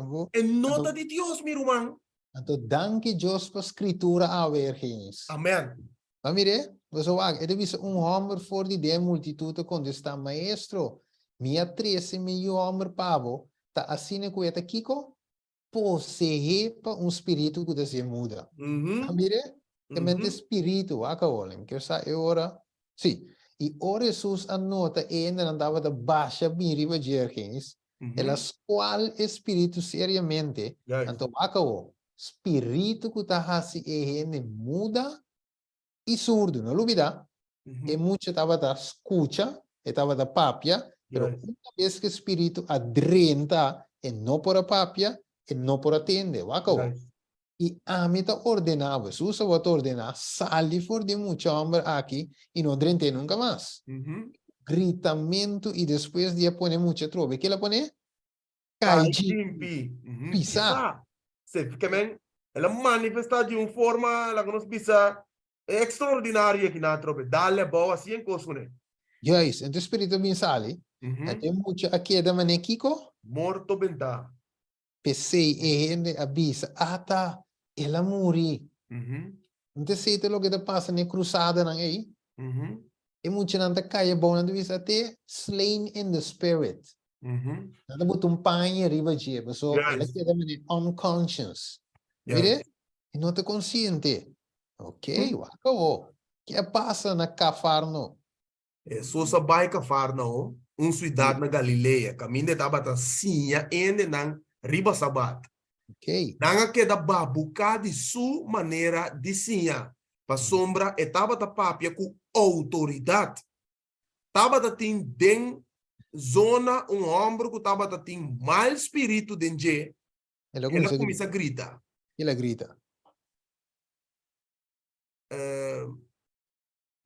Bo. E no Anto, ta di Dios, mi ruman. anto danki Dios pa Skritura awe, Ergenis. Amen. Ma mir'é, boso wak, e ta bisa un hòmber for di den e multitut a kontestá, Maestro, mi a trese mi yu hòmber pa bo, ta asina ku e ta kiko? Poseé pa un spiritu ku ta hasié muda. A mir'é? E mente spiritu, wak awor, mi kier sa e ora, sí. I ora Hesus a nota e hendenan tabata basha bin riba dje, ergens, el a skual e spiritu seriamente, anto wak awor. Spiritu ku ta hasi e hende muda i surdu. No lubida, e mucha tabata skucha, e tabata papia, pero una bes ku e spiritu a drenta, e no por a papia, e no por a tende. Wak awor. I ami ta ordená bo, Hesus awor ta ordená, sali for di e mucha hòmber aki i no drent'é nunka mas. Gritamentu i despues di a pone mucha trobe, ke el a pone? Kai limpi. Pisá. Se, ke men, el a manifestá di un forma, laga nos bisa, extraordinario aki na atrobe. Dale abou así en kos kuné. Juist, en tu spiritu a bin sali, en e mucha a keda manera kiko? Morto bentá. P'esei e hende a bisa, Ata, el a muri. No ta esei ta loke ta pasa na e krusadanan ei? E muchanan ta kai abou, nan ta bisa, At'é slain in the spirit. Nan ta bota un paña riba dje, pasobra el a keda manera unconscious. Mire, e no ta konsiente. Ok, wak awor. Ke a pasa na Kafarno? Hesus a bai Kafarnao, un siudat na Galilea, kaminda e tabata siña hendenan riba Sabat. Nan a keda babuká di su manera di siña, pasobra e tabata papia ku outoridat. Tabata tin den zona un hòmber ku tabata tin mal spiritu den dje, El a el a kuminsá grita. El a grita.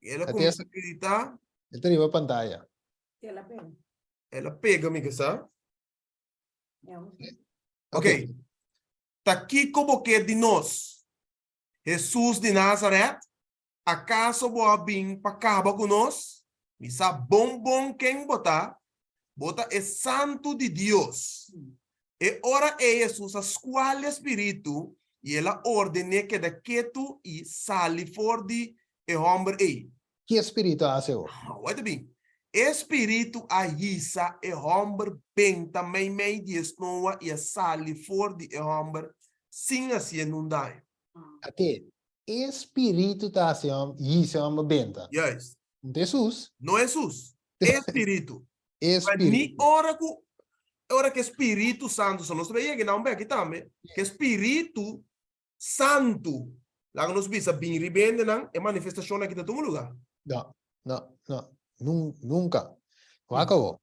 El a kuminsá grita. El ta riba pantaya. El a pega. El a pega, mi ke sa. Ok. Ta kiko bo ke di nos, Hesus di Nazaret? Akaso bo a bin pa kaba ku nos? Mi sa bon bon ken bo ta, bo ta e Santu di Dios. E ora ei Hesus a skual e spiritu i el a orden'é keda ketu i sali for di e hòmber ei. Ki e spiritu a hasi awor? Awor ta bin. E spiritu a hisa e hòmber benta meimei di e snoa i a sali for di e hòmber sin hasié nun daño. Ate, e spiritu ta hasi hisa e hòmber benta. Juist. No ta Hesus. No Hesus. E spiritu. E spiritu. Ni ora ku ora ku e spiritu santu, so nos ta yega na un beki tambe, ku e spiritu santu, laga nos bisa bin riba hendenan, e manifestashon aki ta tuma lugá. No, no, no, nunka. Wak awor.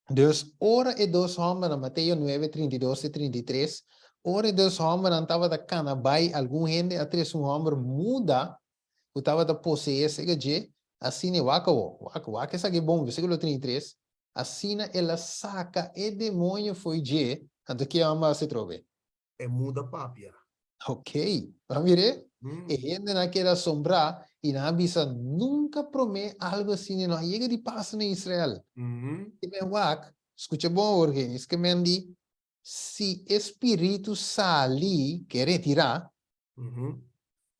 Dus ora e dos hòmbernan, Mateo nuebe, 32 te 33, ora e dos hòmbernan tabata kana bai, algun hende a trese un hòmber muda ku tabata poseé sega dje, asina e wak awor, wak, wak esaki bon, versíkulo 33, asina el a saka e demoño fo'i dje, anto ke hòmber a hasi atrobe? E muda papia. Ok, bo a mir'é? E hendenan a keda asombrá i nan a bisa, Nunka promé algu asina no a yega di pasa na Israel. Ke men wak, skucha bon awor, Genis, ke men di, Si e spiritu sali, ke retirá,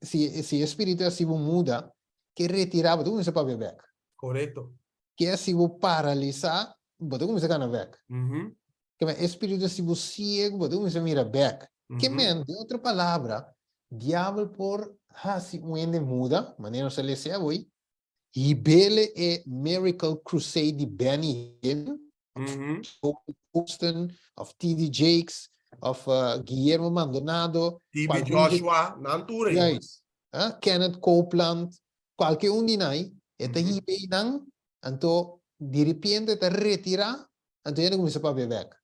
si si e spiritu a hasi bo muda, ke retirá, bo ta kuminsá papia bèk. Korekto. Ke hasi bo paralisá, bo ta kuminsá kana bèk. Ke men e spiritu a hasi bo siegu, bo ta kuminsá mira bèk. Ke men, den otro palabra, diabel por hasi un hende muda, manera nos a lesa awor, hib'ele e Miracle Crusade di Benny Hinn, of Houston, of TD Jakes, of Guillermo Maldonado. TB Joshua, nan tur ei. Juist. Kenneth Copeland, kualke un di nan, e ta hiba einan, anto diripiente ta retira, anto hende kuminsa papia bek.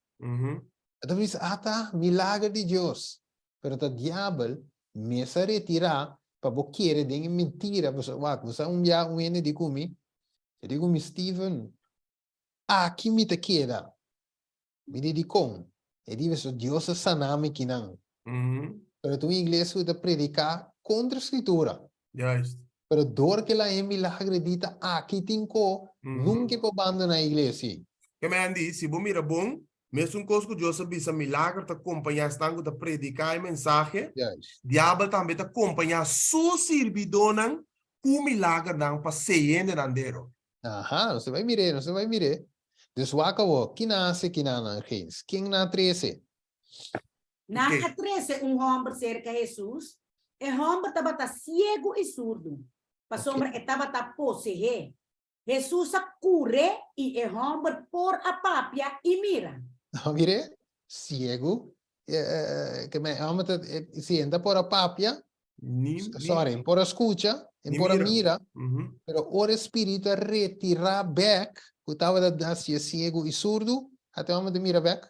E ta bisa, ata, milager di Dios. Pero ta diabel mes a retira pa bo kere den e mentira, pasobra wak, bo sa un bia un hende di ku mi, e di ku mi, Steven, aki mi ta keda. Mi di, Dikon? E di, Pasobra Dios a sana mi kinan. Pero ta un iglesia ku ta prediká kontra Skritura. Juist. Pero dor ku el a haña milagro e di ta aki tin ko, nunka e por bandoná e iglesia ei. Ke men di, si bo mira bon, mesun kos ku Dios a bisa, milager ta kompañá esnan ku ta prediká e mensahe, diabel tambe ta kompañá su sirbidónan ku milagernan pa se'e hendenan dero. Aha, nos ta bai mir'é, nos ta bai mir'é. Dus wak awor, ki nan a hasi kinanan, Geens? Ken nan a trese? Nan a trese un hòmber serka Hesus. E hòmber tabata siegu i surdu, pasobra e tabata poseé. Hesus a kur'é i e hòmber por a papia i mira. Nan mir'é, siegu. Ke men e hòmber ta si e ta por a papia, sorry, e por a skucha, e por a mira, pero ora e spiritu a retirá bèk, ku tabata hasié siegu i surdu, ata e hòmber ta mira bèk.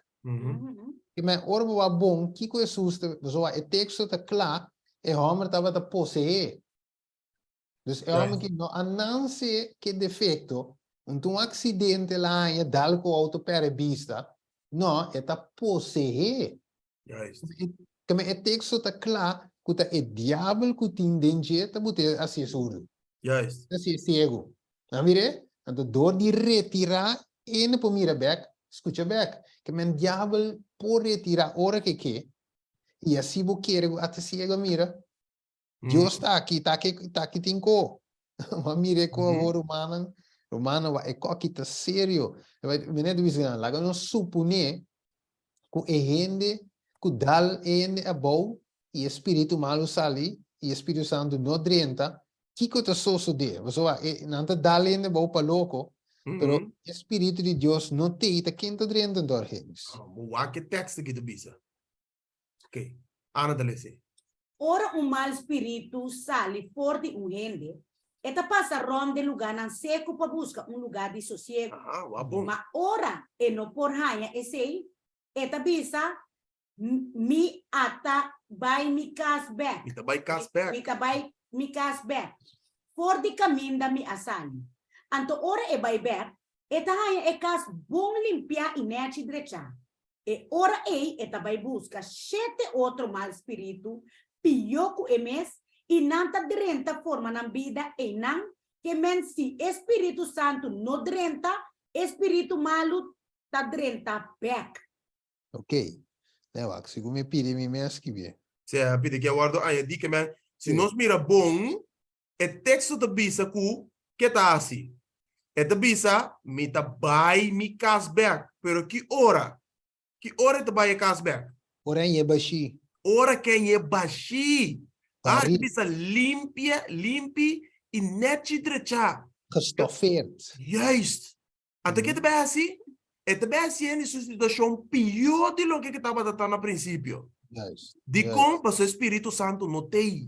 Ke men ora bo wak bon kiko Hesus ta, pasobra e teksto ta kla, e hòmber tabata poseé. Dus e hòmber ki no a nanse ke defekto, un ta un aksidente el a haña dal ku outo pèrdè bista, no, e ta poseé. Keme e teksto ta kla ku ta e diabel ku tin den dje ta but'é hasié surdu. Ta hasié siegu. Nan mir'é? Anto dor di retirá e no por mira bèk, skucha bèk. Keme diabel por retirá ora ku e ke, i asi bo kere ku ata siegu a mira. Dios ta aki, ta aki, ta aki tin ko. Ma mire ko awor rumannan, rumannan wa e koki ta serio. Mi net bisa nan, laga nos supone ku e hende ku dal e hende abou i e spiritu malu sali i e Spiritu Santu no drenta, kiko ta sosode? Pasobra e nan ta dal hende abou pa loko, pero e spiritu di Dios no t'ei, ta ken ta drenta anto Argenis? Bo wak e tekst aki ta bisa. Ok, Ana ta lese. Ora un mal spiritu sali for di un hende, e ta pasa rònt den lugánan seku pa buska un lugá di sosiegu. Ah, wak bon. Ma ora e no por haña esei, e ta bisa, Mi a ta bai mi kas bèk. Mi ta bai kas bèk. Mi ta bai mi kas bèk. For di kaminda mi a sali. Anto ora e bai bèk, e ta haña e kas bon limpiá i nèchi drechá. E ora ei e ta bai buska shete otro mal spiritu pió ku e mes i nan ta drenta forma nan bida einan ke men si e Spiritu Santu no drenta e spiritu malu ta drenta bèk. Ok. Lei wak, segun mi pidi mi mes skibié. Sea, pidi ke a wòrdu añadí ke men si nos mira bon E teksto ta bisa ku ke ta hasi? E ta bisa, Mi ta bai mi kas bèk. Pero ki ora? Ki ora e ta bai e kas bèk? Ora en e bashí. Ora ku en e bashí. Ah, e ta bisa limpia, limpi i nèchi drechá. Gestoffeerd. Juist. Anto ke ta bai hasi? E ta bai hasi hende su situashon pió di loke ke tabata ta na prinsipio. Juist. Dikon? Pasobra e spiritu santu no t'ei.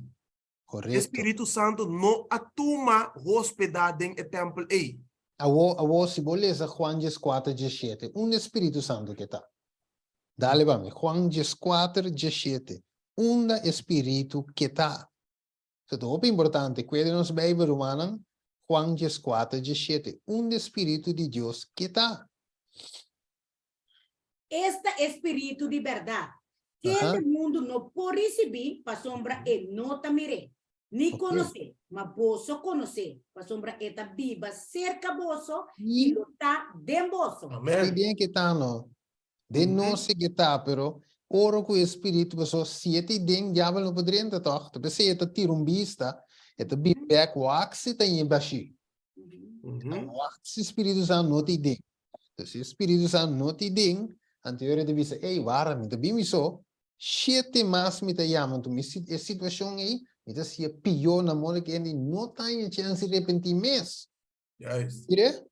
Correcto. E Spiritu Santo no a tuma hospeda den e tempel ei. Awo, awo, si bo lesa Juan dieskuater diesshete, unda e Spiritu Santo ke ta? Dale pa mi, Juan dieskuater diesshete, unda e Spiritu ke ta? Esei ta hopi importante, kuede nos Bijbel, rumannan, Juan dieskuater diesshete, unda e Spiritu di Dios ke ta? Esta e spiritu di bèrdat, kende mundu no por risibí pasobra e no ta mir'é, ni konos'é, ma boso konos'é, pasobra e ta biba serka boso i lo ta den boso. Amen. Den ke ta no, den nos e ke ta, pero ora ku e spiritu, pasobra si e ta den, diabel no por drenta tòg, ta p'esei e ta tira un bista, e ta bin bèk wak si ta yin bashí. E ta wak si spiritu santu no ta den. Entonces, si e Spiritu Santu no tin den, anto e ta bisa, ey, wara, mi ta bin mi so, shete mas mi ta yama, anto mi e situacion ey, mi ta siña pió na modo cu hende no ta haña chance di repentí mes. Juist. Mire,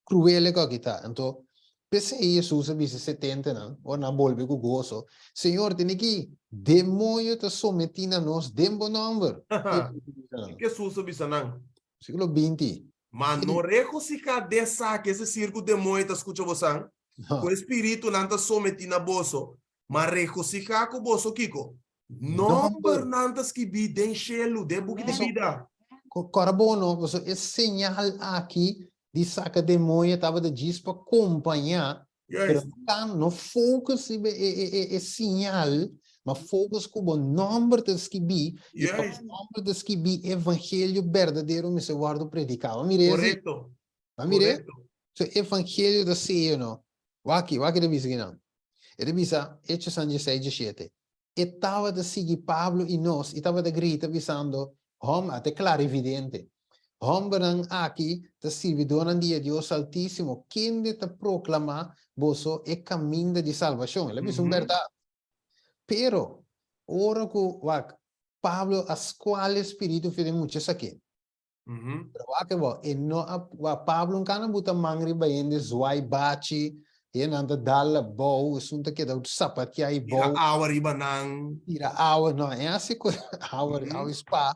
cruel e koki ta. Anto, p'esei Jesus a bisa e setentenan, ora nan a bolbe cu goso, Señor, tene ki demoño ta sometí na nos den bo nomber. Kiko Jesus a bisa nan? Versículo 20. Ma no regosihá den esaki, es desir, ku demoño ta skucha bosan, ku e spiritunan ta sometí na boso, ma regosihá ku boso kiko? Nòmbernan ta skibí den shelu, den buki di bida. Kòrda bon no, pasobra e señal aki di saka demoño tabata djis pa kompañá Pero no no focus riba e e e e señal, ma focus ku bo nomber ta skibí, i pa bo nomber ta skibí evangelio berdadero mester wòrdu prediká. Bo a mira esei? Korekto. Bo a mira? So evangelio ta seyo no. Wak-ki, wak-ki ta bisa kinan. E ta bisa, Hechos dieseis, diesshete, E tabata sigui Pablo i nos i tabata grita bisando, Hòm, a ta klarividente. Hòmbernan aki ta sirbidónan di e Dios Altísimo, kende ta proklamá boso e kaminda di salbashon. El a bisa un bèrdat. Pero, ora ku, wak, Pablo a skual e spiritu for di mucha esaki. Pero wak e bo, e no a, wak, Pablo un kana buta man riba hende, zwai bachi, Hendenan ta dal abou, esun ta keda sapatia Tira abou. awa riba nan. Tira awa, no, e hasi ku awa, awa e spa.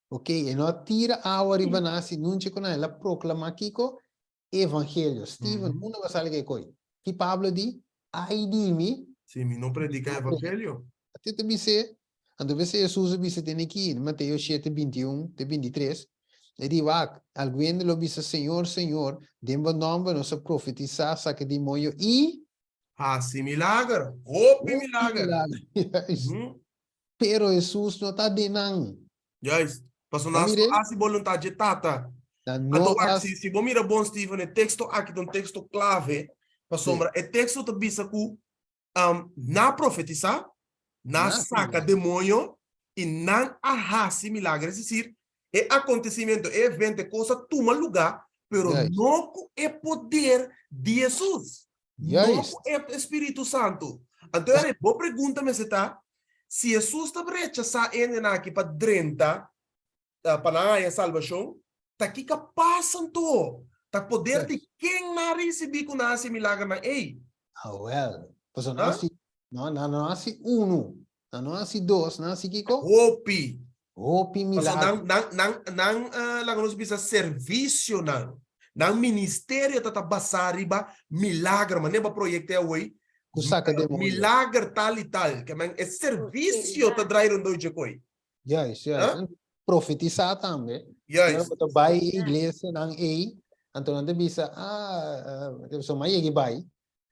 Ok, e no a tira awa riba nan si nunca ku nan, el a proklama kiko? Evangelio. Steven, unda bo a sali ku e koi? Ki Pablo di? Ai di mi. Si mi no prediká evangelio. Ate ta bis'é. Anto bes Hesus a bisa tene aki, na Mateo shete, bintiun te bintitres, E di, Wak, algun hende lo bisa, Señor, Señor, den bo nòmber nos a profetisá, saka demonio i. Hasi milager, hopi milager. Juist. Pero Hesus no ta den nan. Juist. Pasobra nan no hasi boluntat dje Tata. Nan no Anto wak, hasi. si, si bo mira bon, Steven, e teksto aki ta un teksto klave, pasobra e teksto ta bisa ku um, nan a profetisá, nan a saka demoño i nan a hasi milager. Es decir, e acontecimiento, e evento, e kos a tuma lugá, pero no ku e poder di Hesus, no ku e Spiritu Santu. Anto e bo pregunta mester ta, si Hesus ta rechasá e hendenan aki pa drenta pa nan haña salbashon, ta kiko a pasa anto? Ta poder di ken nan a risibí ku nan a hasi e milagernan ei? Awèl, pasobra nan hasi, no, nan no hasi unu, nan no hasi dos, nan hasi kiko? Hopi. Hopi Pasobra milager. nan, nan, nan, nan, laga nos bisa servisionan, nan ministerio ta ta basá riba milager, manera bo a proyekta awor, Ku saka demonio. milager tal i tal, ke men e servisio ta drai rondó dje koi. Juist, juist. Huh? Profetisá tambe. Juist. Ora bo ta bai e iglesianan ei, anto nan ta bisa, ah, eh, so m'a yega bai.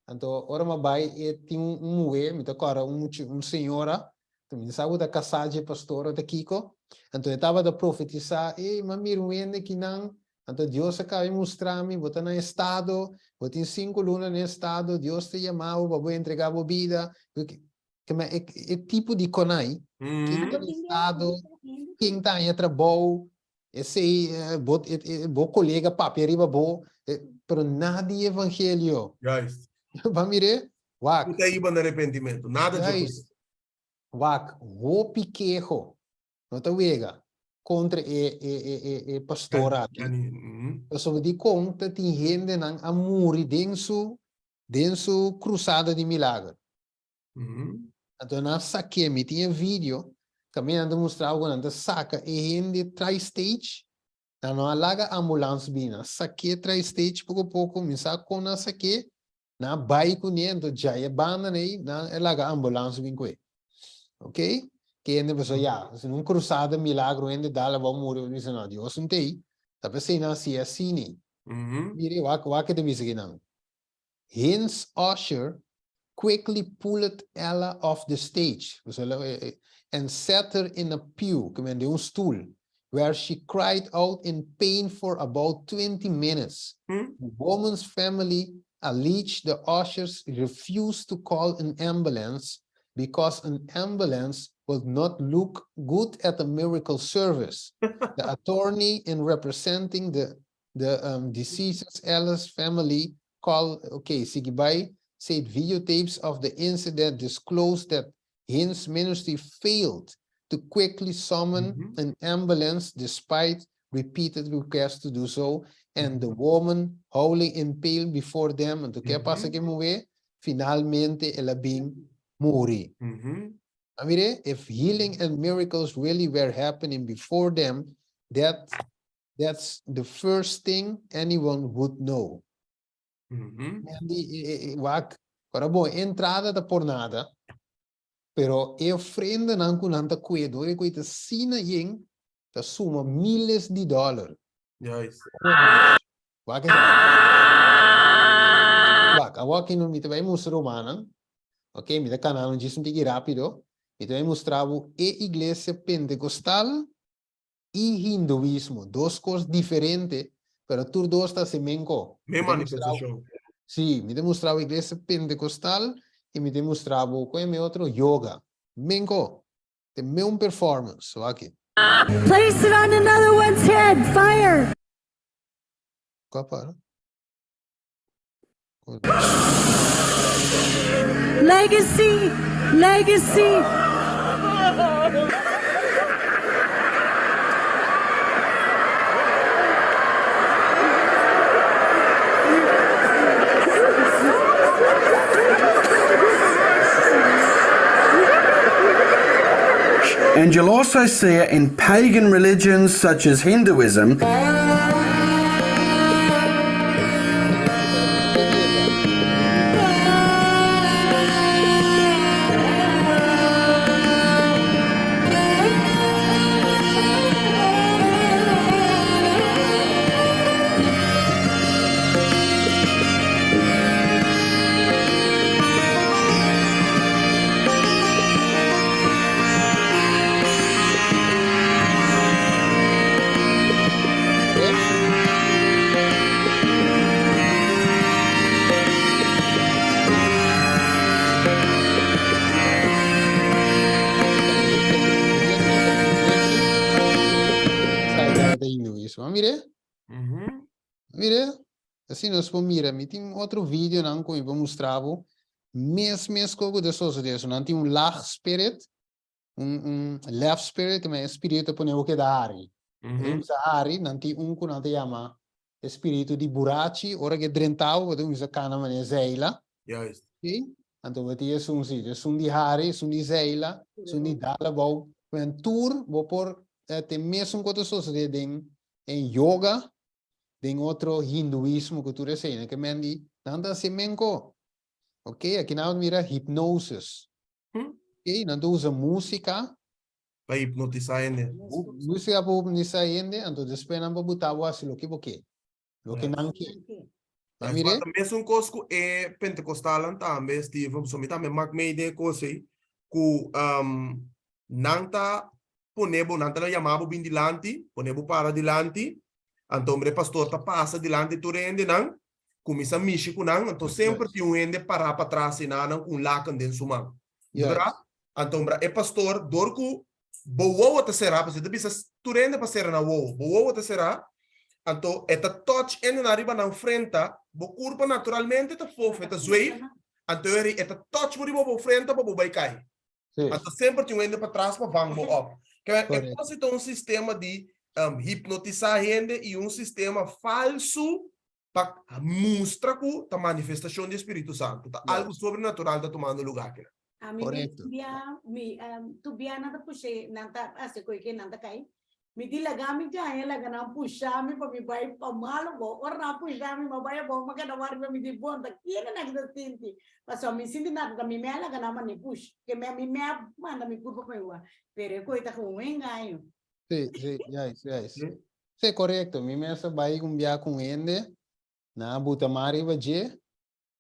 Anto ora m'a bai e tin un, un muhé, mi ta kòrda un mucha, un señora, anto mi no sa ku ta kasá dje pastor o ta kiko. Anto e tabata profetisá, ey, m'a mira un hende kinan, anto Dios a kaba di mustra mi, bo ta na estado, bo tin sinku luna na estado, Dios ta yama bo pa bo entregá bo bida. Ke men e, e tipo di konai, ken ta estado, ken ta haña trabou, esei eh, bo, e, e, bo kolega papia riba bo, eh, pero nada di evangelio. Juist. Ba mire? Wak. Ku ta hiba na arrepentimentu. Nada dje Juist. Wak, hopi keho. No ta wega kontra e, e, e, e, e pastor aki. Pasobra dikon ta tin hendenan a muri den su, den su krusada di milager. Anto nan a sak'é, mi tin e video, kaminda nan ta mustra ku nan ta saka e hende trai stage, nan no a laga ambulans bini, nan a sak'é trai stage poko poko, mi sa kon nan a sak'é, nan a bai kuné, anto djai e banda ei, nan a laga ambulans bin ku'é. Ok, ke hende pasobra ya, si un krusada milagro hende dal abou muri, bo bisa no, Dios no t'ei, ta p'esei nan hasié asina. Mira, wak wak ke ta bisa kinan. Hins usher quickly pulled Ella off the stage and set her in a pew, ke men den un stoel, where she cried out in pain for about 20 minutes. The woman's family alleged the ushers refused to call an ambulance because an ambulance would not look good at a miracle service. The attorney in representing the the um, deceased Ella's family call, okay, sigui bai, said videotapes of the incident disclosed that Hins ministry failed to quickly summon mm -hmm. an ambulance despite repeated requests to do so, and the woman howling in pain before them, anto ke pasa ke muhé? Finalmente el a bin muri. A mire, if healing and miracles really were happening before them, that that's the first thing anyone would know. Di wak, ora bo entrada ta por nada, pero e ofrendanan ku nan ta kue dor e kue ta asina yen, ta suma miles di dòler. Juist. Wak esaki. Wak, awor aki mi ta bai mustra rumannan, ok, mi ta kana nan djis un tiki rápido, mi ta bai mustra bo e iglesia pentekostal i hinduismo, dos kos diferente, pero tur dos ta hasi menko. Men manifestashon. Sí, mi ta mustra bo iglesia pentekostal i mi ta mustra bo ku e me otro yoga. Menko. Te meun performance. So aki. Place it on another one's head, fire! Kua para? Legacy, legacy. And you'll also see it in pagan religions such as Hinduism. Mire? Mire? Asina nos por mira, mi tin otro videonan ku mi por mustra bo, mes mes kos ku ta sosodé. So nan tin un lag spirit, un un left spirit, ku e spiritu ta pone bo keda hari. Ora bo bisa hari, nan tin un ku nan ta yama e spiritu di burachi, ora ku e drenta bo, bo ta kuminsá kana manera zeila. Juist. Ok? Anto bo tin esun si, esun di hari, esun di zeila, esun di dal abou. Men tur bo por te mesun ku ta sosodé den en yoga, den otro hinduismo ku tur esei ke men di nan ta hasi menko ok aki nan mira hipnosis ok nan ta usa musika pa hipnotisa hende musika pa hipnotisa hende anto despues nan por buta bo hasi loke bo ke loke nan ke Ta mire? Ta mesun kos ku e Pentecostalnan tambe, Steven, so mi tambe mak mei den e kos ei, ku nan ta pone bo, nan ta yama bo bin dilanti, pone bo para dilanti, anto e pastor ta pasa dilanti tur e hendenan, kuminsá mishi ku nan, anto semper tin un hende pará patras enanan ku un laken den su man. Bra? Anto e pastor, dor ku bo wowo ta será, pasobra e ta bisa tur hende pa sera nan wowo, bo wowo ta será, anto e ta touch hendenan riba nan frenta, bo kurpa naturalmente ta fof, e ta zweef, anto e ta touch bo riba bo frenta pa bo bai kai. Anto semper tin un hende patras pa vang bo op. Ke e kos ta un sistema di hipnotisá hende i un sistema falsu pa mustra ku ta manifestashon di e Spiritu Santu. Ta algu sobrenatural ta tumando lugá akinan. Ami mi bia mi tu bia nan ta pushe nan ta hasi koe ke nan ta kai mi di laga mi gaña laga nan pusha mi pa mi bai pa malo bo ora nan a pusha mi ma bai abou ma keda wak riba mi di bon ta kende nan ta sinti pasobra mi sinti nada ta mi mea laga nan manda mi push ke mi mi mea manda mi kurpa pa mi wak pero e koe ta un engaño. Si, si, juist, juist. Si, korekto. Mi mes a bai un bia ku un hende, nan a buta man riba dje,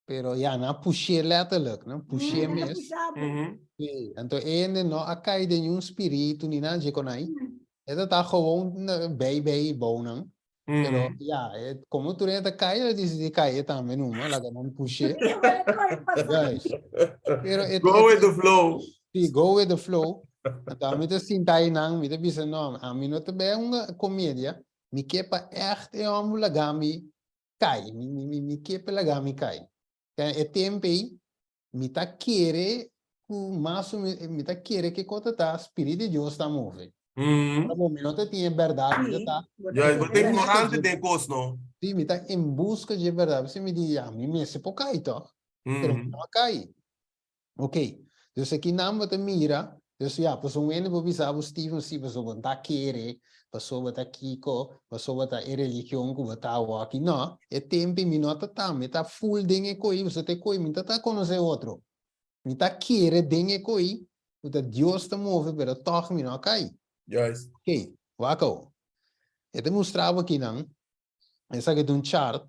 Pero ya, nan a push'é letterlijk, nan push'é Mm, mes. pusha bo. Sí, anto e hende no a kai den niun spiritu ni nada dje kon ai. E ta ta gewoon na- bij bij bou nan. Pero ya, e, como tur hende ta kai, el a disidí kai e tambe numa, laga nan push'é. Juist. Pero e, Go e, with the flow. Sí, go with the flow. Anto ami ta sinta einan, mi ta bisa, no, ami no ta bij un comedia. Mi ke pa echt e homber laga mi kai, mi, mi, mi, mi ke pa laga mi kai. Ka e tempo ei, mi ta kere ku mas o mi, mi ta kere ke kota ta Spirit di Dios ta move. Ora bo mi no ta tin e bèrdat, mi ta ta Ja, bo ta ignorante den kos, no? Sí, mi ta en buska dje bèrdat. P'esei mi di, ya, mi mester por kai tòg. Pero mi no a kai. Ok, dus aki nan bo ta mira, dus ya, pasobra un hende por bisa bo Steven si pasobra bo ta kere, pasobra ta kiko, pasobra ta e religion ku bo ta awoki. No, e tempu mi no ta ta, mi ta full den e koi, pasobra ta e koi mi ta ta konosé otro. Mi ta kere den e koi ku ta Dios ta move, pero tòg mi no a kai. Juist. Ok, wak awo. E ta mustra bo akinan, esaki ta un chart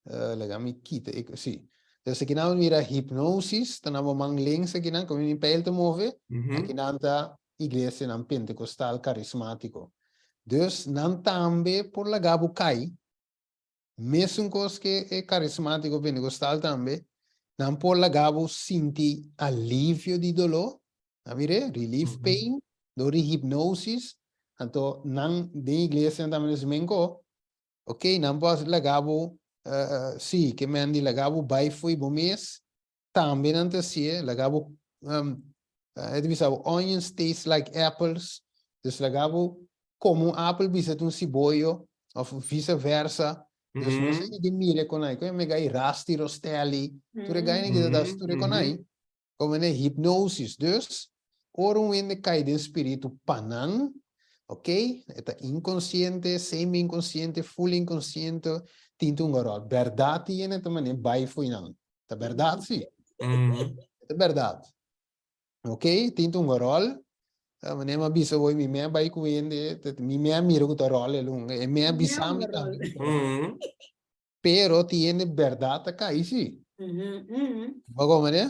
Laga mi kita e, sí. Dus aki nan mira hipnosis, ta nan bo man links aki nan, como mi pijl ta move, aki nan ta iglesianan pentecostal carismatico. Dus nan tambe por laga bo cai, mesun cos ke e carismatico pentecostal tambe, nan por laga bo sinti alivio di dolor, a mire, relief pain, door di hipnosis, anto nan den iglesianan tambe nos menko, Ok, nan por laga bo, sí, ke men di laga bo bai fo'i bo mes, tambe nan ta hasié, laga bo, e ta bisa bo onions taste like apples, dus laga bo kome un apel bisa ta un siboyo, òf vise versa, dus nos a yega mira e konai, kon e mega i rasti rostelli, tur e gainan ki ta das tur e konai, komo ne hipnosis, dus. Ora un hende kai den spiritu pa nan, ok, e ta inkonsiente, semi inkonsiente, full inkonsiente, tin ta un garòt. Bèrdat tin hende ta manera bai fo'i nan. Ta bèrdat si. E ta bèrdat. Ok, tin ta un garòl. Manera mi a bisa hoy, mi mei a bai ku hende, mi mei a mira ku ta ròl el un. E mei a bisa mi tambe. Pero tin hende bèrdat ta kai si. Bo a komprendé?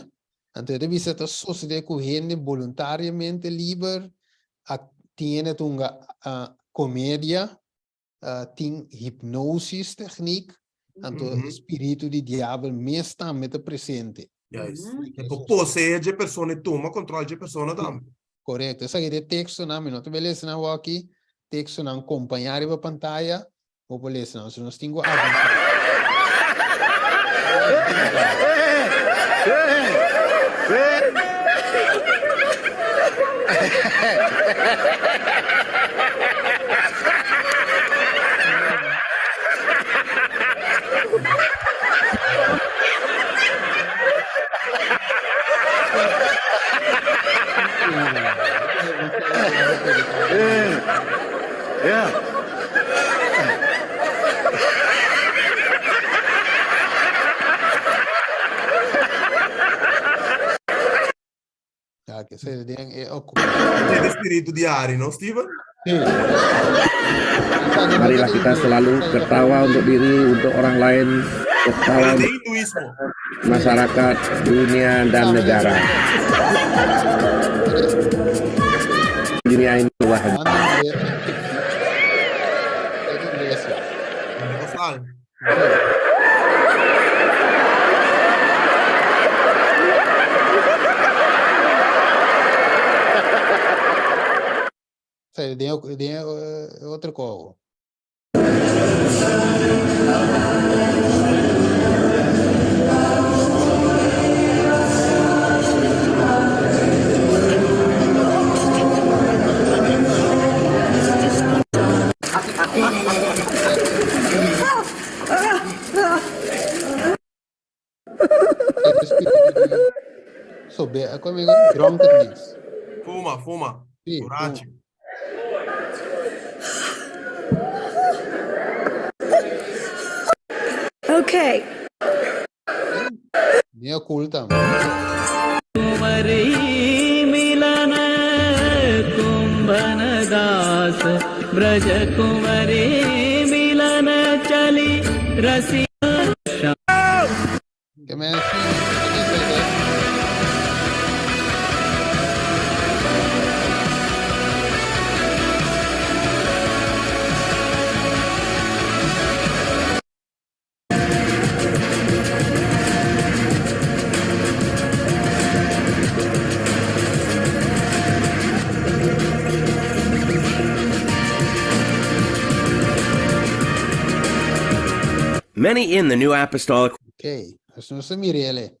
Anto e ta bisa ta sosodé ku hende boluntariamente liber a tin hende ta hunga komedia, tin hipnosis techniek, anto e spiritu di diabel mes tambe ta presente. Juist. E por poseé dje persona i tuma control dje persona tambe. Korekto. Esaki ta e tekstonan, mi no ta bai lesa nan awor aki, tekstonan kompañá riba pantaya, Bo por lesa nan, so nos tin ku avansá. Ja, que se den e ocupación. E espíritu di Ari, no, Steven? Sí. Marilah kita selalu tertawa untuk diri, untuk orang lain, tertawa untuk masyarakat, dunia, dan negara. Dunia ini bahagia. Sí, den, den otro kogo. So, be, conmigo, drunkenness. Fuma, fuma. Sí, Borracho. Okay. Ni oculta. Ke men si Many in the New Apostolic Ok, dus nos ta mira ele.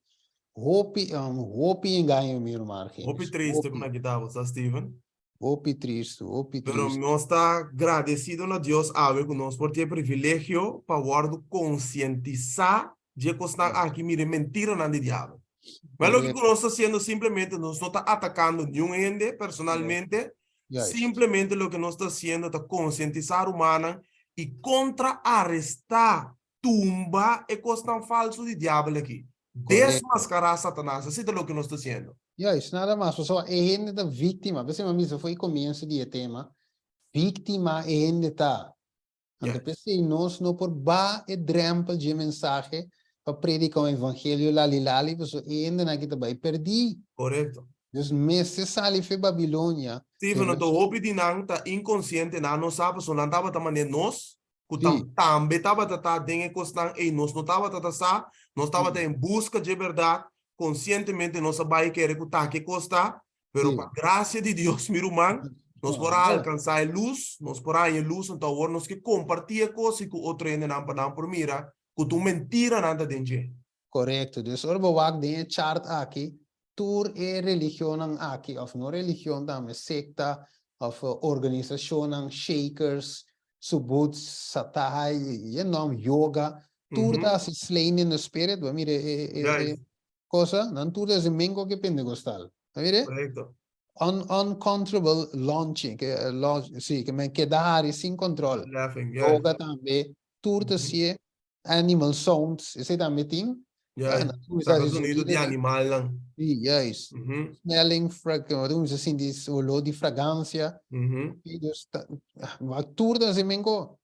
Hopi, um, hopi engaño mi ruman Argenis. Hopi triste ku na kita bo sa, Steven. Hopi tristu, hopi Pero tristu. nos ta gradesido na Dios awe ku nos por tin e privilegio pa wòrdu konsientisá dje kosnan aki, mira e mentiranan di diabel. Ma loke ku nos ta hasiendo simplemente nos no ta atakando niun hende personalmente, simplemente loke nos ta hasiendo ta konsientisá rumannan i kontra-arestá, tumba e kosnan falsu di diabel aki. Desmaskará Satanas, así ta loke nos ta hasiendo. Juist, nada mas. Pasobra e hende ta víktima. P'esei mi a bisa for e komienso di e tema, víktima e hende ta. Anto p'esei nos no por ba e drèmpel dje mensahe pa prediká un evangelio lali lali, pasobra e hendenan aki ta bai pèrdí. Korekto. Dios mester sali fe Babilonia. Steven, anto hopi di nan ta inkonsiente, nan no sa pasobra nan tabata manera nos, ku ta tambe tabata ta den e kosnan ei, nos no tabata ta sa, nos tabata en buska dje bèrdat, konsientemente nos a bai kere ku ta ke kos ta, Pero pa gracia di Dios, mi ruman, nos por a alcansa e luz, nos por a haña e luz, anto awor nos ke comparti e cos i cu otro hendenan pa nan por mira cu ta un mentira nan ta den dje. Correcto. Dus ora bo wak den e chart aki, tur e religionnan aki, of no religion tambe, secta of organisacionnan, shakers, Subud, Satahai, je nom, yoga, tur ta hasi slain in the spirit, bo a mira e, e, e, Juist. cosa, nan tur ta hasi mengo ke pentecostal. A mira? Correcto. Un uncontrollable launching, ke launch, si, ke men keda hari sin control. Laughing, yeah. Yoga tambe, tur ta sie, animal sounds, esei tambe tin. Ja, Ah, nan kuminsá saka hasi sonido di sonido. animalnan. Si, juist. Smelling, fra, nan ta kuminsá sinti olor di fragancia. I dus, ta, ma tur ta hasi men ko.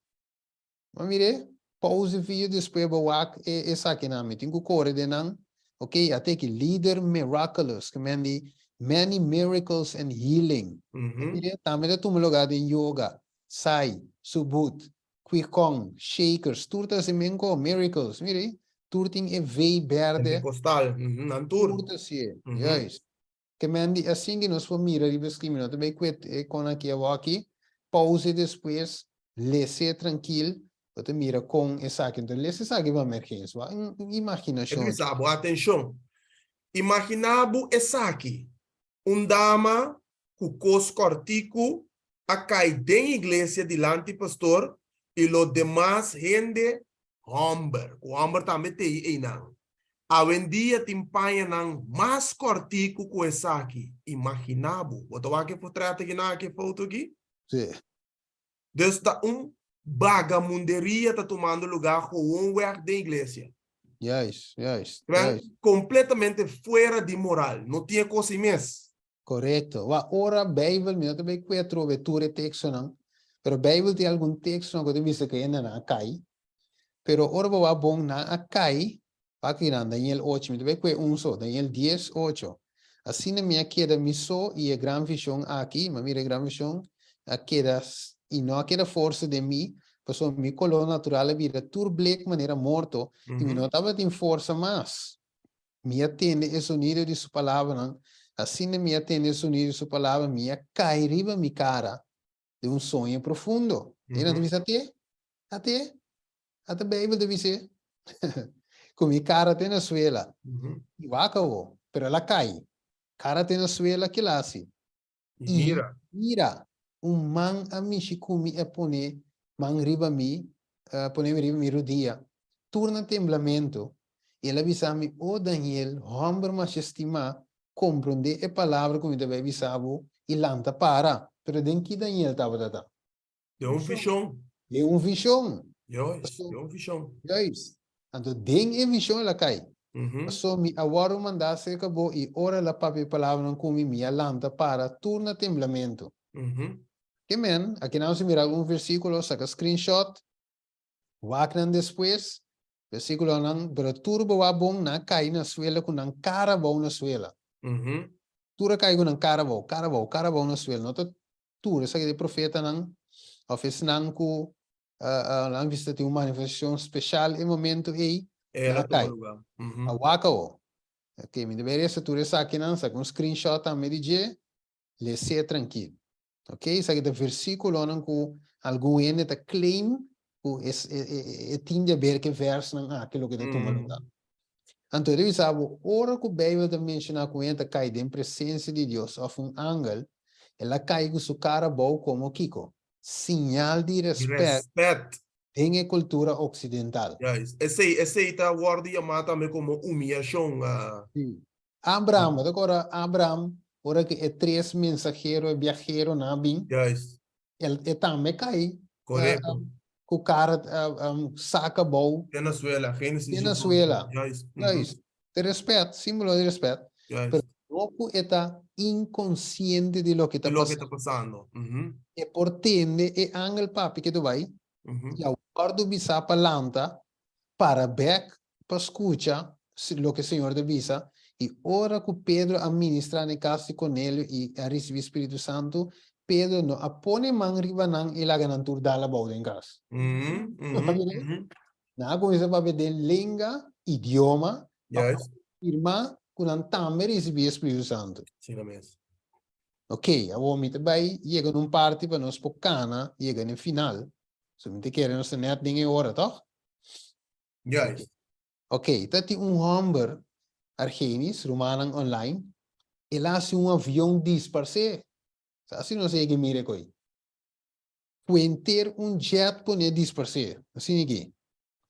Ma mir'é, pause e video despues bo wak e esakinan. Mi tin ku kore den nan. Ok, a teki Lider Miraculous, ke men di many miracles and healing. Mir'é, tambe ta tuma lugá den yoga, sai, subud, qigong, shakers, tur ta hasi men ko, miracles. Mir'é, tur tin e V berde. Pentecostal, nan tur. Tur ta hasié, juist. Ke men di asin ki nos por mira riba e skrin, mi no ta bay kue e kon aki awor aki, pause despues, lese trankil, bo ta mira kon esaki. Enton lesa esaki pa emergensia, wak un imaginashon. E bisa bo, atenshon, imagina bo esaki, un dama ku kos kòrtiku a kai den iglesia dilanti pastor i lo demas hende hòmber, ku hòmber tambe tei einan. Awendia tin pañanan mas kòrtiku ku esaki. Imaginá bo. Bo ta wak e potrèt aki nan, aki e foto aki? Sí. Dus ta un bagamunderia ta tumando lugá gewoonweg den iglesia. Juist, juist, Kwen juist. kompletamente fuera di moral. No tin e kos ei mes. Korekto. Wak, ora Beibel, mi no ta bai kue atrobe tur e tekstonan, pero Beibel tin algun tekstonan ku ta bisa ku hendenan a kai. Pero ora bo wak bon, nan a kai, wak kinan, Daniel ocho, mi ta bai kue un so, Daniel dies, ocho. Asina mi a keda mi so i e gran vishon aki, mi a mira e gran vishon, a keda, i no a keda forsa den mi, pasobra mi koló natural a bira tur blek manera morto, i mi no tabatin forsa mas. Mi a tende e sonido di su palabranan, asina mi a tende e sonido di su palabra, mi a kai riba mi kara den un soño profundo. E nan ta bisa, Ate? Ate? Ata Bijbel ta bis'é ku mi kara te na suela. I wak awo, pero el a kai. Kara te na suela, kila hasi? I mira. Mira, un man a mishi ku mi a pone man riba mi, a pone mi riba mi rudia, tur na temblamentu, i el a bisa mi, O Daniel, hòmber masha stimá, komprondé e palabra ku mi ta bai bisa bo i lanta para. Pero den ki Daniel tabata ta? Den un vishon. Den un vishon. Juist, den un vishon. Juist. Anto den e vishon el a kai. Paso mi a wòrdu mandá serka bo i ora el a papia e palabranan ku mi, mi a lanta para tur na temblamentu. Ke men, aki nan si mira algun versíkulo, saka screenshot, wak nan despues, versíkulonan, pero tur bo wak bon, nan a kai na suela ku nan kara abou na suela. Tur a kai ku nan kara abou, kara abou, kara abou na suela. No ta tur esaki di profetanan of esnan ku nan bisa tin un manifestacion special e momento ei, El nan a a kai. tuma lugar. A wak awo. Ok, mi debe resa tur esakinan, saka un screenshot tambe di dje, les'é trankil. Ok, esaki ta versiculonan ku algun hende ta claim ku es e e e tin di haber ku e versnan aki loke ta tuma lugar. Anto e ta bisa bo, ora ku Beibel ta menshoná ku hende ta kai den presensia di Dios òf un angel, el a kai ku su kara abou komo kiko? Siñal di Di rèspèt rèspèt. den e kultura oksidental. Juist. Esei, esei ta wòrdu yamá tambe komo umiyashon. Sí. Abraham, bo ta kòrda Abraham ora ku e tres mensahero, e biaheronan a bin? Juist. El, e tambe kai Korekto. ku kara sak abou. Venezuela, Genesis. Te na suela. Juist. Juist. Te respet, símbolo di respet. Juist. Pero no ku e ta inkonsiente di loke ta Di loke pasando. ta pasando. E por tende e angel papia ke ta bai, i a wòrdu bisá pa lanta, para bèk pa skucha loke Señor ta bisa, i ora ku Pedro a ministrá na e kas di Kornelio i a risibí Spiritu Santu, Pedro no a pone man riba nan i laga nan tur dal abou den kas. Nan a kuminsá papia den lenga, idioma, pa konfirmá ku nan tambe risibí e Spiritu Santu. Ok, awor mi ta bai yega na un parti pa nos por kana yega na e final. So mi ta kere nos ta nèt den e ora, tòg? Juist. Ok, ta tin un hòmber, Argenis, rumannan online, el a hasi un avion disparsé. Sa si nos a yega mira e koi. Ku henter un jet pone disparsé. Asina aki.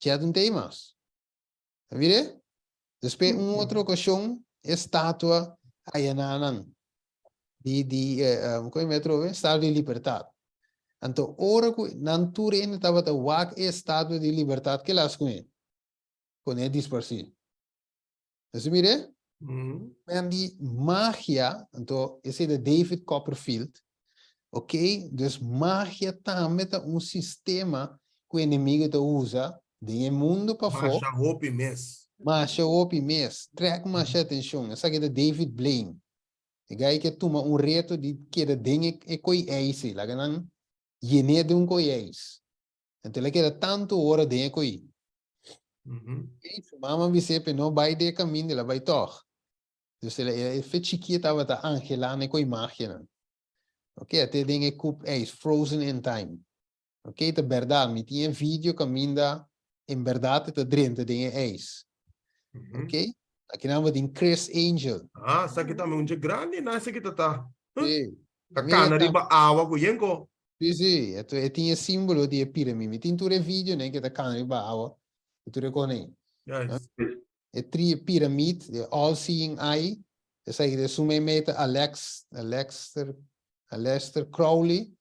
Jet no ta ei mas. A mir'é? Despues un otro okashon e statua a yena nan. Di di kon mi a trobe? Estatua di Libertat. Anto ora ku nan tur hende tabata wak e Estatua di Libertat ke las kuné? Kuné disparsí. Nos a mir'é? Men di magia, anto esei ta David Copperfield, ok, dus magia tambe ta un sistema ku enemigo ta usa den e mundo pafó. Masha hopi mes. Masha hopi mes. Trek masha atencion. Esaki ta David Blaine. E gai ke tuma un reto di keda den e koi ijs ei. Laga nan yen'é den un koi ijs. Anto el a keda tantu ora den e koi. Ei, su mama a bis'é p'e no bai den e kaminda, el a bai tòg. Dus el a, e fe chikí e tabata angelá na e koi magianan. Ok, a te den e kub ijs, frozen in time. Ok, ta bèrdat, mi tin e video kaminda en bèrdat e ta drenta den e ijs. Ok, aki nan bo tin Criss Angel. Ah, esaki tambe un dje grandi na esaki ta ta. Sí. Ta kana riba awa ku yenko. Sí, sí, e e tin e símbolo di e piramide. Mi tin tur e videonan ke ta kana riba awa ku tur e konen. Juist. E tri piramid, e all seeing eye, esaki ta esun meimei ta Alex, Alexter, Aleister Crowley,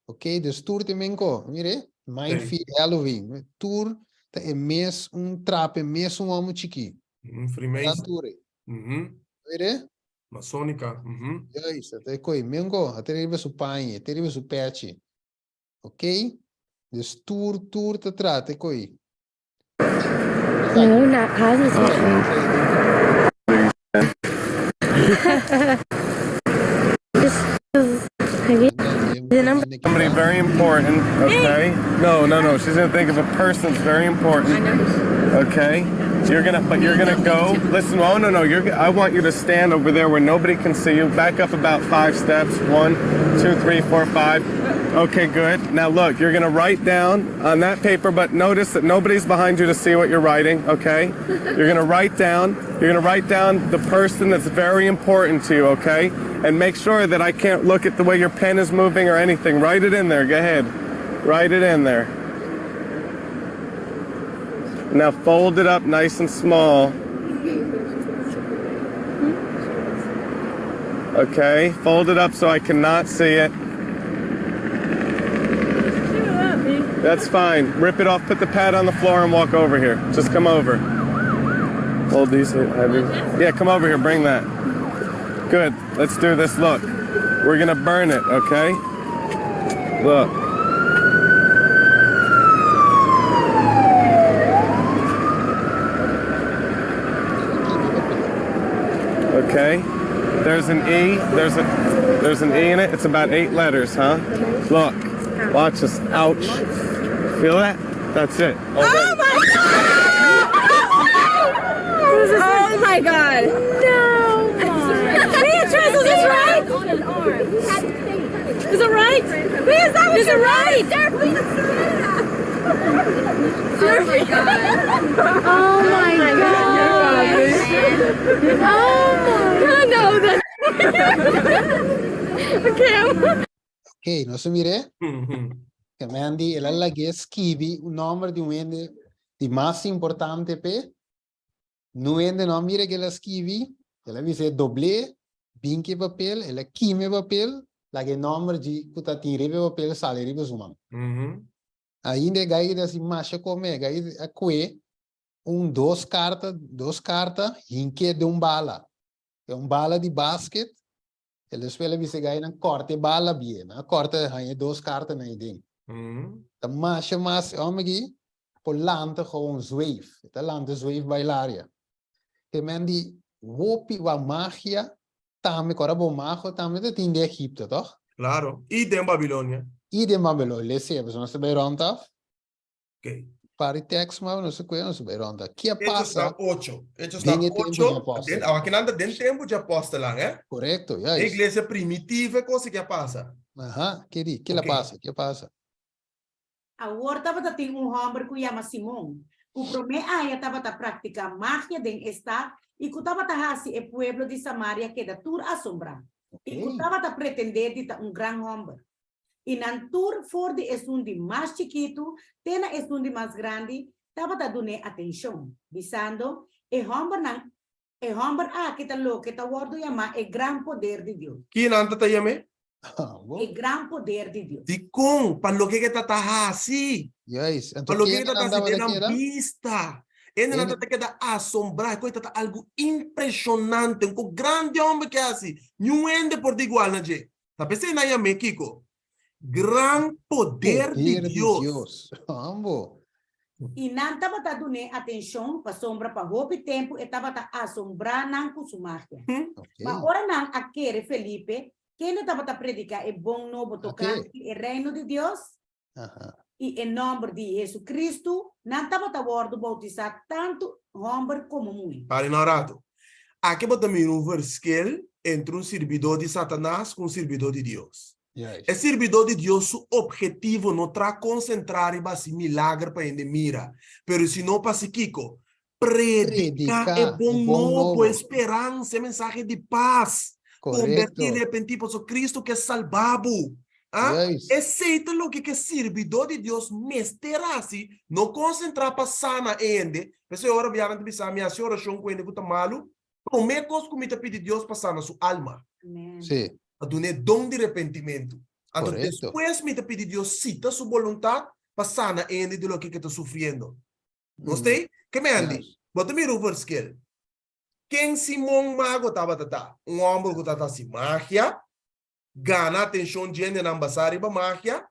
ok, dus tur tin men ko, mire, Mind Sí. Feed Halloween, tur ta e mes un trape mes un homo chikí. Mm, Freemason. Tur e. Mhm. Mire? Masónica, mhm. Juist, ta e koi, men ko, a te riba su paña, te riba su pechi. Ok, dus tur, tur ta trata e koi. No, not positive. Somebody very important, okay? No, no, no. She's gonna think of a person that's very important. Okay? You're gonna, but you're gonna go. Listen, oh no, no. You're. I want you to stand over there where nobody can see you. Back up about five steps. One, two, three, four, five. Okay, good. Now look, you're gonna write down on that paper, but notice that nobody's behind you to see what you're writing, okay? You're gonna write down, you're gonna write down the person that's very important to you, okay? And make sure that I can't look at the way your pen is moving or anything. Write it in there, go ahead. Write it in there. Now fold it up nice and small. Okay, fold it up so I cannot see it. That's fine. Rip it off, put the pad on the floor, and walk over here. Just come over. Hold these heavy. Yeah, come over here. Bring that. Good. Let's do this. Look, we're going to burn it, okay? Look. Okay. There's an E. There's a there's an E in it. It's about eight letters, huh? Look. Watch this. Ouch. Feel that? That's it. Oh my god! Oh my god! No! Beatrice, is this right? Is it right? Is that Is it right? Oh my god! Oh my No, that. Okay. Ok, nos a mir'é. Ke men di el a lag'é skibi un nòmber di un hende di mas importante p'e. Nun hende no a mira ke el a skibi. El a bis'é dobl'é, bin ku e papel, el a kima e papel, laga e nòmber dji ku ta tin riba e papel sali riba su man. Ainda e gai ta hasi masha kome, e gai a kue un dos karta, dos karta hink'é den un bala. E un bala di basket, El despues el a bisa e gainan kòrta e bala bien. Nan a kòrta haña e dos kartanan ei den. Ta masha mas e hòmber aki por lanta gewoon zweef. E ta lanta zweef bai laria. Te men di hopi wak magia tambe ku ora bo mago tambe ta tin den Egipto, tòg? Klaro. I den Babilonia. I den Babilonia. Lese, pasobra nos ta bai rònt af. Ok. Pari tekst maar nos a kue nos a bai ronda. Ke a Hechos pasa ta ocho. Hechos ta den e tempu di ocho. apòstel? Den, awakinan ta den tempu di apòstelnan, eh? Korekto, E juist. iglesia primitivo e kos aki a pasa. Aha, ke di? Ke la Ok. pasa? Ke a pasa? Awor tabata tin un hòmber ku yama Simon, ku promé aya tabata praktiká magia den e stat i ku tabata hasi e pueblo di Samaria keda tur asombrá, i ku Ok. tabata pretendé di ta un gran hòmber. I nan tur, for di esun di mas chikitu te na esun di mas grandi, tabata dun'é atenshon, bisando, E hòmbernan, E hòmber aki ta loke ta wòrdu yamá e gran poder di Dios. Ki nan ta ta yam'é? E gran poder di Dios. Dikon? Pa loke ke ta ta hasi. Juist. Pa Anto loke ke ta kende ta nan hasi den tabata nan keda? bista. Hendenan Hende ta ta keda asombrá. E kos ta ta algu impreshonante. Un kos grandi hòmber ke hasi. Niun hende por ta igual na dje. Ta p'esei nan yam'é kiko? Gran poder di poder di Dios. Dios. Ambo. I nan tabata dun'é atenshon, pasobra pa hopi tempu e tabata asombrá nan ku su magia. Ma ora nan a kere Felipe, kende tabata prediká e bon nobo tokante di e Reino di Dios i e nòmber di Hesukristu, nan tabata wòrdu boutisá tantu hòmber komo muhé. Para un ratu. Aki bo ta mira un verschil entre un sirbidó di Satanas ku un sirbidó di Dios. E sirbidó di Dios su ophetivo no tra konsentrá riba hasi milager pa hende mira, pero sino pa hasi kiko? Prediká e bon nobo, e speransa, e mensahe di pas. Kombertí, repentí, pasobra Kristu ke salba bo. Esei ta loke ku e sirbidó di Dios mester hasi, no konsentrá pa sana e hende. P'esei ora biaha nan ta bisa mi hasi orashon ku hende ku ta malu, Promé kos ku mi ta pidi Dios pa sana su alma. Sí. Pa dun'é don di repentimentu. Anto Korekto. despues mi ta pidi Dios si ta su boluntat pa sana e hende di loke ku e ta sufriendo. Nos ta ei? Ke Mandy, Yes. bo ta mira un verschil. Ken Simon Mago tabata ta? Un hòmber ku tabata hasi magia, gana atenshon djendenan basá riba magia,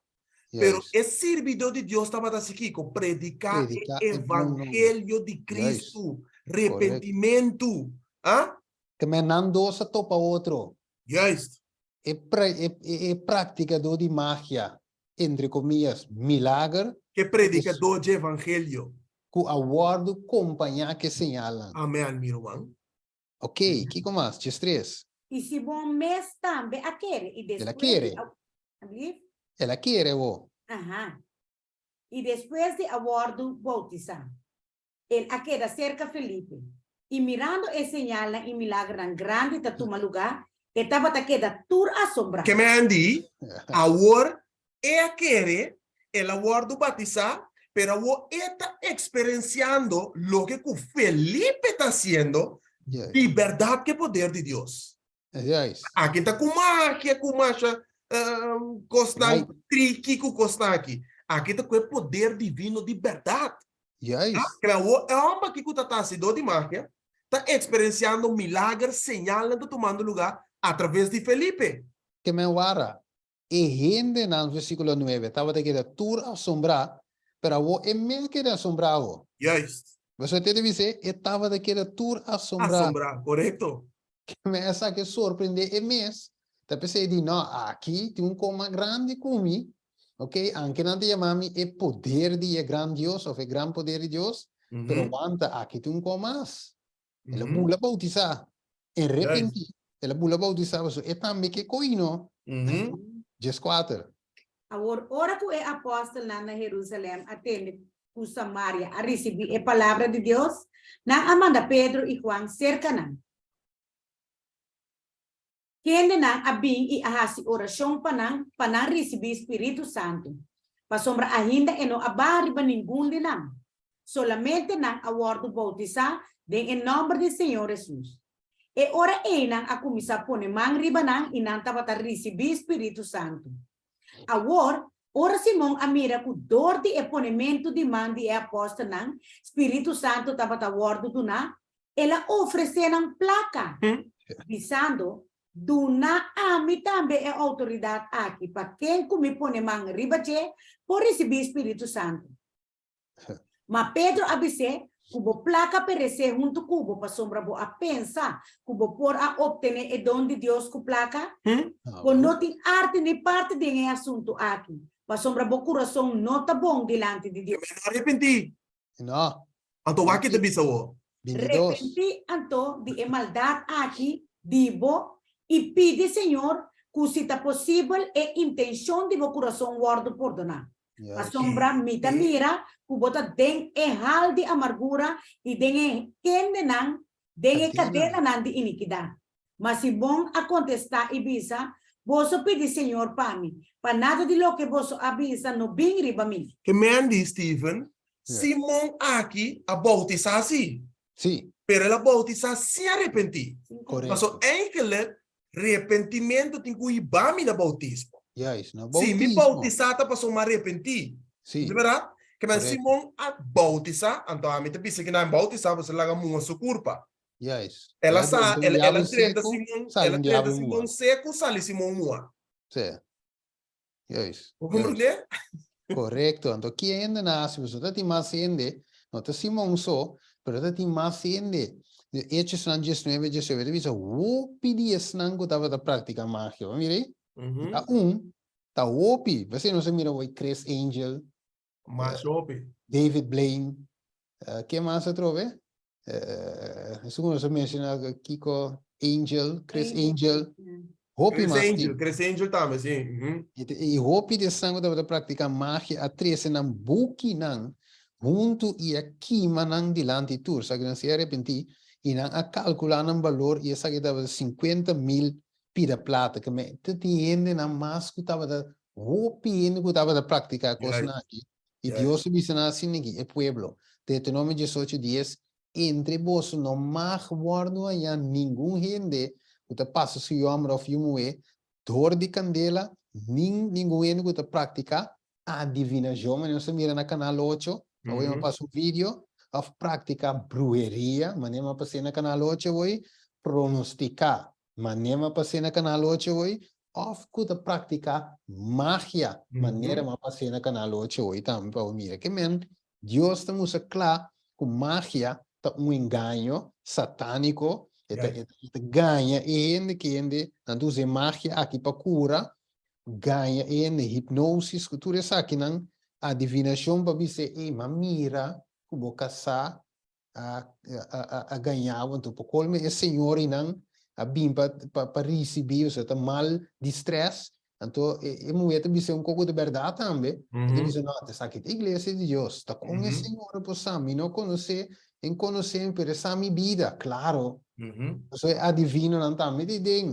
pero Juist. e sirbidó di Dios tabata hasi kiko? Prediká e Prediká e bon nobo. evangelio di Juist. Kristu, Correcto. repentimentu. Ah? Ke men nan dos a topa otro. Juist. E pra, e, e, e praktikadó di magia, entre komillas, milager, Ke predikadó dje evangelio. ku a wòrdu kompañá ku e señalnan. Amen, mi ruman. Ok, kiko mas? Djestres. I Simon mes tambe a kere, i El a despues kere. di a Alblief? El a kere bo. Aha. I despues di a wòrdu boutisá, el a keda serka Felipe. I mirando e señalnan i milagernan grandi ta tuma lugá, e tabata keda tur asombrá. Ke men di, Awor e a kere, el a wòrdu batisá, pero awor e ta eksperensiando loke ku Felipe ta hasiendo di bèrdat ku e poder di Dios. Aki ta ku magia, ku masha kosnan triki ku kosnan aki. Aki ta ku e poder divino di bèrdat. Kre awor e hòmber aki ku ta ta hasidó di magia ta eksperensiando milager, señalnan ta tumando lugá atraves di Felipe. Ke men wara, E hendenan, versíkulo nuebe, tabata keda tur asombrá, pero awor e mes a keda asombrá awor. Juist. Pasobra te ta bis'é, e tabata keda tur asombrá. Asombrá, korekto. Keme esaki a sorprendé e mes, ta p'esei di, No, aki tin un kos mas grandi ku mi, ok, anke nan ta yama mi e poder di e gran Dios òf e gran poder di Dios, pero wanta, aki tin un kos mas. El a bula bautisá. En repentí, el a bula bautisá pasobra e tambe ke koino. 14. Awor, ora ku e apòstelnan na Herúsalèm a tende ku Samaria a risibí e palabra di Dios, nan a manda Pedro i Juan serka nan. Kendenan a bin i a hasi orashon pa nan pa nan risibí spiritu santu, pasobra ainda e no a baha riba ningun di nan. Solamente nan a wòrdu boutisá den e nòmber di Señor Hesus. E ora ei nan a kuminsá pone man riba nan i nan tabata risibí spiritu santu. Awor, ora Simon a mira ku dor di e ponementu di man di e apòstelnan spiritu santu tabata wòrdu duná, El a ofresé nan plaka, bisando, Duna ami tambe e outoridat aki pa ken ku mi pone man riba dje por risibí spiritu santu. Ma Pedro a bis'é, Ku bo plaka peresé huntu ku bo pasobra bo a pensa ku bo por a optené e don di Dios ku plaka? Bo no tin arte ni parti den e asuntu aki, pasobra bo kurason no ta bon dilanti di Dios. No arepentí. No. Anto wak ke ta bisa awor? Repentí anto di e maldat aki di bo i pidi Señor ku si ta posibel e intenshon di bo kurason wòrdu pordoná. Pasobra mi ta mira ku bo ta den e hal di amargura i den e kendenan, den e kadenanan di inikidat. Ma Simon a kontestá i bisa, Boso pidi Señor pa mi, pa nada di loke boso a bisa no bin riba mi. Ke men di, Steven, Simon aki a boutisá si. Sí. Pero el a bautisá sin arepentí. Correcto. Paso eigenlijk repentimentu tin ku hiba mi na bautismo. Juist, na Si mi bautismo. bautisá ta paso mi a arepentí. Sí. Di berdad? Ke men Correcto. Simon a bautisá, anto ami ta bisa ku nan bautisá pasobra laga muha su kurpa. Juist. El a El a sa, drenta un el, el a diablo drenta seco, Simon, sali el a un drenta diablo Simon muha. seco, sali Simon muha. Sí. Juist. Bo Juist. comprende? Correcto. Anto ki hende na hasi? Pasobra ta tin mas hende, no ta Simon so, pero ta tin mas hende. De Hechosnan 19, 19 ta bisa hopi di esnan ku tabata praktika magia. Bo mira ei? Ta un, ta hopi. P'esei nos a mira hoy Criss Angel, Mas hopi. David Blaine, ken mas atrobe? Esun ku nos a menshona Kiko Angel, Criss Angel, hopi Criss mas Angel, tin. Criss Angel tambe, si. I hopi di esnan ku tabata praktiká magia a trese nan bukinan huntu i a kima nan dilanti tur. Esaki nan si a arepentí i nan a kalkulá nan balor i esaki tabata 50,000 pida plata. Ke men ta tin hendenan mas ku tabata hopi hende ku tabata praktiká e kosnan aki. I Dios a bisa nan asina aki, e pueblo, Deuteronomio 18, 10, Entre boso no mag wòrdu hañá ningun hende ku ta pasa su yu hòmber òf yu muhé dor di kandela, nin ningun hende ku ta praktiká adivinashon, manera nos ta mira na Kanal Ocho, awor mi a pasa un video, òf praktiká bruheria, manera mi a pas'é na Kanal Ocho awor, pronostiká Manera m'a pas'é na Kanal Ocho hoy, òf ku ta praktiká magia, manera m'a pas'é na Kanal Ocho hoy tambe pa bo mira. Ke men, Dios ta mustra kla ku magia ta un engaño satániko, e ta e ta gaña e hende, ke hende nan ta usa e magia aki pa kura, gaña e hende, hipnosis, ku tur esakinan, adivinashon pa bis'é, ey, m'a mira ku bo kasá a a gaña bo anto por colme e señorinan a bin pa pa ricibi osea ta mal di stress anto e e muher ta bisa un poco di berdad tambe e ta bisa no esaki ta iglesia di Dios ta con e señora por sa mi no conoce en conoce pero e sa mi bida claro pasobra e adivinonan tambe ta den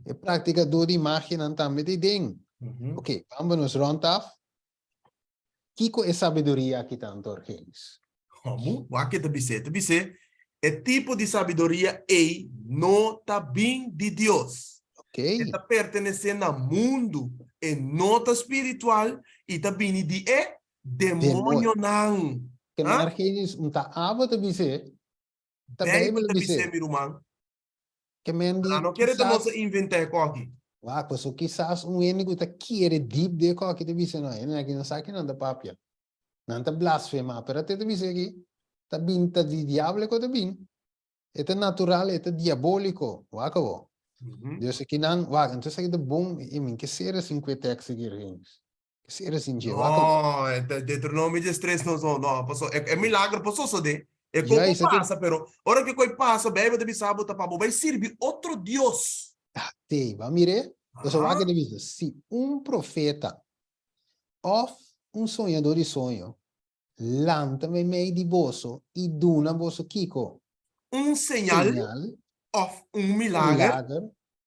e practicador di magianan tambe ta den ok bamba nos rond af. Kiko e sabiduria aki ta anto, Argenis? Komo? Wak ke ta bis'é. Ta bis'é, e tipo di sabiduria ei no ta bin di Dios. Ok. E ta pertenesé na mundu, e no ta spiritual i ta bini di e demoñonan. Ke men Argenis, un ta abo ta bis'é, ta Bijbel Bijbel ta ta bis'é, bis'é. mi ruman. Ke men di Nan no kere ta kisas nos a inventá e koki. Wak, paso kisas un hende ku ta kere diep den e koki ta bisa no, hende aki no sa ki nan ta papia. Nan ta blasfemá, pero ate ta bisa aki, ta bin ta di diablo e ko ta bin. E ta natural, e ta diabóliko. Wak awor. Dios aki nan, wak, entonces aki ta bon, i mi ke ser asin ku e tekst aki, Reins. Ke ser asin dje, wak awor. No, e ta Deuteronomio 13 no, no, no, paso e, e milagro por sosodé. E Ja, ko por esaki pasa, pero ora ke koi pasa, Bijbel ta bisa bo ta pa bo bai sirbi otro Dios. Te, ba mire, paso wak Aha. e ta bisa, si un profeta òf un soñadó di soño lanta meimei di boso i duna boso kiko? Un señal Señal, òf un milager, milager,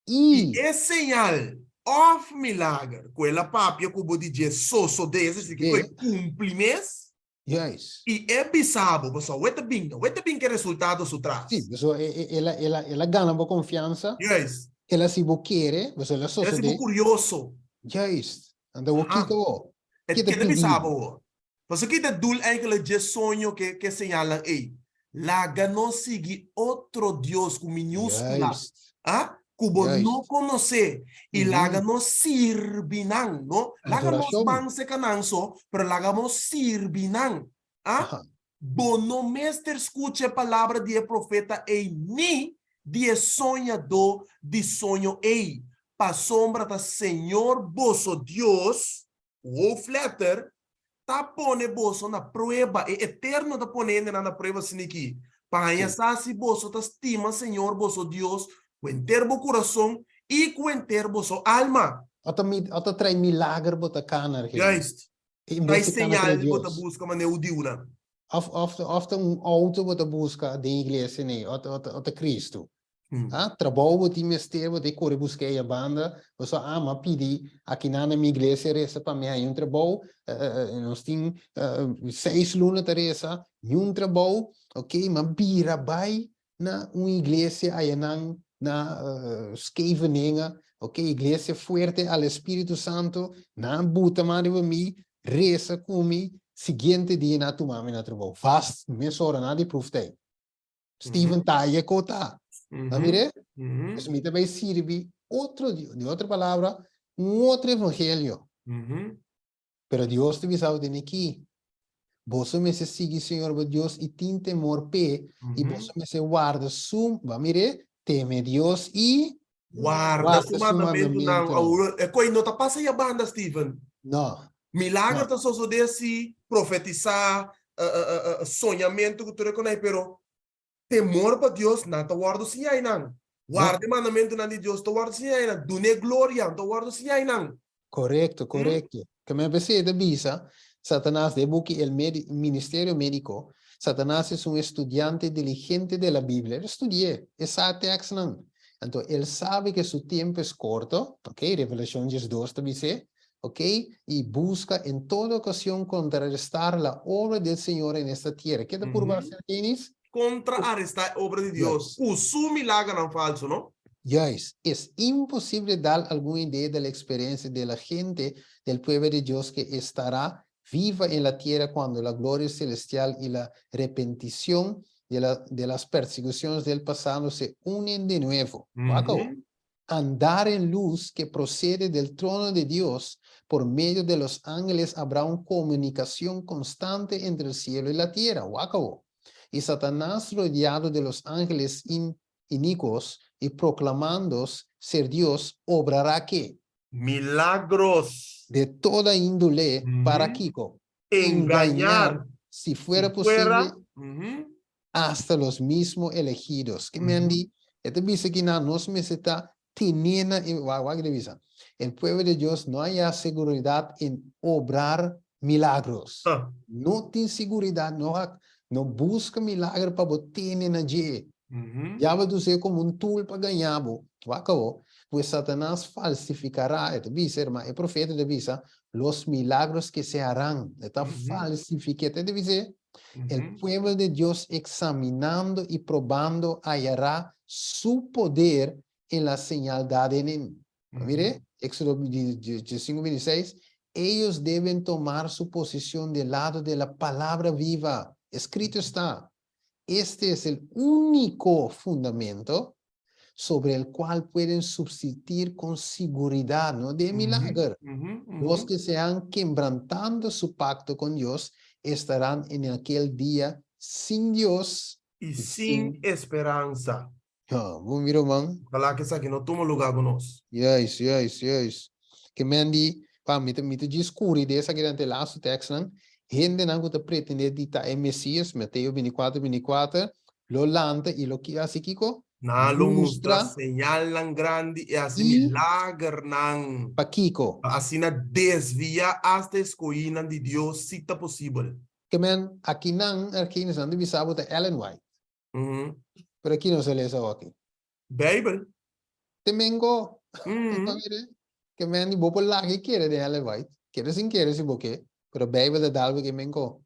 i i e señal òf milager ku el a papia ku bo di dje sosodé, es desir, ku e de, kumpli mes, juist. i e bisa bo, pasobra awor ta bin, awor ta bin ku e resultado su tras. Sí, pasobra e, e, el a, el a, el a gana bo konfiansa, Juist. el a hasi bo kere, pasobra el a El a hasi bo sosodé. kurioso. Juist. Anto bo Aha. kiko bo? E Ke ta ke ta pidi bisa bo? bo awor? Pasobra ki ta dul eigenlijk dje soño ke ke señalnan ei? Laga nos sigui otro dios ku minúskula, Juist. ah, ku bo Juist. no konosé, i laga Mhm. nos sirbi nan, no? Laga nos Adorashon. ban serka nan so, pero laga nos sirbi nan, ah? Aha. Bo no mester skucha e palabra di e profeta ei ni di e soñadó di soño ei, pasobra ta Señor boso Dios, hoofdletter, ta pone boso na prueba, e Eterno ta pone hendenan na prueba asin'aki, pa haña sa si boso ta stima Señor boso Dios ku henter bo kurason i ku henter boso alma. O ta mi, o ta trae milager bo ta kana, Argenis. Juist. En Trae bes di kana trae señal bo ta Dios. buska manera hudiunan. Of, of, of ta un auto bo ta buska den iglesia nei, o ta, o ta, o ta Cristo. Ah, trabou bo tin mester, bo ta kore buska eya banda, bo sa ah, m'a pidi akinan na mi iglesia resa pa mi haña un trabou, nos tin seis luna ta resa, niun trabou, ok, m'a bira bai na un iglesia ayanan na Scheveningen, ok, iglesia fuerte al Espiritu Santo, nan a buta man riba mi, resa ku mi, siguiente dia nan a tuma mi na trabou, vast mesora nan a di proeftijd. Steven ta e kota. Mm -hmm. Mire? Dus mi ta bai sirbi otro Dios. Di otro palabra, un otro evangelio. Pero Dios ta bisa den aki. Boso mester sigui Señor bo Dios i tin temor p'e, i boso mester warda su, ba mire, teme Dios i Warda su mandamentunan. Awor, e koi no ta pasa ya banda, Steven. No. Milager ta sosodé si, profetisá, soñamentu ku tur e konai, pero temor pa Dios nan ta wòrdu siña einan. Warda e mandamentunan di Dios ta wòrdu siña einan. Dun'é gloria ta wòrdu siña einan. Korekto, korekto. Ke men p'esei ta bisa, Satanas den e buki El Ministerio Médico, Satanas es un estudiante diligente de la Biblia. El a studi'é, e sa e tèkstnan. Anto el sabe ke su tempu es korto, ok, Revelashon diesdos ta bis'é, ok, y busca en toda ocasión contrarrestar la obra del Señor en esta tierra. Ke ta purba hacer, Kenis? Contraarrestá e obra di Dios ku su milagernan falso, no? Juist, es imposible dar algun idea de la experiencia de la gente del pueblo de Dios que estará viva en la tierra cuando la gloria celestial y la repentición de la de las persecuciones del pasado se unen de nuevo. Wak awor. Andar en luz que procede del trono de Dios por medio de los ángeles habrá un comunicación constante entre el cielo y la tierra. Wak awor. Y Satanás rodeado de los ángeles in inicuos y proclamando ser Dios obrará ke? Milagros. De toda índole para kiko? Engañar. Si fuera posible hasta los mismo elegidos. Ke men di? E ta bisa ki nan nos mester ta tene na e, wak wak e ta bisa, el pueblo de Dios no haya seguridad en obrar milagros. No tin seguridad, no no busca milagro pa bo tene na dje. Diabel ta us'é como un tool pa gaña bo. Wak awo, pues Satanas falsificará, e ta bisa, herma, e profeta ta bisa, los milagros que se harán. E ta falsifiqué. Ta bisa, El pueblo de Dios examinando y probando hallará su poder en la señal dada en él. Mire, Éxodo 5, 26, Ellos deben tomar su posición del lado de la palabra viva. Escrito está, este es el único fundamento sobre el cual pueden subsistir con siguridad, no de milager. Los que se han quebrantando su pacto con Dios estarán en aquel día sin Dios y sin esperanza. Ja, bo mira man. Ojalá que esaki no tuma lugar cu nos. Juist, juist, juist. Ke men di, pa mi ta mi ta djis curi de esaki durante e laatste tekstnan, hendenan cu ta pretende di ta e Mesias, Mateo 24, 24, lo lanta y lo ki haci kico? Nan lo mustra señalnan grandi y haci milagernan. Pakico? Pa asina desvia hasta e scohinan di Dios si ta posibel. Ke men, akinan, argenisnan ta bisa bo ta Ellen White. Pero aki nos a lesa awor aki. Bijbel. Te mengo. Ke men di bo por laga y kere den Ellen White. Kere sin kere si bo ke. Pero Bijbel ta dal bo ke mengo.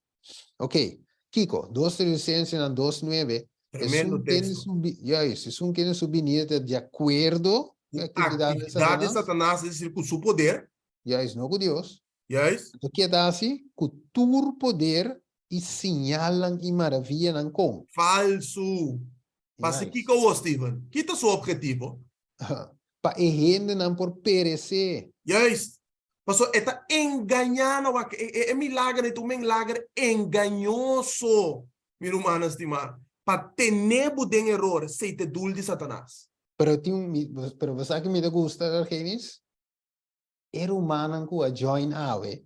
Ok. Kiko? Dos Tesalonicensenan dos nuebe. Tremendo teksto. Juist. Esun kende su binida ta di akuerdo ku e aktividat de Satanas. Aktividat de Satanas, es decir, ku su poder. Juist, no ku Dios. Juist. Anto ke ta hasi? Ku tur poder i siñalnan i maravianan kon. Falsu. Pasi kiko wo, Steven? Ki ta su objetivo? Pa e hendenan por peresé. Juist. Pasobra e ta engañá nan. Wak, e e milager ei ta un milager engañoso, mi rumannan stimá. Pa tene bo den eror, esei ta e dul di Satanas. Pero tin un, pero bo sa ki mi ta gusta, Argenis? E rumannan ku a join awe,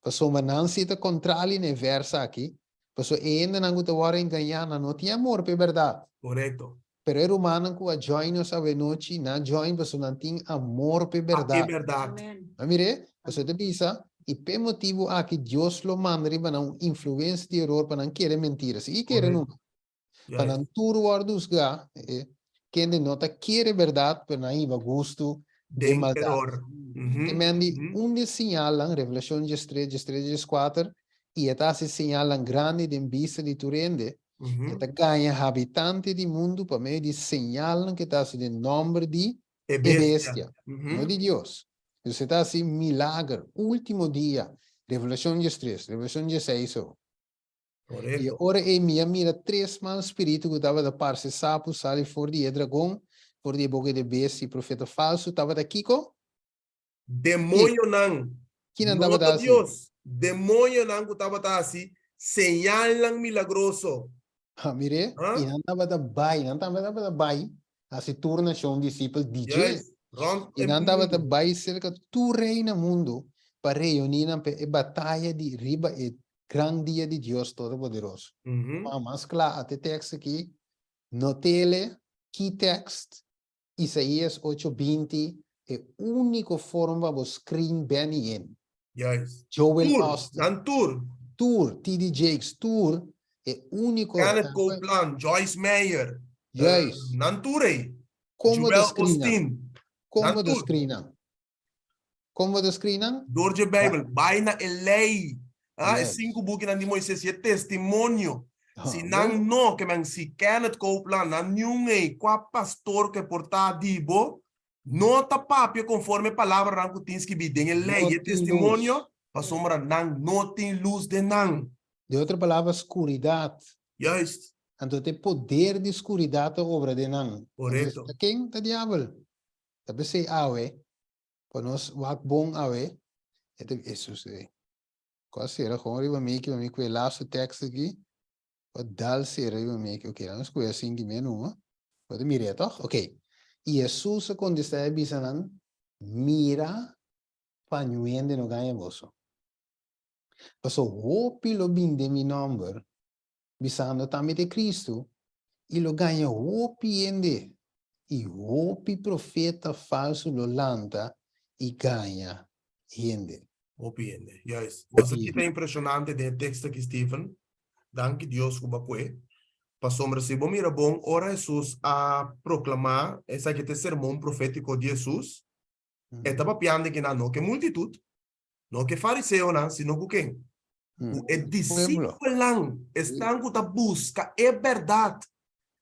pasobra nan si ta kontrali na e vèrs aki, pasobra e hendenan ku ta wòrdu engañá nan no tin amor pa e bèrdat. Korekto. Pero e rumannan ku a join nos awe nochi, nan a join pasobra nan tin amor pa e Pa e bèrdat. A mir'é? Pasobra e ta bisa, I p'e motibu aki Dios lo manda riba nan un influensia di eror pa nan kere mentira. Si i kere nunka. Pa nan tur wòrdu husgá. Kende no ta kere bèrdat, pero nan hiba gustu den Den maldat. eror. Te men di un di e siñalnan, Revelashon diestres, diestres, dieskuater, i e ta hasi siñalnan grandi den bista di tur hende, e ta gaña habitante di mundu pa medio di señalnan ku e ta hasi den nòmber di E e bestia. bestia, no di Dios. Dus e ta hasi milager, último dia, Revelashon diestres, Revelashon dieseis o. I e Korekto. ora ei mi a mira tres mal spiritu ku tabata parse sapu sali for di e dragon, for di e boka di e bestia i profeta falsu. Tabata kiko? Demoñonan, Ki nan no tabata ta hasi? Dios, demoñonan ku tabata hasi señalnan milagroso. Ha, mir'é, Ha? i nan tabata bai, nan tambe tabata bai hasi tur nashon disipel di dje. Juist, rònt I e nan tabata mundu. bai serka tur rei na mundu pa reuní nan pa e bataya di riba e Gran dia di Dios Todopoderoso. Ma mas kla at e tekst aki, notele ki tekst, Isaías ocho 20, e úniko forma pa bo screen Benny Hinn. Juist. Joel Tur, Osteen. nan tur. Tur, TD Jakes, tur, e úniko. Kenneth Copeland, Joyce Meyer. Juist. Nan tur ei. Kon bo ta Joel screen nan? Osteen. Kon Nan bo ta tur. screen nan? Kon bo ta skri nan? Dor dje Bijbel, bai na e lei, ah, e Yes. sinku bukinan di Moises i e testimonio. Si Ah, nan bon. no, ke men si Kenneth Copeland, nan niun ei, kua pastor ke por ta di bo, no ta papia konforme e palabranan ku tin skibí den e lei No i e tin lus. testimonio, pasobra nan no tin lus den nan. Den otro palabra, skuridat. Juist. Anto ta e poder di skuridat ta obra den nan. Korekto. Ta ken? Ta diabel. Ta p'esei awe, pa nos wak bon awe, e ta Hesus ei. Ku a sera gewoon riba mi ki pa mi kue laatste tekst aki, ku a dal sera riba mi ki, oke, nos kue asin ki mi a numa, bo ta mir'é tòg? Oke. I Hesus a kontestá i a bisa nan, Mira pa niun hende no gaña boso. Pasobra hopi lo bin den mi nòmber, bisando tambe ta e Cristo, i lo gaña hopi hende, i hopi profeta falsu lo lanta i gaña hende. Hopi hende, juist. Boso ki ta impresionante den e tekst aki, Steven. Danki Dios ku bo a kue. Pasobra si bo mira bon, ora Hesus a proklamá esaki ta e sermon profétiko di Hesus, e ta papiando kinan no ku e multitut, No ku e fariseonan, sino ku ken? Ku e disipelnan, esnan ku ta buska e bèrdat,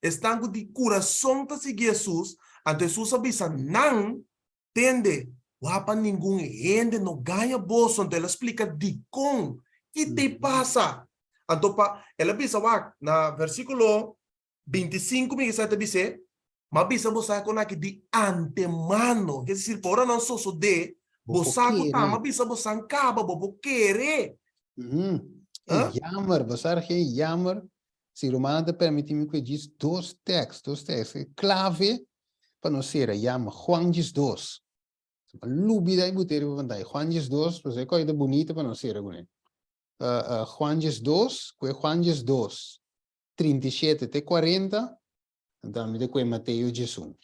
esnan ku di kurason ta sigui Hesus. Anto Hesus a bisa nan, Tende, wak pa ningun hende no gaña boso. Anto el a splika dikon, ki ta pasa. Anto pa el a bisa wak na versíkulo 25 mi kisa ta bis'é, Ma bisa bo sa kon aki di antemano, es desir, pa ora nan sosodé, bo sa ku ta, ma bisa bo san kaba, bo por kere. E jammer, bo sa geen jammer, si rumannan ta permití mi ku e djis dos tèks, dos tèks, e klave pa nos sera jammer, Juan 12. Lubida e bot'é riba pantaya, Juan 12, pasobra e kos ta bunita pa nos sera kuné. Juan 12, ku e Juan 12, 37 te 40, anto mi ta koe Mateo 11.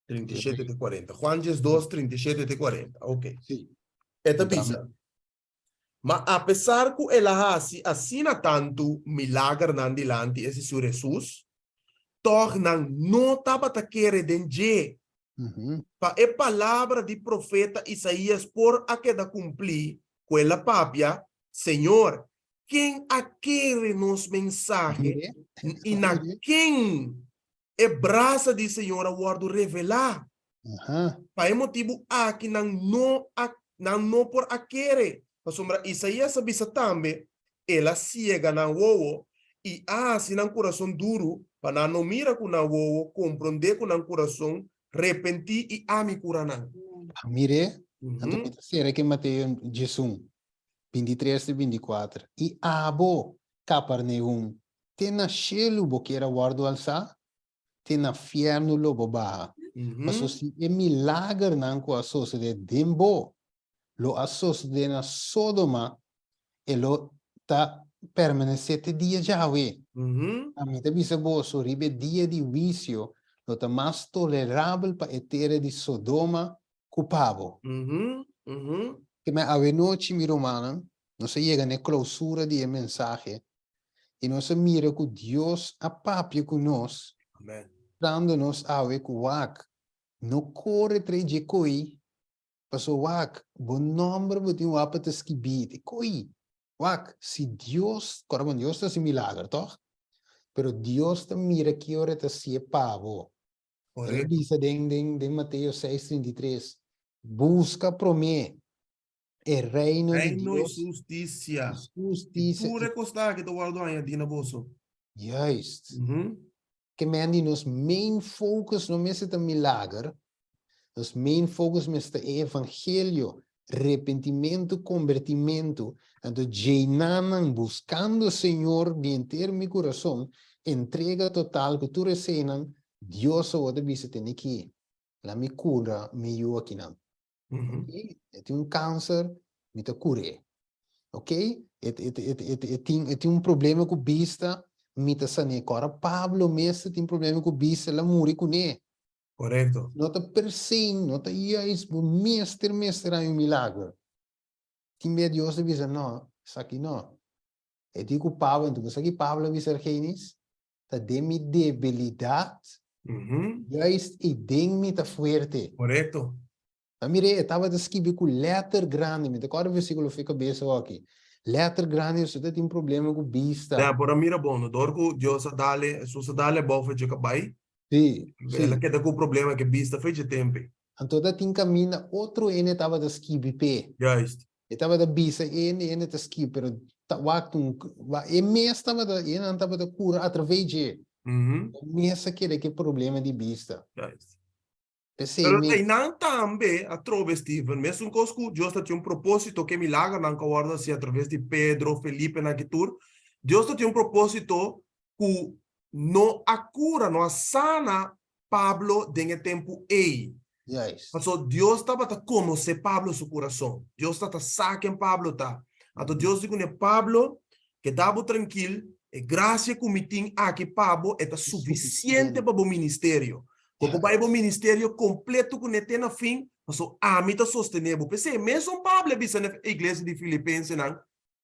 37 te 40. Juan 12, 37 te 40. Ok. Sí. E ta bisa, Ma apesar ku el a hasi asina tantu milagernan dilanti e Sisur Hesus, tòg nan no tabata kere den dje. Pa e palabra di profeta Isaías por a keda kumplí, ku el a papia, Señor, Ken a kere nos mensahe i na ken e brasa di Señor a wòrdu revelá? Pa e motibu aki nan no a nan no por a kere, pasobra Isaías a bisa tambe, El a siega nan wowo i a hasi nan kurason duru pa nan no mira ku nan wowo, komprondé ku nan kurason, repentí i ami kura nan. Mir'é, anto mi ta sera ke Mateo 11, 23 te 24, I abo, Kaperneum, te na shelu bo kier a wòrdu alsá? Te na fièrnu lo bo baha. Pasobra si e milagernan ku a sosodé den bo lo a sosodé na Sodoma, e lo ta permanesé te dia djawe. Ami ta bisa boso, riba e dia di huisio lo ta mas tolerabel pa e tera di Sodoma ku pa bo. Ke men awenochi, mi rumannan, nos a yega na e klousura di e mensahe i nos a mira ku Dios a papia ku nos Amen. Mustrando nos awe ku wak no kore trei dje koi, paso wak bo nomber bo tin wak pa ta skibí te koi. Wak, si Dios, kòrda bon Dios ta hasi milager tòg? Pero Dios ta mira ki ora e ta hasié pa bo. El a bisa den den den Mateo seis 33, buska promé e reino di Reino i Dios hustisia. i hustisia I tur e kosnan aki ta wòrdu añadí na boso. Juist. Ke men di nos main focus no mester ta milager, nos main focus mester ta e evangelio, repentimentu, kombertimentu, anto djeinanan buskando Señor di henter mi kurason, entrega total ku tur eseinan, Dios awor ta bisa tene ki, la mi kura mi yu akinan. Ok, e tin un kanser, mi ta kur'é. Ok, e, e, e, e, e, tin, e tin un problema ku bista, mi ta san'é. Kòrda Pablo mes ta tin problema ku bista, el a muri kuné. Korekto. No ta per se, no ta juist bo mester mester haña un milager. Tin bia Dios ta bisa, no, esaki no. E di ku Pablo, anto bo sa ki Pablo a bisa Argenis? Ta den mi debilidat, juist ei den mi ta fuerte. Korekto. Ta mir'é, e tabata skibi ku lèter grandi, mi ta kòrda e versíkulo fi kabesa awor-aki. Lèter grandi, esei ta tin problema ku bista. Ya, por a mira bon, no? Dor ku Dios a dale, Hesus a dale abou for dje kabai, Sí, el a sí. keda ku problema ku e bista for dje tempu. Anto ta tin kaminda otro hende tabata skibi p'e. Juist. E tabata bisa hende, hende ta skibi, pero ta wak un, wa e mes tabata, e nan tabata kura atraves dje. E mes a keda ku e problema di bista. Juist. P'esei Pero mi. einan tambe atrobe, Steven, mesun kos ku Dios ta tin un propósito ku e milagernan ku a wòrdu hasi atraves di Pedro, Felipe nan ki tur, Dios ta tin un propósito ku no a kura, no a sana Pablo den e tempu ei. Juist. Pasobra Dios tabata konosé Pablo su kurason. Dios tabata sa ken Pablo ta. Anto Dios di kuné, Pablo, keda bo trankil, e grasia ku mi tin aki pa bo e ta sufisiente pa bo ministerio. Bo por bai bo ministerio kompleto kuné te na fin, pasobra ami ta sostené bo. P'esei, mesun Pablo a bisa na e iglesia di Filipensenan,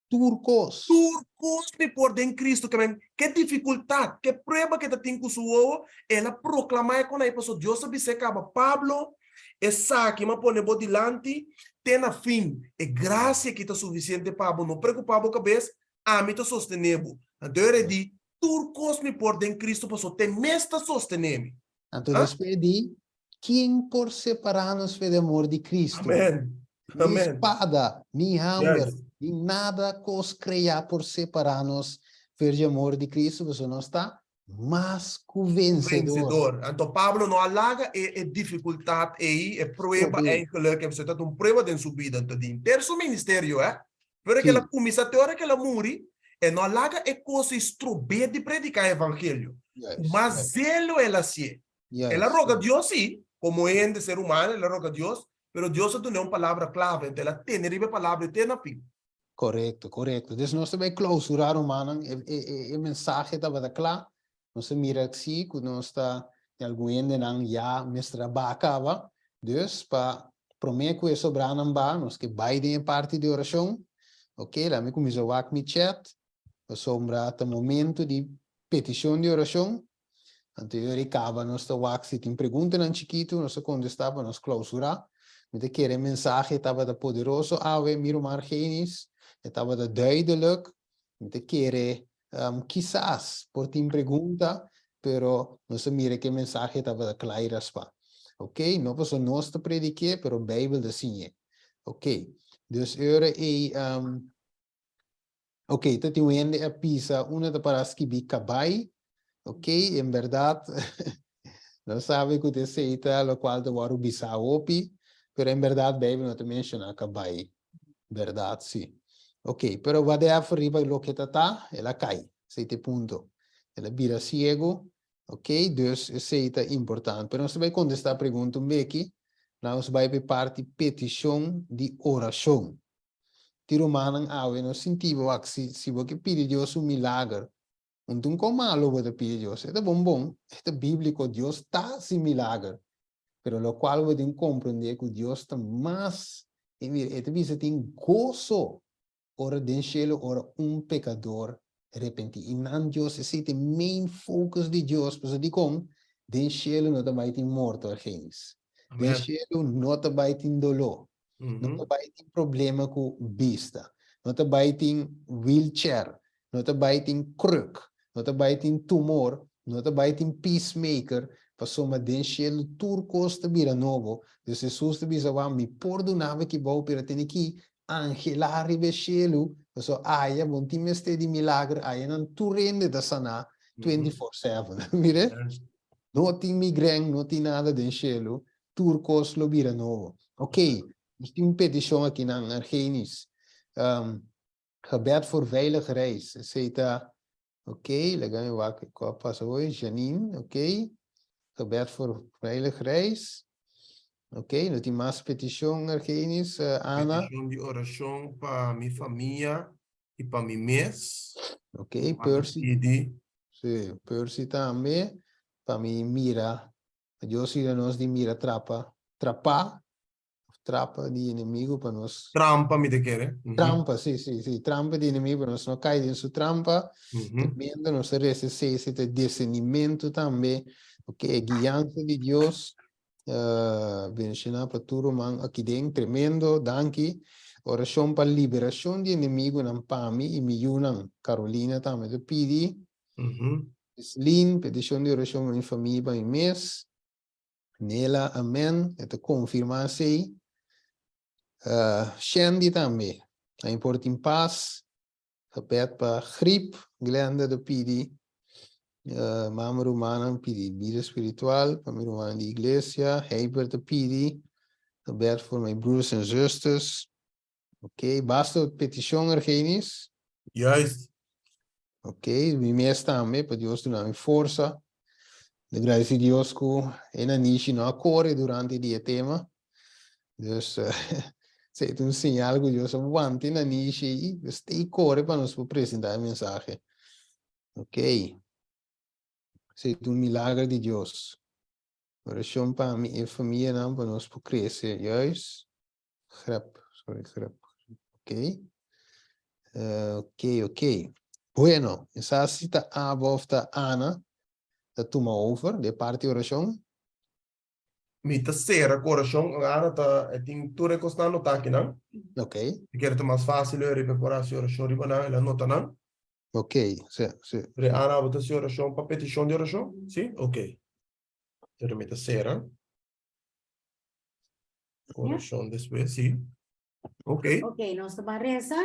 Tur kos. Tur kos mi por den Cristo. Ke men, ke difikultat, ke prueba ke ta tin ku su wowo, el a proklamá e kon ei, pasobra Dios a bis'é kaba, Pablo, esaki mi a pone bo dilanti te na fin. E grasia aki ta sufisiente pa bo. No preokupá bo kabes, ami ta sostené bo. Anto e di, Tur kos mi por den Cristo, pasobra te mes ta sostené mi. Anto despues di, Ken por separá nos fe di amor di Cristo? Amen. Ni Amen. spada, ni hamber, Yes. ni nada kos kreá por separá nos fer di amor di Cristo, pasobra nos ta mas ku vensedor. Vensedor. Anto Pablo no a laga e e difikultat ei, e prueba Probeer. eigenlijk, e ta un prueba den su bida. Anto di henter su ministerio, eh. Pero ke el a Sí. kuminsá te ora ke el a muri, e no a laga e kos ei strob'é di prediká e evangelio. Ku Juist, mas juist. zelo el a hasié. El a Juist, roga juist. Dios, sí, komo hende, ser humano, el a roga Dios, pero Dios a dun'é un palabra klave, anto el a tene riba e palabra ei te na fin. Korekto, korekto. Dus nos ta bai klousurá, rumannan, e, e, e, e mensahe tabata kla. Nos a mira sí ku nos ta, tin algun hendenan ya mester a ba kaba. Dus pa promé ku e sobranan ba, nos ke bai den e parti di orashon. Oké, laat mi kuminsá wak mi chat, pasobra ta momento di petishon di orashon. Anto e ora e kaba nos ta wak si tin preguntanan chikitu nos ta kontestá pa nos klousurá. Mi ta kere e mensahe tabata poderoso awe mi ruman Argenis, e tabata duidelijk. Mi ta kere kisas por tin pregunta pero nos a mira ku e mensahe tabata kla i raspá. Ok, no pasobra nos ta predik'é pero Beibel ta siñ'é. Ok, dus e ora ei Ok, ta tin un hende a pisa, uno ta para skibi kabai, ok, en berdad no sabe ku ta esei ta lokual ta wòrdu bisá hopi, pero en berdad Beibel no ta menshoná kabai, berdad si. Ok, pero whatever riba loke ta ta, el a kai, esei ta e punto. El a bira siego, ok, dus esei ta importante. Pero nos ta bai kontestá pregunta un beki, nos bai pa e parti petishon di orashon. Ti rumannan awe no sinti bo wak si si bo ke pidi Dios un milager un ta un kon malo bo ta pidi Dios e ta bon bon e ta bíbliko Dios ta hasi milager pero lokual bo tin komprende ku Dios ta mas e mira e ta bisa tin goso ora den shelu ora un pekador repenti i nan Dios esei ta e main focus di Dios pasobra dikon? Den shelu no ta bai tin morto, Argenis. Den shelu no ta bai tin doló. No ta bai tin problema ku bista. No ta bai tin wheelchair. No ta bai tin kruk. No ta bai tin tumor. No ta bai tin peacemaker. Pasobra den shelu tur kos ta bira nobo. Dus Hesus ta bisa, Wak, mi por duna bo aki bou, pero tene ki angelá riba e shelu, pasobra aya bo no tin mester di milager, aya nan tur hende ta saná 24/7. Mira? No tin migrèn, no tin nada den shelu, tur kos lo bira nobo. Ok, nos tin un petishon akinan, Argenis. Um, gebed voor veilig reis. Esei ta, ok, laga mi wak kua pasa hoy. Janine, ok. Gebed voor veilig reis. Ok, no tin mas petishon, Argenis. Uh, Ana. Petishon di orashon pa mi famia i pa mi mes. Ok, Percy. Pidi. Sí, Percy tambe. Pa mi mira Dios yuda nos di mira trapa, trapá, of trapa di enemigo pa nos. Trampa mi ta kere. Trampa, sí, sí, sí, trampa di enemigo pa nos no kai den su trampa. Tremendo, nos ta resa esei, esei ta discernimento tambe. Ok, e guiansa di Dios, bendiciona pa tur ruman aki den, tremendo, danki. Oracion pa liberacion di enemigonan pa mi y mi yunan, Carolina tambe ta pidi. Lin, peticion di oracion pa mi famia y pa mi mes. Nela, amen. E ta confirma esey. Shandy tambe. A mi por tin pas. Gebed pa griep. Glenda ta pidi. Mama rumannan pidi bida spiritual pa mi rumannan di iglesia. Heibert ta pidi. Gebed voor mijn broeders en zusters. Ok, basta peticion Argenis. Juist. Ok, mi mes tambe, pa Dios duna mi forsa. Mi gradeci Dios cu e nanishi no a core durante di e tema. Dus, esey ta un señal cu Dios a wanta e nanishi ey, dus tey core pa nos por presenta e mensahe. Ok, esey ta un milager di Dios. Oracion pa mi e famianan pa nos por crece juist. Grep, sorry, grep. Ok. Uh, ok, ok. Bueno, esa si ta Abo of ta Ana ta tuma over de parti oracion. Mi ta cera cu oracion, Ana ta e tin tur e cosnan anotá akinan. Ok. Si kier ta mas fácil e riba por haci oracion riba nan, el a nota nan. Ok, si, si. Re Ana, abo ta haci oracion pa peticion di oracion? Si? Ok. Pero mi ta cera. Oracion despues, sí. Ok. Ok, nos ta ban reza.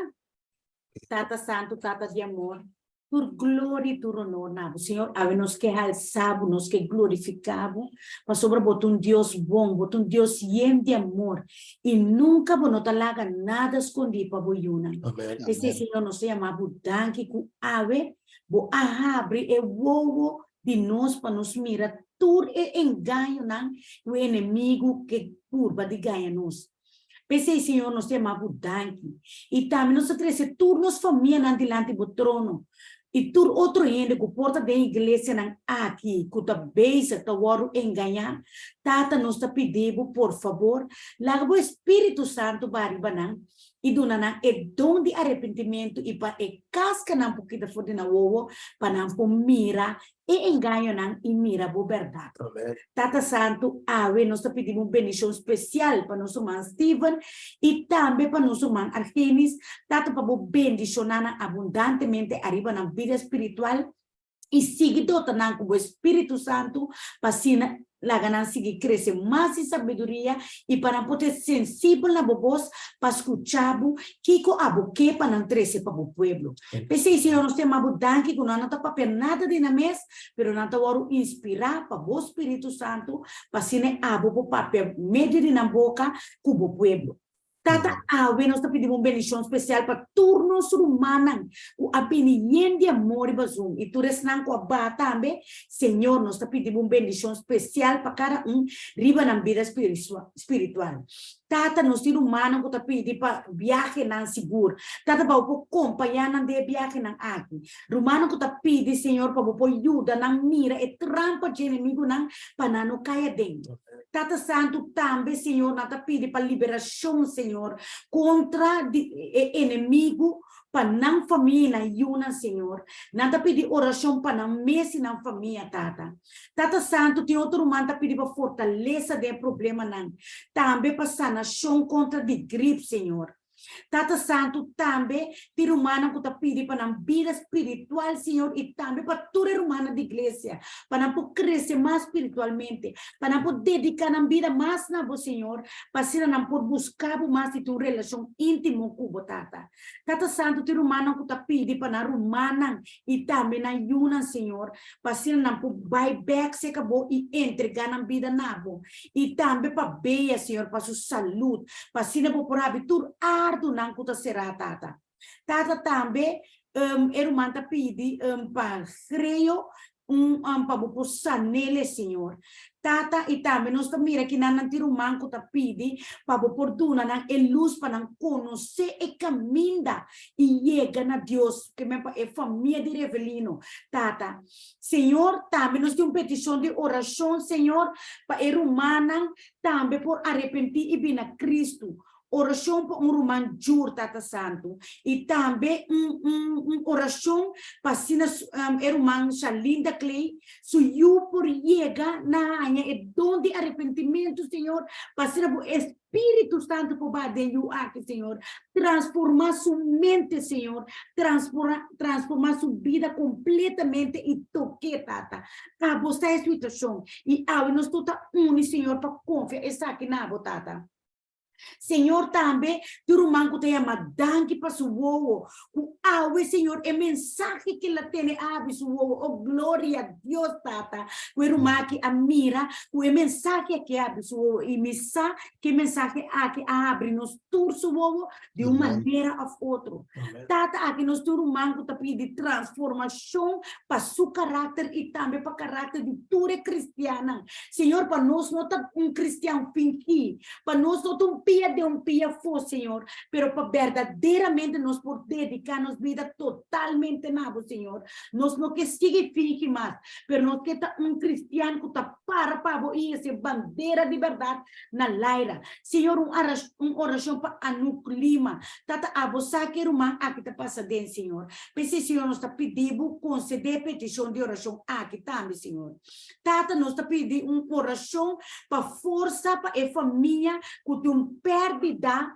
Tata Santu, Tata di amor, tur gloria i tur honor na bo. Señor, awe nos ke halsa bo, nos ke glorifica bo, pasobra bo ta un Dios bon, bo ta un Dios yen di amor, i nunca bo no ta laga nada scondi pa bo yunan. Amen. P'esei, Señor, nos ta yama bo danki cu awe bo a habri e wowo di nos pa nos mira tur e engañonan ku e enemigu ke purba di gaña nos. P'esei, Señor, nos ta yama Bo danki. I tambe nos ta trese tur nos famianan dilanti Bo trono, i tur otro hende ku por ta den iglesianan aki ku ta bezig ta wòrdu engañá. Tata, nos ta pidi Bo, por fabor, laga Bo Espíritu Santu baha riba nan i duna nan e don di arepentimentu i pa e kaskanan por kita for di nan wowo pa nan por mira e engañonan i mira bo bèrdat. Tata Santu, awe nos ta pidi bo un bendishon spesial pa nos ruman Steven i tambe pa nos ruman Argenis, Tata pa bo bendishoná nan abundantemente ariba nan bida spiritual, i sigui dota nan ku bo Espíritu Santu pa asina laga nan sigui krese mas den sabiduria i pa nan por ta sensibel na bo bos pa skucha bo kiko abo ke pa nan trese pa bo pueblo. P'esei, Señor, nos ta yama bo danki ku nan no ta papia nada di nan mes, pero nan ta wòrdu inspirá pa bo Spiritu Santu pa asina abo por papia medio di nan boka ku bo pueblo. Tata, awe nos ta pidi bo un bendishon spesial pa tur nos rumannan ku a bini yen di amor riba Zoom i tur esnan ku a baha tambe. Señor, nos ta pidi bo un bendishon spesial pa kada un riba nan bida spiritual. Tata, nos tin rumannan ku ta pidi pa biahenan sigur. Tata, pa bo por kompañá nan den e biahenan aki. Rumannan ku ta pidi, Señor, pa bo por yuda nan mira e trampa dje enemigunan pa nan no kai aden. Tata Santu, tambe, Señor, nan ta pidi pa liberashon, Señor, kontra di e enemigu pa nan famia i nan yunan, Señor. Nan ta pidi orashon pa nan mes i nan famia, Tata. Tata Santu, tin otro ruman ta pidi pa fortalesa den e problemanan, tambe pa sanashon kontra di grip, Señor. Tata Santu, tambe tin rumannan ku ta pidi pa nan bida spiritual, Señor, i tambe pa tur e rumannan di iglesia, pa nan por krese mas spiritualmente, pa nan por dediká nan bida mas na Bo, Señor, pa asina nan por buska Bo mas i tin un relashon íntimo ku Bo, Tata. Tata Santu, tin rumannan ku ta pidi pa nan rumannan i tambe nan yunan, Señor, pa asina nan por bai bèk serka Bo i entregá nan bida na Bo. I tambe pa Bea, Señor, pa su salud, pa asina Bo por habri tur ardunan ku ta será, Tata. Tata, tambe e ruman ta pidi pa Greo un pa Bo por san'el, Señor. Tata, i tambe nos ta mira kinan nan tin ruman ku ta pidi pa Bo por duna nan e lus pa nan konosé e kaminda i yega na Dios, ke men pa e famia di Revelino, Tata. Señor, tambe nos tin un petishon di orashon, Señor, pa e rumannan tambe por arepentí i bini na Kristu. Orashon pa un ruman djur, Tata Santu, i tambe un un un orashon pa asina e ruman Shalinda Clay su yu por yega na haña e don di arepentimentu, Señor, pa asina bo Spiritu Santu por baha den yu aki, Señor, transforma su mente, Señor, transforma transforma su bida kompletamente i tok'é, Tata. Abo sa e situashon, i awe nos tur ta uni, Señor, pa konfia esaki na Bo, Tata. Señor tambe tin ruman ku ta yama danki pa su wowo ku awe Señor e mensahe ke la tene a habri su wowo oh gloria Dios tata ku e ruman aki a mira ku e mensahe aki a habri su wowo i mi sa ku e mensahe aki a habri nos tur su wowo di un manera of otro tata aki nos tin ruman ku ta pidi transformashon pa su karakter i tambe pa karakter di tur e kristiannan Señor pa nos no ta un kristian fingí Pa nos no ta un pia den un pia afó, Señor, pero pa berdaderamente nos por dediká nos bida totalmente na Bo, Señor. Nos no ke sigui fingi mas, pero nos ke ta un kristian ku ta para pa Bo i hese bandera di bèrdat na laira. Señor, un un orashon pa Anouk Lima. Tata, abo sa ke ruman aki ta pasa den, Señor. P'esei, Señor, nos ta pidi Bo konsedé e petishon di orashon aki tambe, Señor. Tata, nos ta pidi un orashon pa forsa pa e famia ku tin un pèrdida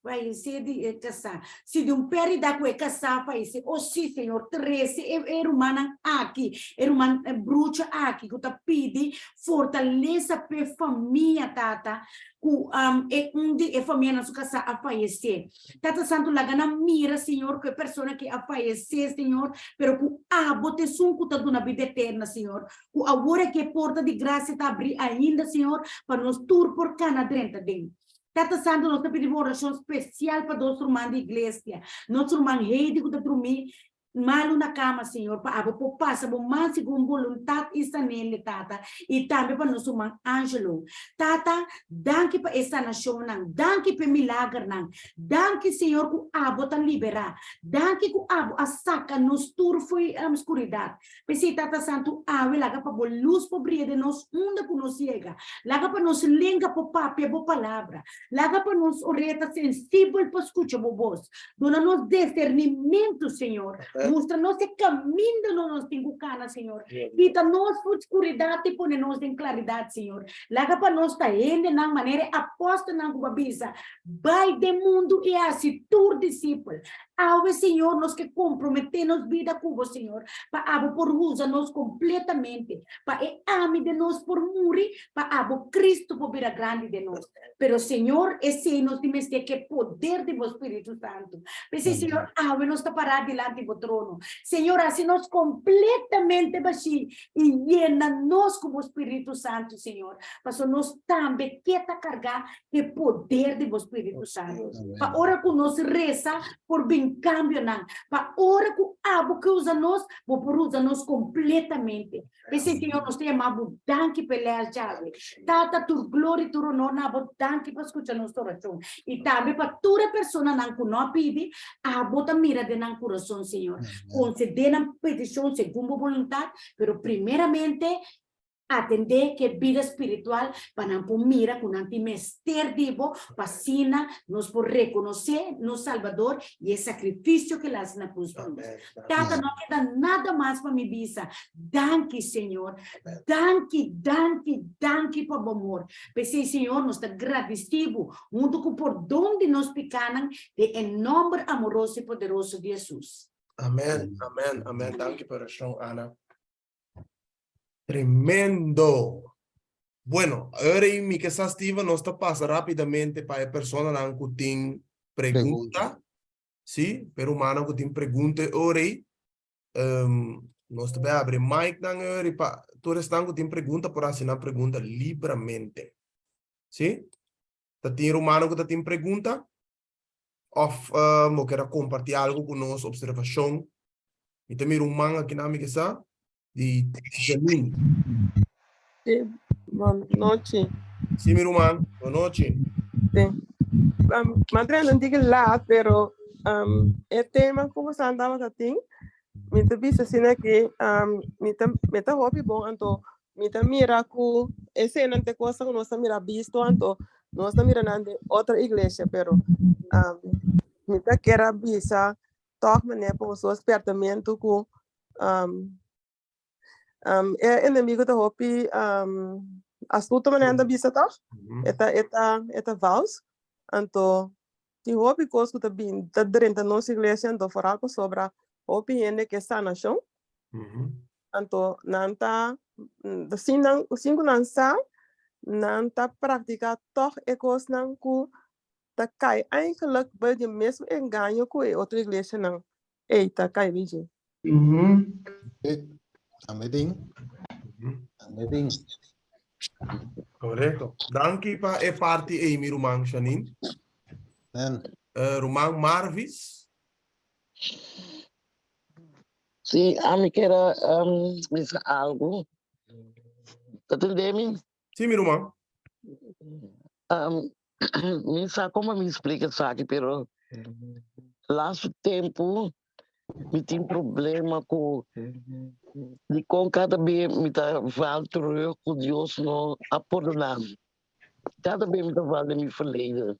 fayesé di e kasá. Si di un pèrdida ku e kasá fayesé, o si, Señor, trese e e rumannan aki, e ruman brucha aki ku ta pidi fortalesa p'e famia, Tata, ku e un di e famianan su kasá a fayesé. Tata Santu, laga nan mira, Señor, ku e persona ki a fayesé, Señor, pero ku Abo ta esun ku ta duna bida eterna, Señor. Ku awor aki e porta di grasia ta abrí ainda, Señor, pa nos tur por kana drenta den. Tata Santu, nos ta pidi bo orashon spesial pa dos ruman di iglesia, nos ruman Heidi ku ta drumí Malu na kama, Señor, pa abo por pasa bo man segun boluntat i sanele, Tata, i tambe pa nos ruman Angelo. Tata, danki pa e sanashonnan. Danki pa e milagernan. Danki, Señor, ku abo ta liberá. Danki ku abo a saka nos tur fo'i skuridat. P'esei, Tata Santu, awe laga pa bo lus por bria den nos unda ku nos yega. Laga pa nos lenga por papia bo palabra. Laga pa nos orea ta sensibel pa skucha bo bos. Duna nos discernimentu, Señor. Mustra nos e caminda no nos tin cu cana, Señor. Kita nos for scuridad y pone nos den claridad, Señor. Laga pa nos ta hendenan manera e apostelnan cu bo a bisa, Bai den mundu y haci tur discipel. Awe, Señor, nos ke compromete nos bida cu bo, Señor, pa abo por usa nos completamente, pa e ami den nos por muri, pa abo Cristo por bira grandi den nos. Pero Señor, esei nos tin mester ke poder di bo Spiritu Santu. P'esei, Señor, awe nos ta pará dilanti bo trono. Señor, hasi nos kompletamente bashí i yena nos ku bo Spiritu Santu, Señor, pasobra nos tambe ke ta kargá e poder di bo Spiritu Santu. Pa ora ku nos resa por bin kambionan. Pa ora ku abo ke usa nos, bo por usa nos kompletamente. P'esei, Señor, nos ta yama bo danki p'e lès djawe. Tata, tur gloria i tur honor na bo. Danki pa skucha nos orashon. I tambe pa tur e personanan ku no a pidi, abo ta mira den nan kurason, Señor. Konsedé nan petishon segun bo boluntat, pero primeramente. Atendé ku e bida spiritual pa nan por mira ku nan tin mester di bo pa asina nos por rekonosé nos Salbador i e sakrifisio ku el hasi na krus pa nos. Tata, no a keda nada mas pa mi bisa. Danki, Señor. Danki, danki, danki pa bo amor. P'esei, Señor, nos ta gradisí bo huntu ku pordon di nos pikánan den e nòmber amoroso i poderoso di Hesus. Amen, amen, amen. Danki pa orashon, Ana. Tremendo! Bueno, ahora y mi que sa Steven, nos ta pasa rápidamente pa e personanan ku tin pregunta. Sí, pero humano ku tin pregunta ahora y um, nos ta bai abri mic nan ahora y pa tur esnan ku tin pregunta por hasi nan pregunta libremente. Sí? Ta tin rumano ku ta tin pregunta? Of uh, bo kera comparti algo ku nos, observacion? Mi ta mira un man aki na mi ke sa di Janine. Sí, bon nochi. Sí, mi ruman, bon nochi. Sí. Um, madre no diga laat, pero um, e tema ku boso andaba ta tin, mi ta bisa asina ki um, mi ta mi ta hopi bon anto Mi ta mira ku esenan ta e kosnan ku nos ta mira bisto anto nos ta mira nan den otro iglesia pero um, mi ta kier a bisa tòg manera pa boso spiertamentu ku um, um, e enemigo ta hopi um, astuto manera nan ta bisa tòg e ta e ta e ta vals anto tin hopi kos ku ta bin ta drenta nos iglesia anto foral pasobra hopi hende ke sanashon Anto nan ta, sin nan, sin ku nan sa, nan ta praktiká tòg e kosnan ku ta kai eigenlijk bij di mesun engaño ku e otro iglesianan ei ta kai bij dje. Tambe tin. Tambe tin. Korekto. Danki pa e parti ei, mi ruman Janine. Ruman Marvis. Sí, ami kier a bisa algu. Ta tende mi? Sí, mi ruman. Mi sa como mi splika esaki, pero laatste tempu mi tin problema ku dikon kada be mi ta val terug ku Dios no a pordona mi. Kada be mi ta val den mi verleden.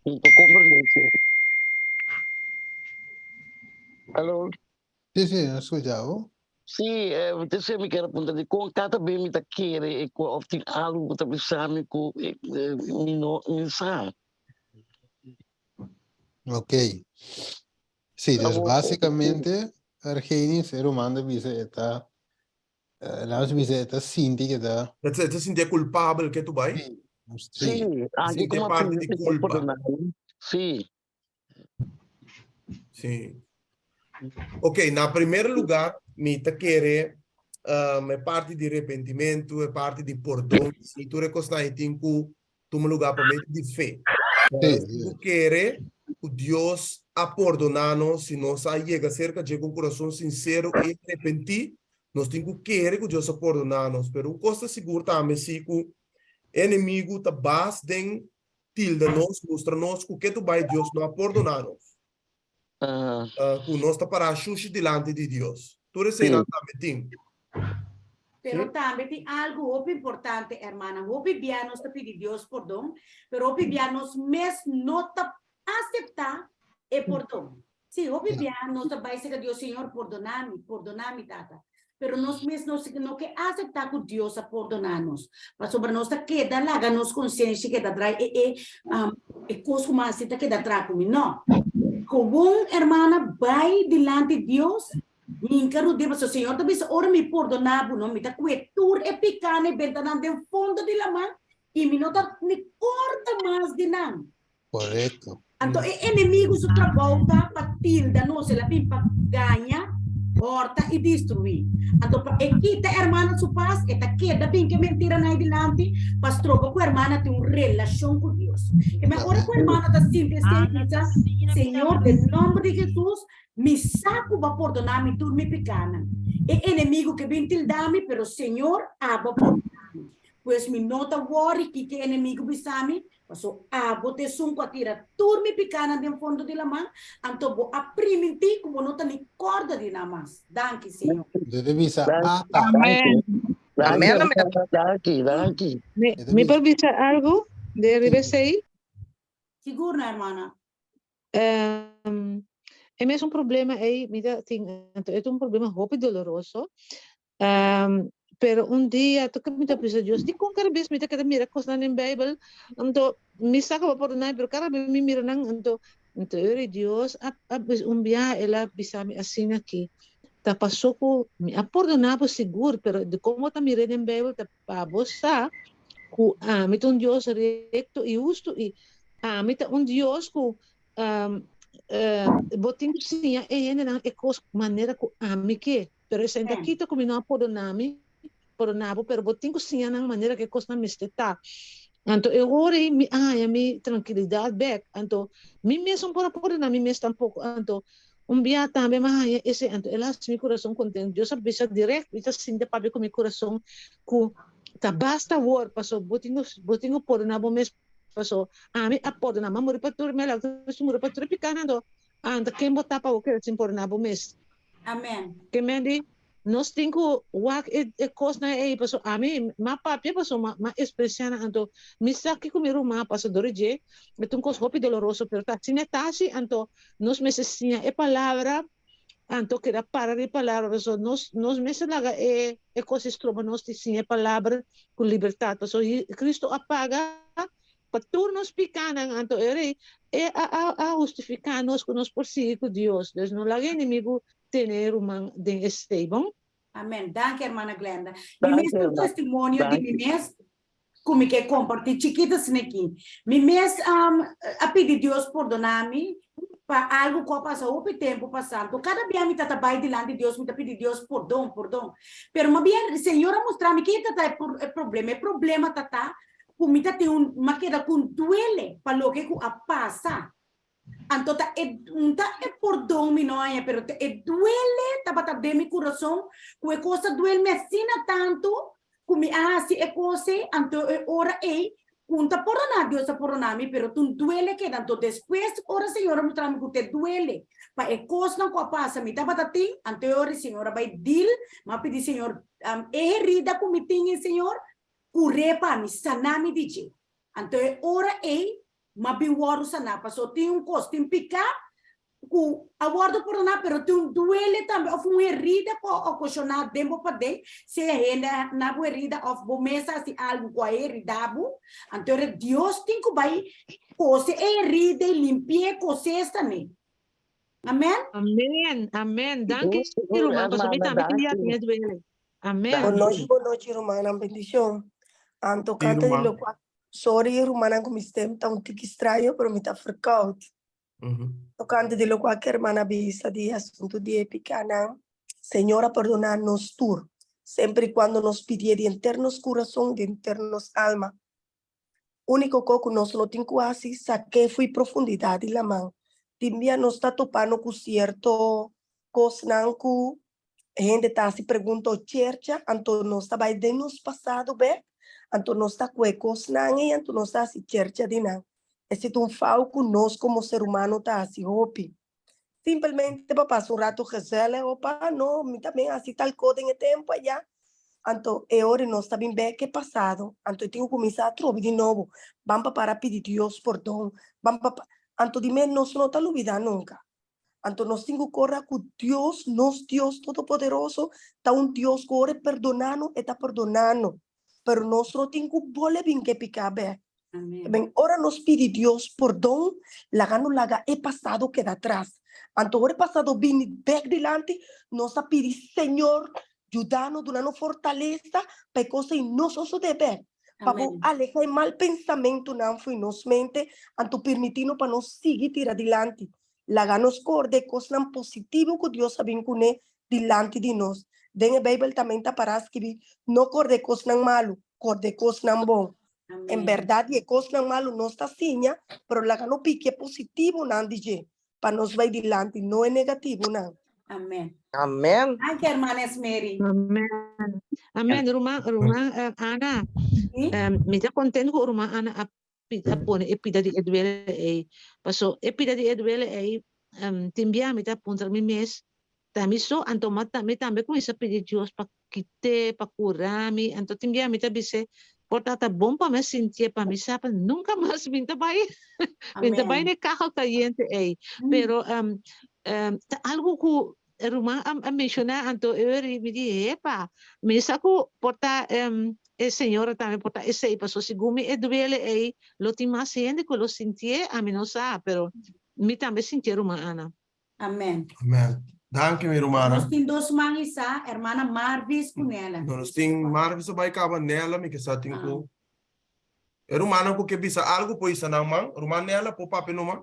Mi por comprende esei. Aló? Sí, sí, nos escucha bo. Sí, eh, te esei mi kier a puntra dikon kada be mi ta kere e ku of tin algu ku ta bisa mi ku eh, mi no mi sa. Ok. Sí, dus básicamente, Argenis, e ruman ta bisa e ta Laat ons bisa, e ta sinti ke ta. E ta sinti kulpabel ke tu bai? Sí, anke como parte di culpa. Sí. Sí. Ok, na primer lugar, mi ta kere um, e parti di repentimentu, e parti di pordon, si tur e kosnan ei tin ku tuma lugar pa medio di fe. Sí, Si bo kere ku Dios a pordoná nos, si nos a yega serka dje ku un kurason sinsero i arepentí, nos tin ku kere ku Dios a pordoná nos. Pero un kos ta sigur tambe si ku e enemigu ta bas den tilda nos, mustra nos ku ke tu bai Dios no a pordoná nos. Ku nos ta pará shushi dilanti di Dios. Tur eseinan tambe tin. Pero tambe tin algu hopi importante, hermana. Hopi bia nos ta pidi Dios pordon, pero hopi bia nos mes no ta aseptá e pordon. Sí, hopi bia nos ta bai serka Dios, Señor, pordoná mi, pordoná mi, Tata. Pero nos mes no, no ke aseptá ku Dios a pordoná nos. Pasobra nos ta keda laga nos konsensia keda drai e e um, e kos ku mi a hasi ta keda tra ku mi. No. Gewoon, hermana, bai dilanti Dios Minka rudé, pasobra Señor ta bisa, Ora mi pordoná bo, no, mi ta kue tur e pikánan i benta nan den fondo di laman, i mi no ta ni kòrda mas di nan. Korekto. Anto e enemigu su trabou ta pa tilda nos, el a bin pa gaña, hòrta i destruí. Anto pa e kita hermana su pas, e ta keda bin ku e mentiranan ei dilanti pa stroba ku hermana tin un relashon ku Dios. E men ora ku hermana ta sinti esei, bisa, Señor, den nòmber di Hesus, Mi sa ku bo a pordoná mi tur mi pikánan. E enemigu ke bin tildá mi, pero Señor, abo a pordoná mi. Pues mi no ta wòri kiko e enemigu bisa mi, paso abo ta esun ku a tira tur mi pikánan den fondo di laman, anto bo a primintí ku bo no ta ni kòrda di nan mas. Danki, Señor. Bo ta bisa, Ata. Amen. Danki, hermana, danki, danki. Mi, mi por bisa algo de riba esei? Sigur no, hermana. Um, e mes un problema ei, mi ta tin, anto e ta un problema hopi doloroso. Um, pero un dia toke mi ta bisa Dios, dikon kada bes mi ta keda mira kosnan den Bijbel? Anto mi sa ku bo pordona, pero kada bes mi mira nan, anto anto ora Dios a, a un biaha el a bisa mi asina aki, ta pasó ku mi a pordona bo sigur, pero dikon bo ta mira den Bijbel ta pa bo sa ku ami ta un Dios rekto i hustu i ami ta un Dios ku um, bo tin ku siña e hendenan e kos manera ku ami ke. Pero esei ta kita ku mi no a pordona mi, pordona bo, pero bo tin ku siña nan manera ku e kosnan mester ta. Anto e ora ei mi a haña mi trankilidat bèk. Anto mi mes no por a pordona mi mes tampoko. Anto un bia tambe mi a haña esei, anto el a hasi mi kurason kontentu. Dios a bisa dirèkt, mi ta sinti papia ku mi kurason ku ta basta awor, pasobra bo tin ku bo tin ku pordona bo mes, pasobra ami a pordona, mi a muri pa tur, mi a laga Kristu muri pa tur e pikánan. Anto, anto ken bo ta pa bo keda sin pordona bo mes? Amen. Ke men di, nos tin ku wak e e kosnan ei paso ami m'a papia paso m'a m'a eksperensiá nan anto mi sa kiko mi ruman a pasa dor di dje e ta un kos hopi doloroso pero ta asina e ta hasi anto nos mester siña e palabra anto keda para di e palabra paso nos nos mester laga e e kos ei stroba nos di siña e palabra ku libertat paso Cristo a paga Pa tur nos pikánan, anto e Rei e a a hustifiká nos ku nos por sigui ku Dios. Dus no laga enemigu tene e ruman den esei, bon? Amen. Danki hermana Glenda. Mi mes tin un testimonio di mi mes ku mi ke kompartí chikito asina aki. Mi mes a pidi Dios pordona mi pa algu ku a pasa hopi tempu pasá. Anto kada bia mi ta ta bai dilanti Dios mi ta pidi Dios pordon, pordon. Pero mabien Señor a mustra mi ke ta ta e problema. E problema ta ta ku mi ta tin un, m'a keda ku un duele pa loke ku a pasa. Anto ta e, un ta e pordon mi no haña, pero ta e duele tabata den mi kurason, ku e kos a duel mi asina tantu ku mi a hasi e kos ei, anto e ora ei ku un ta pordoná, Dios a pordoná mi, pero ta un duele keda. Anto despues ora Señor a mustra mi ku ta e duele pa e kosnan ku a pasa mi tabata tin, anto e ora ei Señor a bai deal, mi a pidi Señor, e herida ku mi tin ei Señor, Cur'é pa mi, saná mi di dje. Anto e ora ei m'a bin wòrdu saná, pasobra tin un kos, tin piká ku a wòrdu pordoná, pero tin un duele tambe òf un herida ku a okashoná den bo paden, sea hende a na bo herida òf bo mes a hasi algu ku a heridá bo. Anto ora Dios tin ku bai kose e herida i limpi'é, kos'é esta-ne. Amen? Amen, amen. Danki ruman, pasobra mi tambe tin dia tin e duele. Amen. Bon nochi, bon nochi rumannan, bendicion. An tocante di locual, sorry rumannan cu mi stem ta un tiki straño, pero mi ta verkoud. Tocante di locual cu hermana a bisa di asunto di e picanan, Señor a perdona nos tur, semper y cuando nos pidié di henter nos curason, di henter nos alma. Úniko ko ku nos no tin ku hasi, sak'é fo'i profundidat di laman. Tin bia nos ta topando ku sierto kosnan ku hende ta hasi pregunta o chercha, anto nos ta bai den nos pasado bèk, anto nos ta kue kosnan ei, anto nos ta hasi chercha di nan. Esei ta un fau ku nos komo ser humano ta hasi hopi. Simpelmente pa pasa un rato gezellig, opa, no, mi también hasi tal ko den e tempo allá. Anto e ora nos ta bin bek e pasado, anto e tin ku kuminsá atrobe di nobo. Ban pa para pidi Dios pordon, ban pa anto di mes nos no ta lubidá nunka. Anto nos tin ku kòrda ku Dios, nos Dios Todopoderoso, ta un Dios ku ora e perdoná nos, e ta perdoná nos. Pero nos no tin ku bole bin ke piká bek. Ben, ora nos pidi Dios pordon, laga no laga e pasado keda atras. Anto ora e pasado bini bek dilanti, nos a pidi, Señor, yuda nos, duna nos fortalesa pa e kos ei no sosode bek. Pa bo aleha e mal pensamentunan fo'i nos mente, anto permití nos pa nos sigui tira dilanti. Laga nos korda e kosnan positivo ku Dios a bin kuné dilanti di nos. Den e Beibel tambe ta pará skibí, No korda e kosnan malu, korda e kosnan bon. En berdad di e kosnan malu nos ta siña, pero laga no piki e positivonan di dje pa nos bai dilanti, no e negativonan. Amen. Amen. Danki hermana Esmeri. Amen. Amen. Ruman, ruman eh, Ana, eh, mi ta contento ku ruman Ana a, a pone e pida di e duele ei. Paso e pida di e duele ei, um, tin bia mi ta puntra mi mes, ta mi so, anto ma ta, mi tambe kuminsa pidi Dios pa. kit'é, pa kura mi. Anto tin bia mi ta bis'é, Por ta ta bon pa mi a sintié, pa mi sa pa nunka mas mi ta bai, mi ta bai Amen. na e kagel kayente ei. Pero ta algu ku e ruman a menshoná, anto e ora mi di, Hepa, mi sa ku por ta e señora tambe por ta esei, pasobra segun mi e duele ei, lo tin mas hende ku lo sintié, ami no sa, pero mi tambe sintié, ruman Ana. Amen. Amen. Danki mi rumannan. Nos tin dos man isa, hermana Marvis ku Nela. No, nos tin Marvis a bai kaba Nela, mi ke sa tin ku e rumannan ku ke bisa algu por isa nan man. Ruman Nela por papia numa.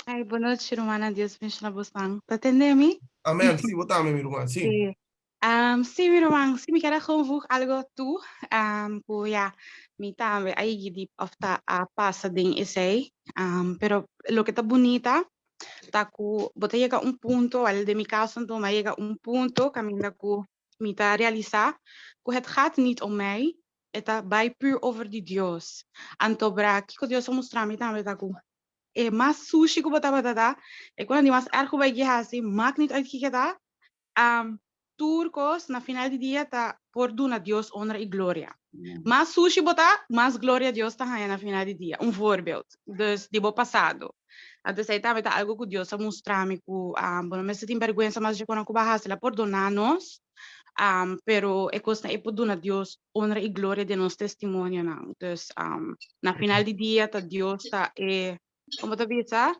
Ay, bon nochi rumannan, Dios benshoná bosnan. Ta tende mi? Amen, si bo tambe mi ruman, si. Sí. Sí, mi ruman, sí, mi kier a gewoon voeg algo toe, ku ya, mi tambe a yegi di of ta a pasa den esei, pero loke ta bunita ta ku bo ta yega un punto, wèl den mi kaso anto mi a yega un punto kaminda ku mi ta realisá ku het gaat niet om mij, e ta bai puur over di Dios. Anto bra kiko Dios a mustra mi tambe ta ku e mas sushi ku bo tabata ta, e kosnan di mas erg ku bo a yegi hasi, maakt niet uit kiko ta, Tur kos na final di dia ta por duna Dios honra i gloria. Mas sushi bo ta, mas gloria Dios ta haña na final di dia. Un voorbeeld, dus di bo pasado. Anto esei tambe ta algo ku Dios a mustra mi ku bo no mester tin bèrgwensa mas dje kosnan ku bo a hasi. El a pordoná nos, pero e kosnan ei por duna Dios honra i gloria den nos testimonionan. Dus na final di dia ta Dios ta e, komo ta bisa?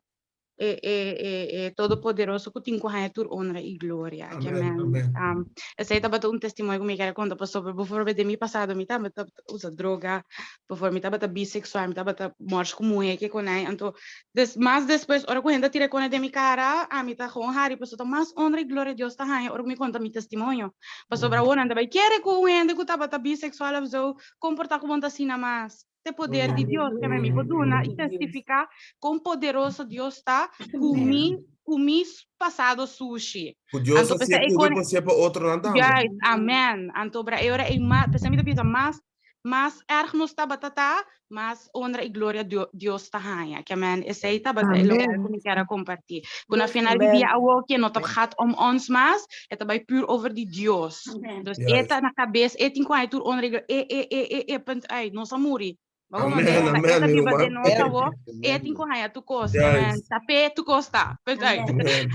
e, e, e, e Todopoderoso ku tin ku haña tur honra i gloria. Ke Amen, men, amen. um, esei tabata un testimonio ku mi kere konta pasobra bijvoorbeeld den mi pasado mi tabata usa droga, bijvoorbeeld mi tabata biseksual, mi tabata mors ku muhé ke konai. Anto, des, mas despues ora ku hende a tira kone den mi kara, ami ta gewoon hari pasobra ta mas honra i gloria Dios ta haña ora ku mi konta mi testimonio. Pasobra awor nan ta bai kere ku un hende ku tabata biseksual of zo komportá ku bo ta asina mas. E poder di Dios, ke mi por duna i testifiká kon poderoso Dios ta ku mi, ku mi pasado sushi. Ku Dios Anto a p'esei hasié e ku bo kon por hasié pa otronan tambe. Juist, amen. Anto bra e ora ei mas, p'esei mi ta bisa mas, mas erg nos tabata ta, mas honra i gloria Dios ta haña. Ke men esei tabata e loke ku mi kier a kompartí. Ku na final di dia awor ke no ta gaat om ons mas, e ta bai puur over di Dios. Dus e ta na kabes, e tin ku haña tur honra i gloria. E, e, e, e, e, punt uit. Nos a muri. Bo Amen, komprende? E ta, e amen, ta mi biba ruman. den nos awor, e tin ku haña tur kos. Amen. Juist. Ta p'e tur kos ta. Punt uit. Amen.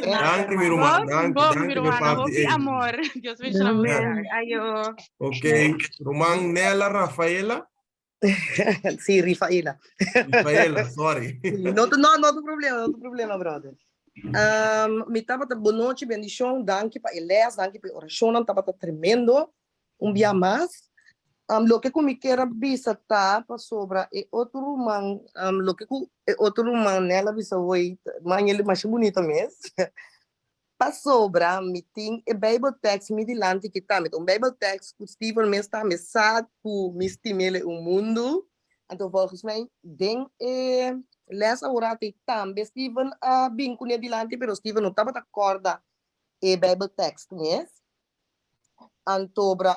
Danki, mi ruman. Bon, Danki, bon, mi danki p'e rumannan. parti Hopi ei. amor. Dios benshoná boso. Amen. Ayo. Ok. Ruman Nela Rafaela. Sí, Rifaela. Rifaela, sorry. No, no, no tu problema, no tu problema, brother. Um, mi tabata bonochi, bendicion, danki pa e les, danki pa e oracionnan, tabata tremendo. Un bia mas. Um, loke ku mi kier a bisa ta pasobra e otro ruman, um, loke ku e otro ruman Nel a bisa hoy, man el masha bunito mes. Pasobra mi tin e Bijbeltekst mi dilanti ki tambe ta un Bijbeltekst ku Steven mes tambe sa ku mi stim'el e un mundu. Anto volgens mij den e les awor ati tambe Steven a bin kuné dilanti pero Steven no tabata kòrda e Bijbeltekst mes. Antobra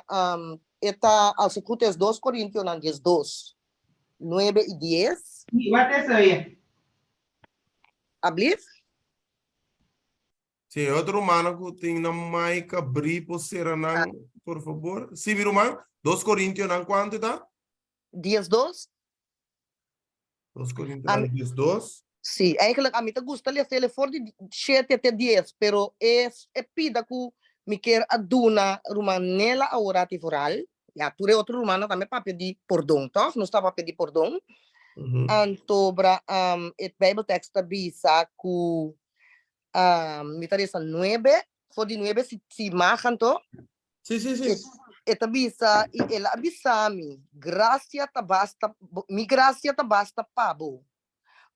e ta als het goed is dos Korintionan diesdos, nuebe i dies. Wat is er weer? Ablief? Si e otro rumannan ku tin nan mic abrí por sera nan, por fabor. Si, mi ruman, dos Korintionan kuantu ta? 12. Dos Korintionan 12. Sí, eigenlijk ami ta gusta lesa ele for di shete te dies, pero e e pida ku mi kier a duna ruman Nela awor ati vooral, ya tur e otro rumannan tambe papia di pordon, tòg? Nos ta papia di pordon. Anto bra e Bijbeltekst ta bisa ku mi ta resa nuebe, for di nuebe si si mag anto. Sí, sí, sí. E ta bisa, i el a bisa mi, grasia ta basta, mi grasia ta basta pa bo,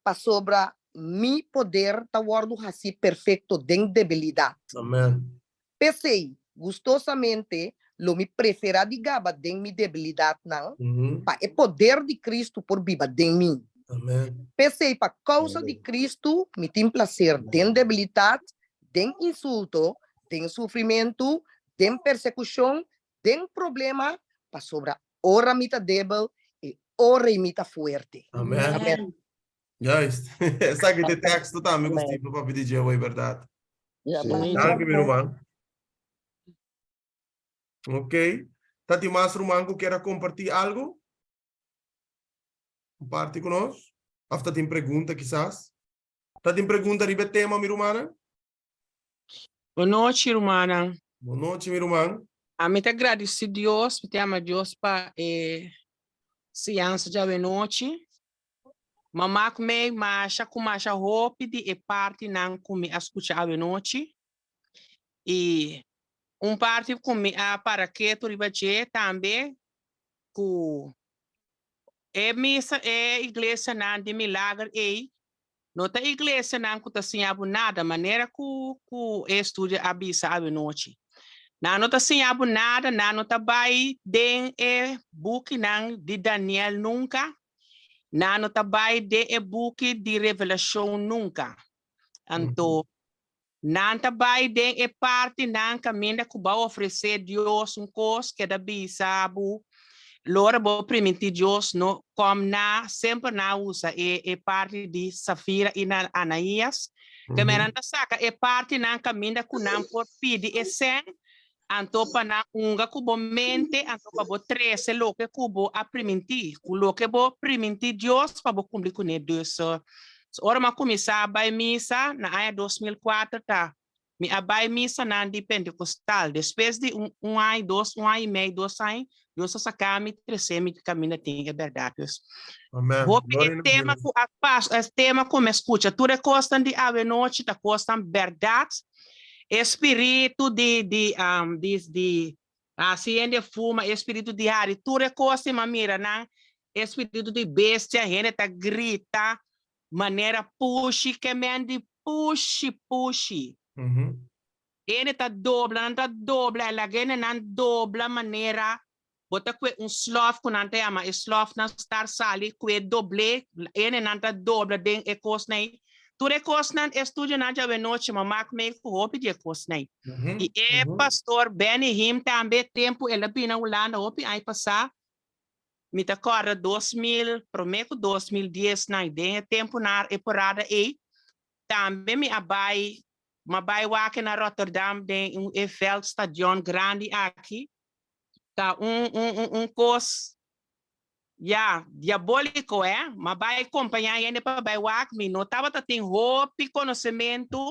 pasobra mi poder ta wòrdu hasí perfekto den debilidat. Amen. P'esei, gustosamente lo mi preferá di gaba den mi debilidatnan, pa e poder di Cristo por biba den mi. Amen. P'esei, pa kousa di Cristo, mi tin plaser den debilidat, den insulto, den sufrimentu, den persekushon, den problema, pasobra ora mi ta debel, e ora ei mi ta fuerte. Amen. Amen. Juist. Esaki ta e teksto tambe ku Steve a papia di dje hoy, bèrdat? Ja, Danki, mi ruman. Ok. Ta tin mas ruman ku kier a kompartí algu? Kompartí ku nos? Òf ta tin pregunta kisas? Ta tin pregunta riba e tema, mi rumannan? Bon nochi, rumannan. Bon nochi, mi ruman. Ami ta gradisí Dios, mi ta yama Dios pa e siñansa djawe nochi. M'a mak mei masha ku masha hopi di e partinan ku mi a skucha awe nochi. I un parti ku mi a para ketu riba dje tambe ku e misa, e iglesianan di milager ei no ta iglesianan ku ta siña bo nada, manera ku ku e estudio a bisa awe nochi. Nan no ta siña bo nada, nan no ta bai den e bukinan di Daniel nunka, nan no ta bai den e buki di Revelashon nunka. Anto, nan ta bai den e partinan kaminda ku bo a ofresé Dios un kos, keda bisa bo, Lora bo primintí Dios no kom na, semper nan a usa e e parti di Safira i na Anaías, ke men nan ta saka e partinan kaminda ku nan por pidi e sèn, anto pa nan hunga ku bo mente, anto pa bo trese loke ku bo a primintí, ku loke bo primintí Dios pa bo kumpli kuné. Dus, ora mi a kuminsá bai misa na aña 2004 ta Mi a bai misanan di Pentecostal. Despues di un un aña, dos, un aña i mei, dos aña, Dios a saca mi, trece mi caminda tin e berdad. Dus, Amen. hopi Gloria e na tema Dios. cu a pas, e tema cu mi a scucha, tur e cosnan di awenochi ta cosnan berdad. E spiritu di, di, um, di, di haci hende fuma, e spiritu di hari, tur e cosnan mi a mira nan, e spiritu di bestia, hende ta grita, Manera pushi ke men di pushi pushi. Hende ta dobla, nan ta dobla, e laga hende nan dobla manera bo ta kue un slof ku nan ta yama e slof nan star sali kue dobl'é, hende nan ta dobla den e kosnan ei. Tur e kosnan e studionan djawe nochi ma mak mei ku hopi di e kosnan ei. I e pastor Benny Hinn tambe tempu el a bini na Hulanda hopi aña pasá Mi ta kòrda 2000, promé ku 2010 nan, den e tempunan e porada ei, tambe mi a bai, mi a bai wak na Rotterdam den un e veldstadion grandi aki. Ta un un un un kos, ya, diabóliko eh. Mi a bai kompañá hende pa bai wak, mi no tabata tin hopi konosementu,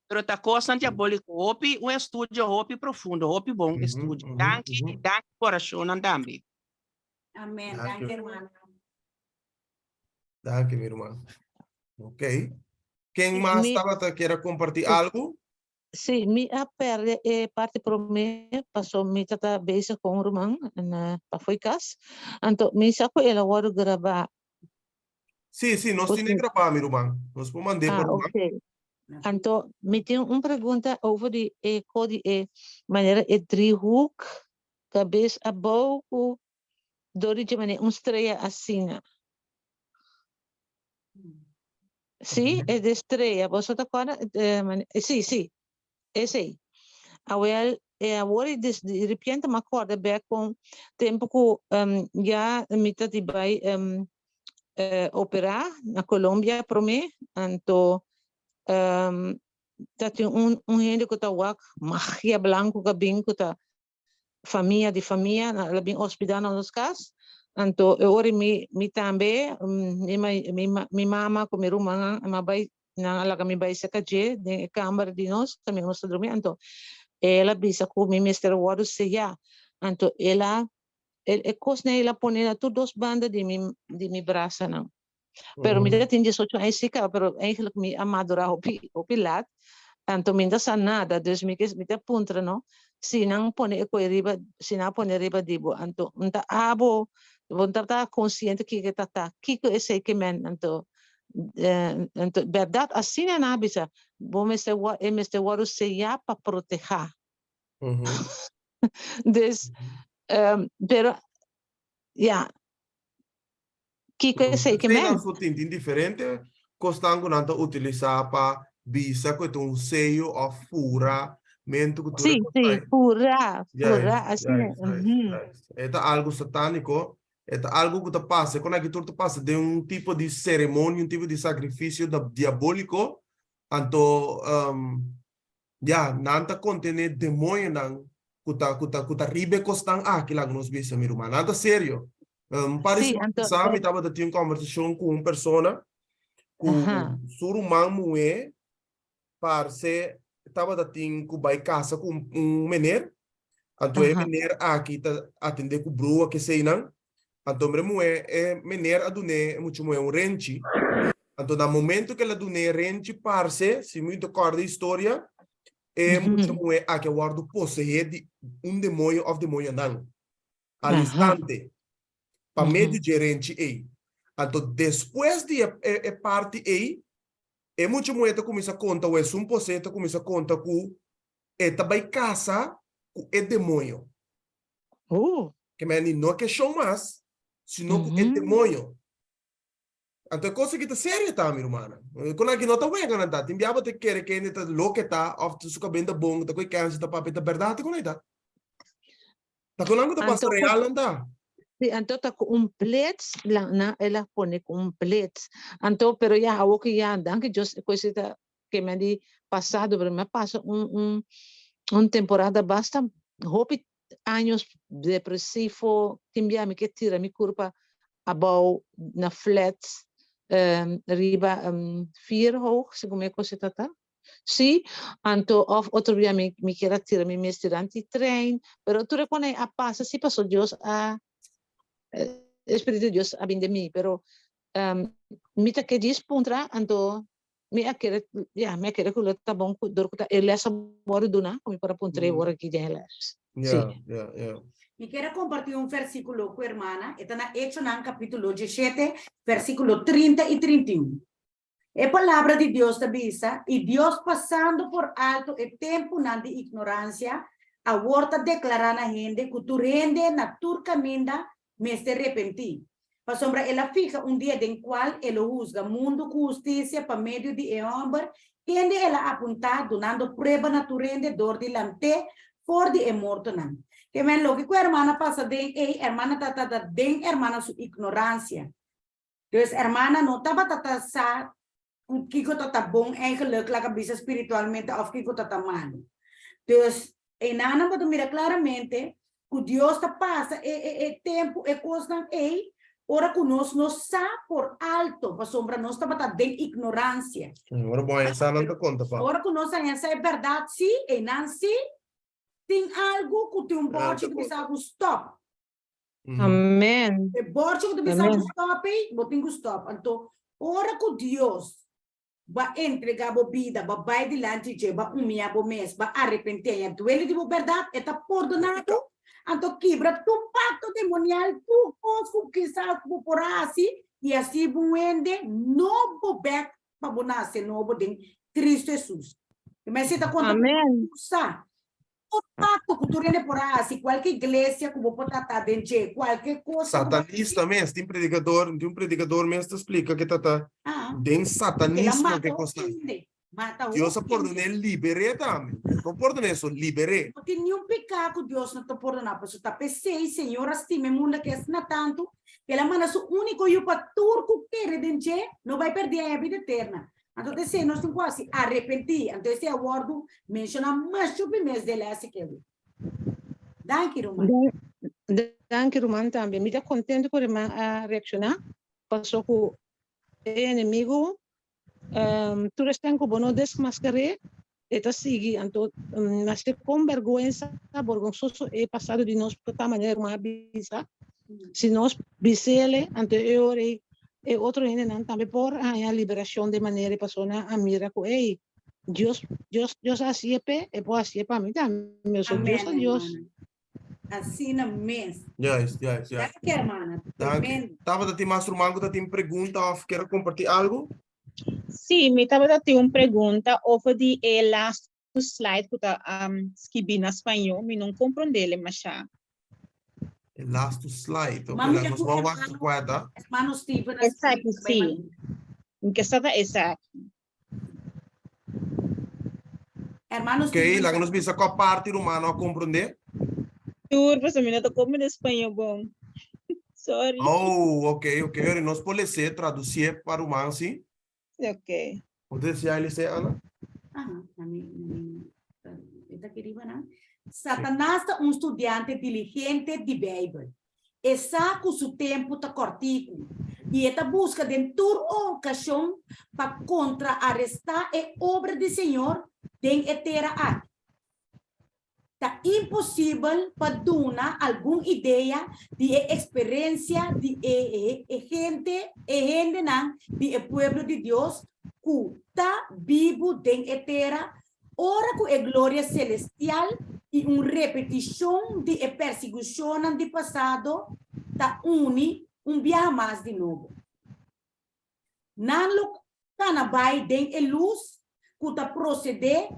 pero ta kosnan diabóliko, hopi, un estudio hopi profundo, hopi bon estudio. Danki, danki pa orashonnan tambe. Amén. Dank Dank je. hermana. Dank je, mi ruman. Ok. Ken mas Mi- tabata kier a comparti algo? Sí, mi a perde e parti promé, paso mi tata bezig ku un ruman na pa fo'i kas. Anto mi sa ku el a wòrdu grabá. Sí, sí, nos Pues tiene mi- grabá, mi ruman. Nos por mand'é pa Ah, ruman. ok. Anto mi tin un pregunta over di e ko di e manera e driehoek Kabes abou ku dor di dje manera un strea asina. Sí, e de strea. Boso ta kòrda? Sí, sí. Esei. Awel, e awor i des, di repente m'a kòrda bèk kon tempu ku ya mi ta di bai operá na Colombia promé, anto ta tin un un hende ku ta wak magia blanku ku a bin ku ta famia di famia nan a bin hospedá na nos kas anto e ora mi mi tambe mi mi mi mama ku mi rumannan a bai nan a laga mi bai serka dje den e kamber di nos kaminda nos ta drumi anto el a bisa ku mi mester wòrdu seyá anto el a e kosnan el a pone na tur dos banda di mi di mi brasanan. Pero mi ta tin 18 aña sí caba, pero eigenlijk mi a madura hopi, hopi laat. Anto mi no ta sa nada, dus mi ke, mi ta puntra no, si nan pone e koe riba, si nan a pone riba di bo, anto un ta abo, bo no tabata consciente kiko e ta ta, kiko esei ke men, anto, anto berdad asina nan a bisa, bo mester wor, e mester wòrdu seyá pa protehá. Dus, pero ya, Kiko esei ke men? Nan so tin tin diferente kosnan ku nan ta utilisá pa bisa ku e ta un seyo òf fura mentu ku tur e Sí, kos sí, ei. fura, fura, Juist, asina. juist, juist, juist. E ta algu satániko, e ta algu ku ta pasa, e kon aki tur ta pasa den un tipo di seremonia, un tipo di sakrifisio diabóliko, anto ya, nan ta kontené demoñonan. ku ta ku ta ku ta riba e kosnan aki laga nos bisa mi ruman. Nan ta serio. Un par di Sí, semana anto pasá mi tabata tin un kòmbersashon ku un persona ku su ruman muhé parse tabata tin ku bai kasa ku un meneer. Anto e meneer aki ta atendé ku brua keseinan. Anto hombre muhé e meneer a dun'é e mucha muhé un renchi. Anto na momento ku el a dun'é e renchi parse, si mi ta kòrda e historia, e mucha muhé aki a wòrdu poseé di un demoño òf demoñonan al instante pa medio dje renchi ei. Anto despues di e parti ei E mucha muhé ta kuminsá konta o esun posé ta kuminsá konta ku e ta bai kasa ku e demoño. Oh. Ke men di no ke shon mas, sino ku e demoño. Anto e kos aki ta serio ta, mi rumannan. Kon aki no ta wega nan ta. Tin bia bo ta kere ku hende ta loke ta òf su kabes ta bon, ta koe kèns ta papia, ta bèrdat kon ei ta. Ta con nan cu ta pasa Anto real nan ta. Sí, anto ta cu un blits, la, na, el a pone cu un blits. Anto, pero ya, awo cu ya, danki Dios, e cosa ta que me di pasado, pero me pasa un, un, un temporada basta hopi años depresivo, tin bia mi ke tira mi curpa abou na flat, um, riba um, vier hoog, segun mi e cosa ta ta. Sí, anto of otro bia mi mi kier a tira mi mes dilanti trein, pero tur e kon ei a pasa sí paso Dios a e Spiritu di Dios a bin den mi, pero mi ta ke djis puntra anto mi a kere ya mi a kere ku lo ta bon ku dor ku ta e les a wòrdu duna ku mi por a puntra e ora aki den e les. Sí. Ya, ya, ya. Mi kier a kompartí un versíkulo ku hermana, e ta na Echonan kapítulo 17, versíkulo 30 i 31. E Palabra di Dios ta bisa, I Dios pasando por alto e tempunan di ignoransia, awor ta deklará na hende ku tur hende na tur kaminda mester repentí. Pasobra el a fiha un dia den kual e lo husga mundu ku hustisia pa medio di e hòmber kende el a apuntá, dunando prueba na tur hende dor di lant'é for di e mortonan. Ke men loke ku hermana pasa den ei, hermana ta ta den hermana su ignoransia. Dus hermana no tabata ta sa ku kiko ta ta bon eigenlijk laga bisa spiritualmente of kiko ta ta malu. Dus einan bo ta mira claramente ku Dios ta pasa e e e tempu e kosnan ei ora ku nos no sa por alto pasobra nos tabata den ignorancia. Ora bo haña sa nan ta konta pa. Ora ku nos haña sa e bèrdat si, einan si tin algu ku tin un bòrchi ku bisa ku stòp. Amen. E borchi ku ta bisa bo stop ei, bo tin ku stop. Anto, ora ku Dios ba entrega bo bida, ba bai dilanti dje, ba humia bo mes, ba arepentí i a duele di bo bèrdat, e ta pordoná bo. Anto kibra tur pakto demonial, tur kos ku kisas bo por a hasi, i hasi bo un hende nobo bèk pa bo nase nobo den Kristu Hesus. I mester ta konta Amen. ku sa. Tur pakto ku tur hende por a hasi, kualke iglesia ku bo por tratá den dje, kualke kosa ku bo hasi. Satanista mes, tin predikador, tin un predikador mes ta splika ke ta ta Ah. den El a satanismo mata ke hopi kosnan. hende, mata Dios a hopi pordoné, hende. liber'é tambe. No pordoné so, liber'é. No tin niun piká ku Dios no ta pordoná, pasobra ta p'esei Señor a stima e mundu aki asina tantu, ku el a manda su úniko Yu pa tur ku kere den dje no bai pèrdí e bida eterna. Anto ta esei nos tin ku hasi, arepentí. Anto esei a wòrdu menshoná masha hopi mes den lès e kewe. Danki, ruman. Danki, ruman, tambe. Mi ta kontento ku ruman a reakshoná, paso ku e enemigu tur esnan ku bo no desmaskar'é, e ta sigui. Anto maske kon bèrgwensa, borgonsoso e pasado di nos por ta, manera ruman a bisa, si nos bis'el, anto e ora ei e otro hendenan tambe por haña liberashon den manera e persona a mira ku, ey, Dios, Dios, Dios a hasié p'e, e por hasié pa mi tambe. So Dios ta Amén, Dios. hermana. Asina mes. Juist, juist, juist. Danki, hermana. Danki. Tremendo. Tabata tin mas ruman ku ta tin pregunta òf kier a kompartí algu? Sí, mi tabata tin un pregunta over di e laatste slide ku ta um, skibí na spañó. Mi no komprondé mashá. E laatste slide. Ok, Mami, laat nos ku wel wacht hermano, kueta. hermano Steven a Esaki skirbi, bai sí. manda. Mi ke sa ta esaki. Hermano Ok, Steven laga nos bisa kua parti ruman no a komprondé. Tur, pasobra mi no ta komprendé spañó bon. Sorry. Oh, ok, ok. Ora nos por les'é, tradusié pa ruman, sí? Ok. Bo ta deseá les'é, Ana? Aha, na mi, na mi, e ta aki riba nan. Satanas ta un studiante diligente di Beibel. E sa ku su tempu ta kòrtiku i e ta buska den tur okashon pa kontraarestá e obra di Señor den e tera aki. Ta imposibel pa duna algun idea di e eksperensia di e hende e hendenan di e pueblo di Dios ku ta bibu den e tera ora ku e gloria selestial i un repetishon di e persigushonnan di pasado ta uni un biaha mas di nobo. Nan lo kana bai den e lus ku ta prosedé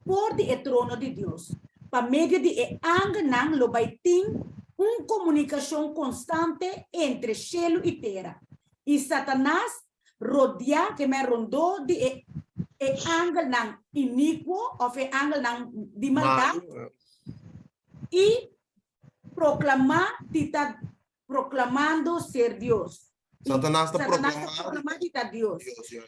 for di e trono di Dios. Pa medio di e angelnan lo bai tin un komunikashon konstante entre shelu i tera, i Satanas rodiá, ke men rondó di e e angelnan inikuo òf e angelnan di maldat, i proklamá di ta proklamando ser Dios. Satanas ta Satanas ta proklama di ta Dios.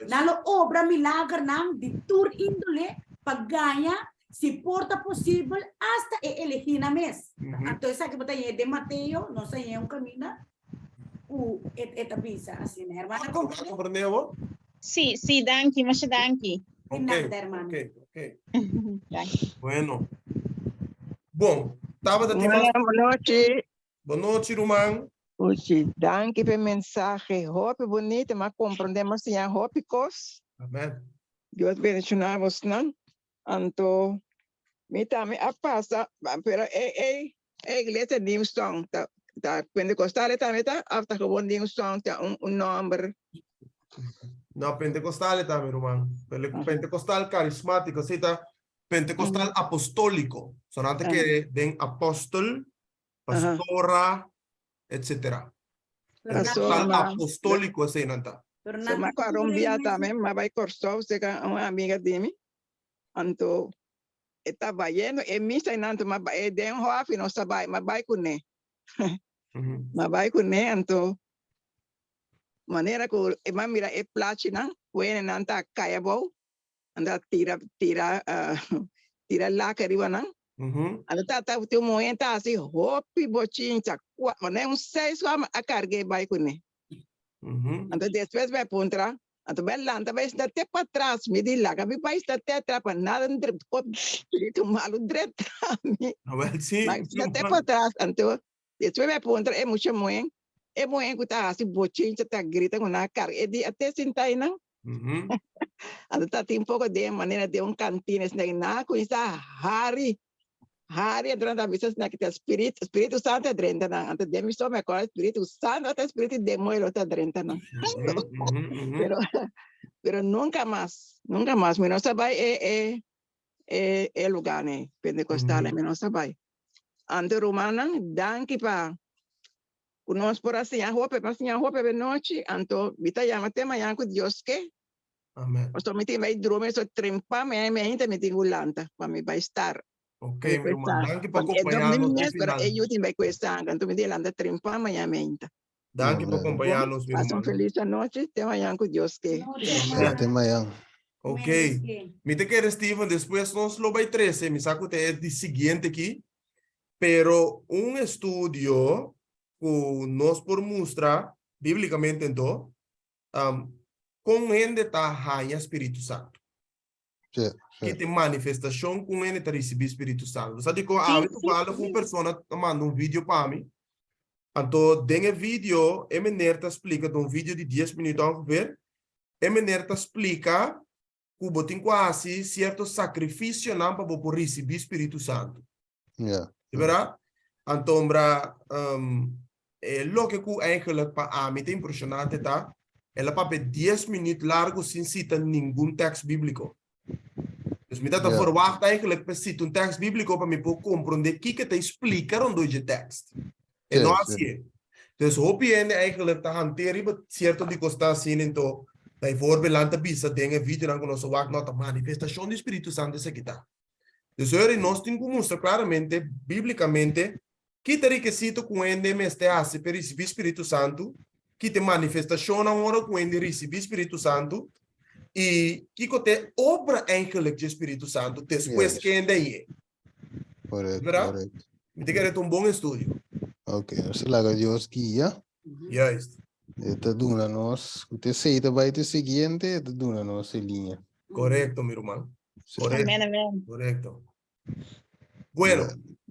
Nan lo obra milagernan di tur índole pa gaña, si por ta posibel, asta e elegínan mes. Anto esaki bo ta hañ'é den Mateo, nos a hañ'é un kaminda ku e ta bisa asina. Hermana, komprendé? Komprendé bo? Sí, sí, danki, masha danki. Di nada, hermana. Ok, ok. Danki. Bueno. Bon, tabata tin mas. Buenas noches. Bon nochi ruman. Uchi, danki p'e mensahe. Hopi bunita, m'a komprondé, m'a siña hopi kos. Amen. Dios bendishoná bosnan. Anto mi tambe a pasa, pero e e e iglesia New Song ta ta Pentecostales tambe ta of ta gewoon New Song ta un un nomber? No, Pentecostales tambe ruman. Pentecostal carismático, si ta Pentecostal apostólico. So nan ta kere den apòstel pastora, etcetera. Pentecostal apostólico esei nan ta. So mi a kòrda un bia tambe mi a bai Kòrsou serka un amiga di mi, anto e ta bayendo e misa einan anto mi a bai den un hòfi nos ta bai, mi a bai kuné, mi a bai kuné anto manera ku mi a mira e plachinan ku hendenan ta kai abou Anda tira tira tira laka riba nan. Anda ta ta tin un muhé ta hasi hopi bochincha kua manera un seis hòmber a karg'é bai kuné. Anto despues bai puntra anto bai lanta bai sta te patras mi di laga mi bai sta te atras pa nada spiritu malu drenta mi. Bai sta te patras anto despues bai puntra e mucha muhé e muhé ku ta hasi bochincha ta grita ku nan a karga e di a te sinta einan. Anto ta tin poko den manera den un kantina esnan i nan a kuminsá hari, hari, anto nan ta bisa esnan ki ta spiritu, spiritu santu a drenta nan, anto den mi so mi a kòrda spiritu santu ota spiritu di demoño lo ta drenta nan. Pero, pero nunka mas, nunka mas mi no sa bai e e e e lugar nei pentecostal mi no sa bai. Anto rumannan danki pa Ku nos por a siña hopi, pa siña hopi awe nochi, anto mi ta yama te mañana ku Dios ke. Amen. Pasobra mi tin bai drumi, so trempa mañana mi ainda mi tin ku lanta pa mi bai star. Ok, mi ruman, danki pa kompañá nos te final. Pero e yu tin bai ku e sanga, anto mi tin lanta trempa mañana mi ainda. Danki pa kompañá nos, mi ruman. Pasa un felis anochi, te mañana ku Dios ke. Amen. Te mañana. Ok, mi ta kere Steven, despues nos lo bai trese, mi sa ku ta e di siguiente aki, Pero un estudio ku nos por mustra bíblikamente anto, kon hende ta haña Spiritu Santu. Sí, sí. Ki ta e manifestashon ku un hende ta risibí Spiritu Santu. Sa dikon awe toevallig un persona ta manda un video pa mi. Anto den e video e meneer ta splika, ta un video di dies minuut ongeveer, e meneer ta splika ku bo tin ku hasi sierto sakrifisionan pa bo por risibí Spiritu Santu. Ja. Di bèrdat? Antombra, um, e loke ku eigenlijk pa ami ta impresionante ta, el a papia dies minuut largu sin sita ningun tekst bíbliko. Dus mi ta ta Ja. verwacht eigenlijk pa sita un tekst bíbliko pa mi por komprondé kiko e ta splika rondó dje tekst. E Sí, no sí. hasié. Dus hopi hende eigenlijk ta hanteer riba sierto di kos ta asina ento bijvoorbeeld nan ta bisa den e videonan ku nos a wak no ta manifestashon di Spiritu Santu esaki ta. Dus ora nos tin ku mustra klaramente biblikamente ki ta rekisito ku hende mester hasi pa risibí Spiritu Santu, ki ta e manifestashonnan ora ku hende risibí Spiritu Santu i kiko ta e obra eigenlijk dje Spiritu Santu despues Yes. ku hende a yega. Correcto, Verdad? correcto. Mi ta kere ta un bon estudio. Ok, nos ta laga Dios guia. Juist. E ta duna nos, ku te sei ta bai te siguiente, e ta duna nos e liña. Correcto, mi ruman. Sí. Correcto. Amén, amén. Correcto. Bueno,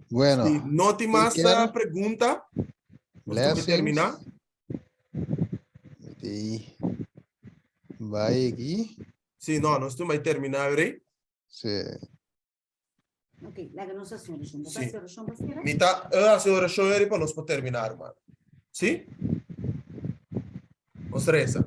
Bueno. si no tin mas Take care. pregunta, nos ta Blessings. termina. Di bai aki. Sí, no, nos ta bai termina, Rey. Sí. Ok, laga nos hasi orashon. Bo ta Sí. hasi orashon pa sera? Mi ta eh, hasi orashon eri pa nos por termina, hermano. Sí? Nos reza.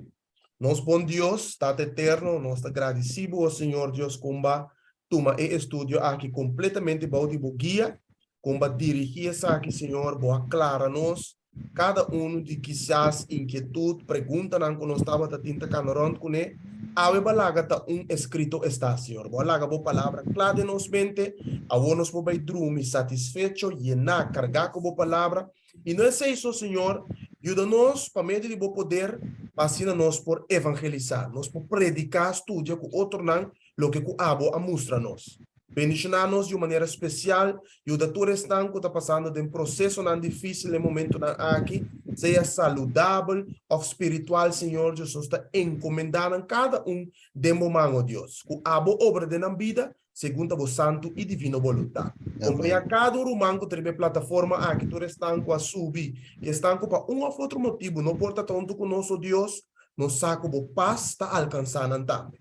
Nos bon Dios, Tata Eterno, nos ta gradisi Bo, Señor Dios, kon Bo tuma e estudio aki kompletamente bou di Bo guia, kon Bo dirigi esaki, Señor, Bo a klara nos kada unu di kisas inkietut, preguntanan ku nos tabata tin ta kana rònt kuné. Awe Bo a laga ta un eskrito esta, Señor. Bo a laga Bo palabra kla den nos mente. Awor nos por bai drumi satisfecho, yená, kargá ku Bo palabra. I no esei so, Señor, yuda nos pa medio di Bo poder pa asina nos por evangelisá, nos por prediká, studia ku otronan loke ku Abo a mustra nos. Bendishoná nos di un manera spesial, yuda tur esnan ku ta pasando den prosesonan difísil e momentunan aki, sea saludabel òf spiritual, Señor Dios, nos ta enkomendá nan kada un den Bo man, o Dios, ku Abo obra den nan bida segun ta Bo santu i divino boluntat. Kompañá kada un ruman ku ta riba e plataforma aki, tur esnan ku a subi i esnan ku pa un òf otro motibu no por ta ta huntu ku nos, o Dios, nos sa ku Bo pas ta alkansá nan tambe.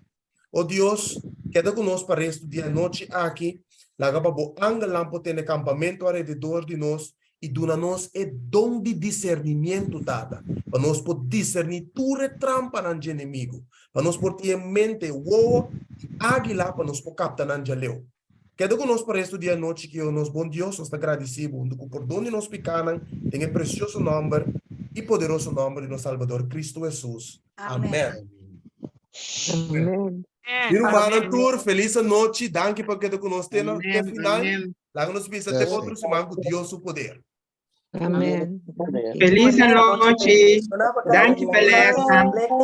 O Dios, keda ku nos pa restu di anochi aki, laga pa bo angelnan por tene kampamentu alrededor di nos i duna nos e don di disernimientu, Tata, pa nos por diserní tur e trampanan dje enemigu, pa nos por tin e mente, wowo i águila pa nos por kapta nan djaleu. Keda ku nos pa restu di anochi ki, o nos bon Dios, nos ta gradisí bo huntu ku pordon di nos pikánan den e presioso nòmber i poderoso nòmber di nos Salbador Kristu Hesus. Amèn. Amèn. Mi rumannan tur, felis anochi. Danki pa keda ku nos te na te final. Laga nos bisa te otro siman ku Dios su poder. Amèn. Felis anochi. Danki pa lesa.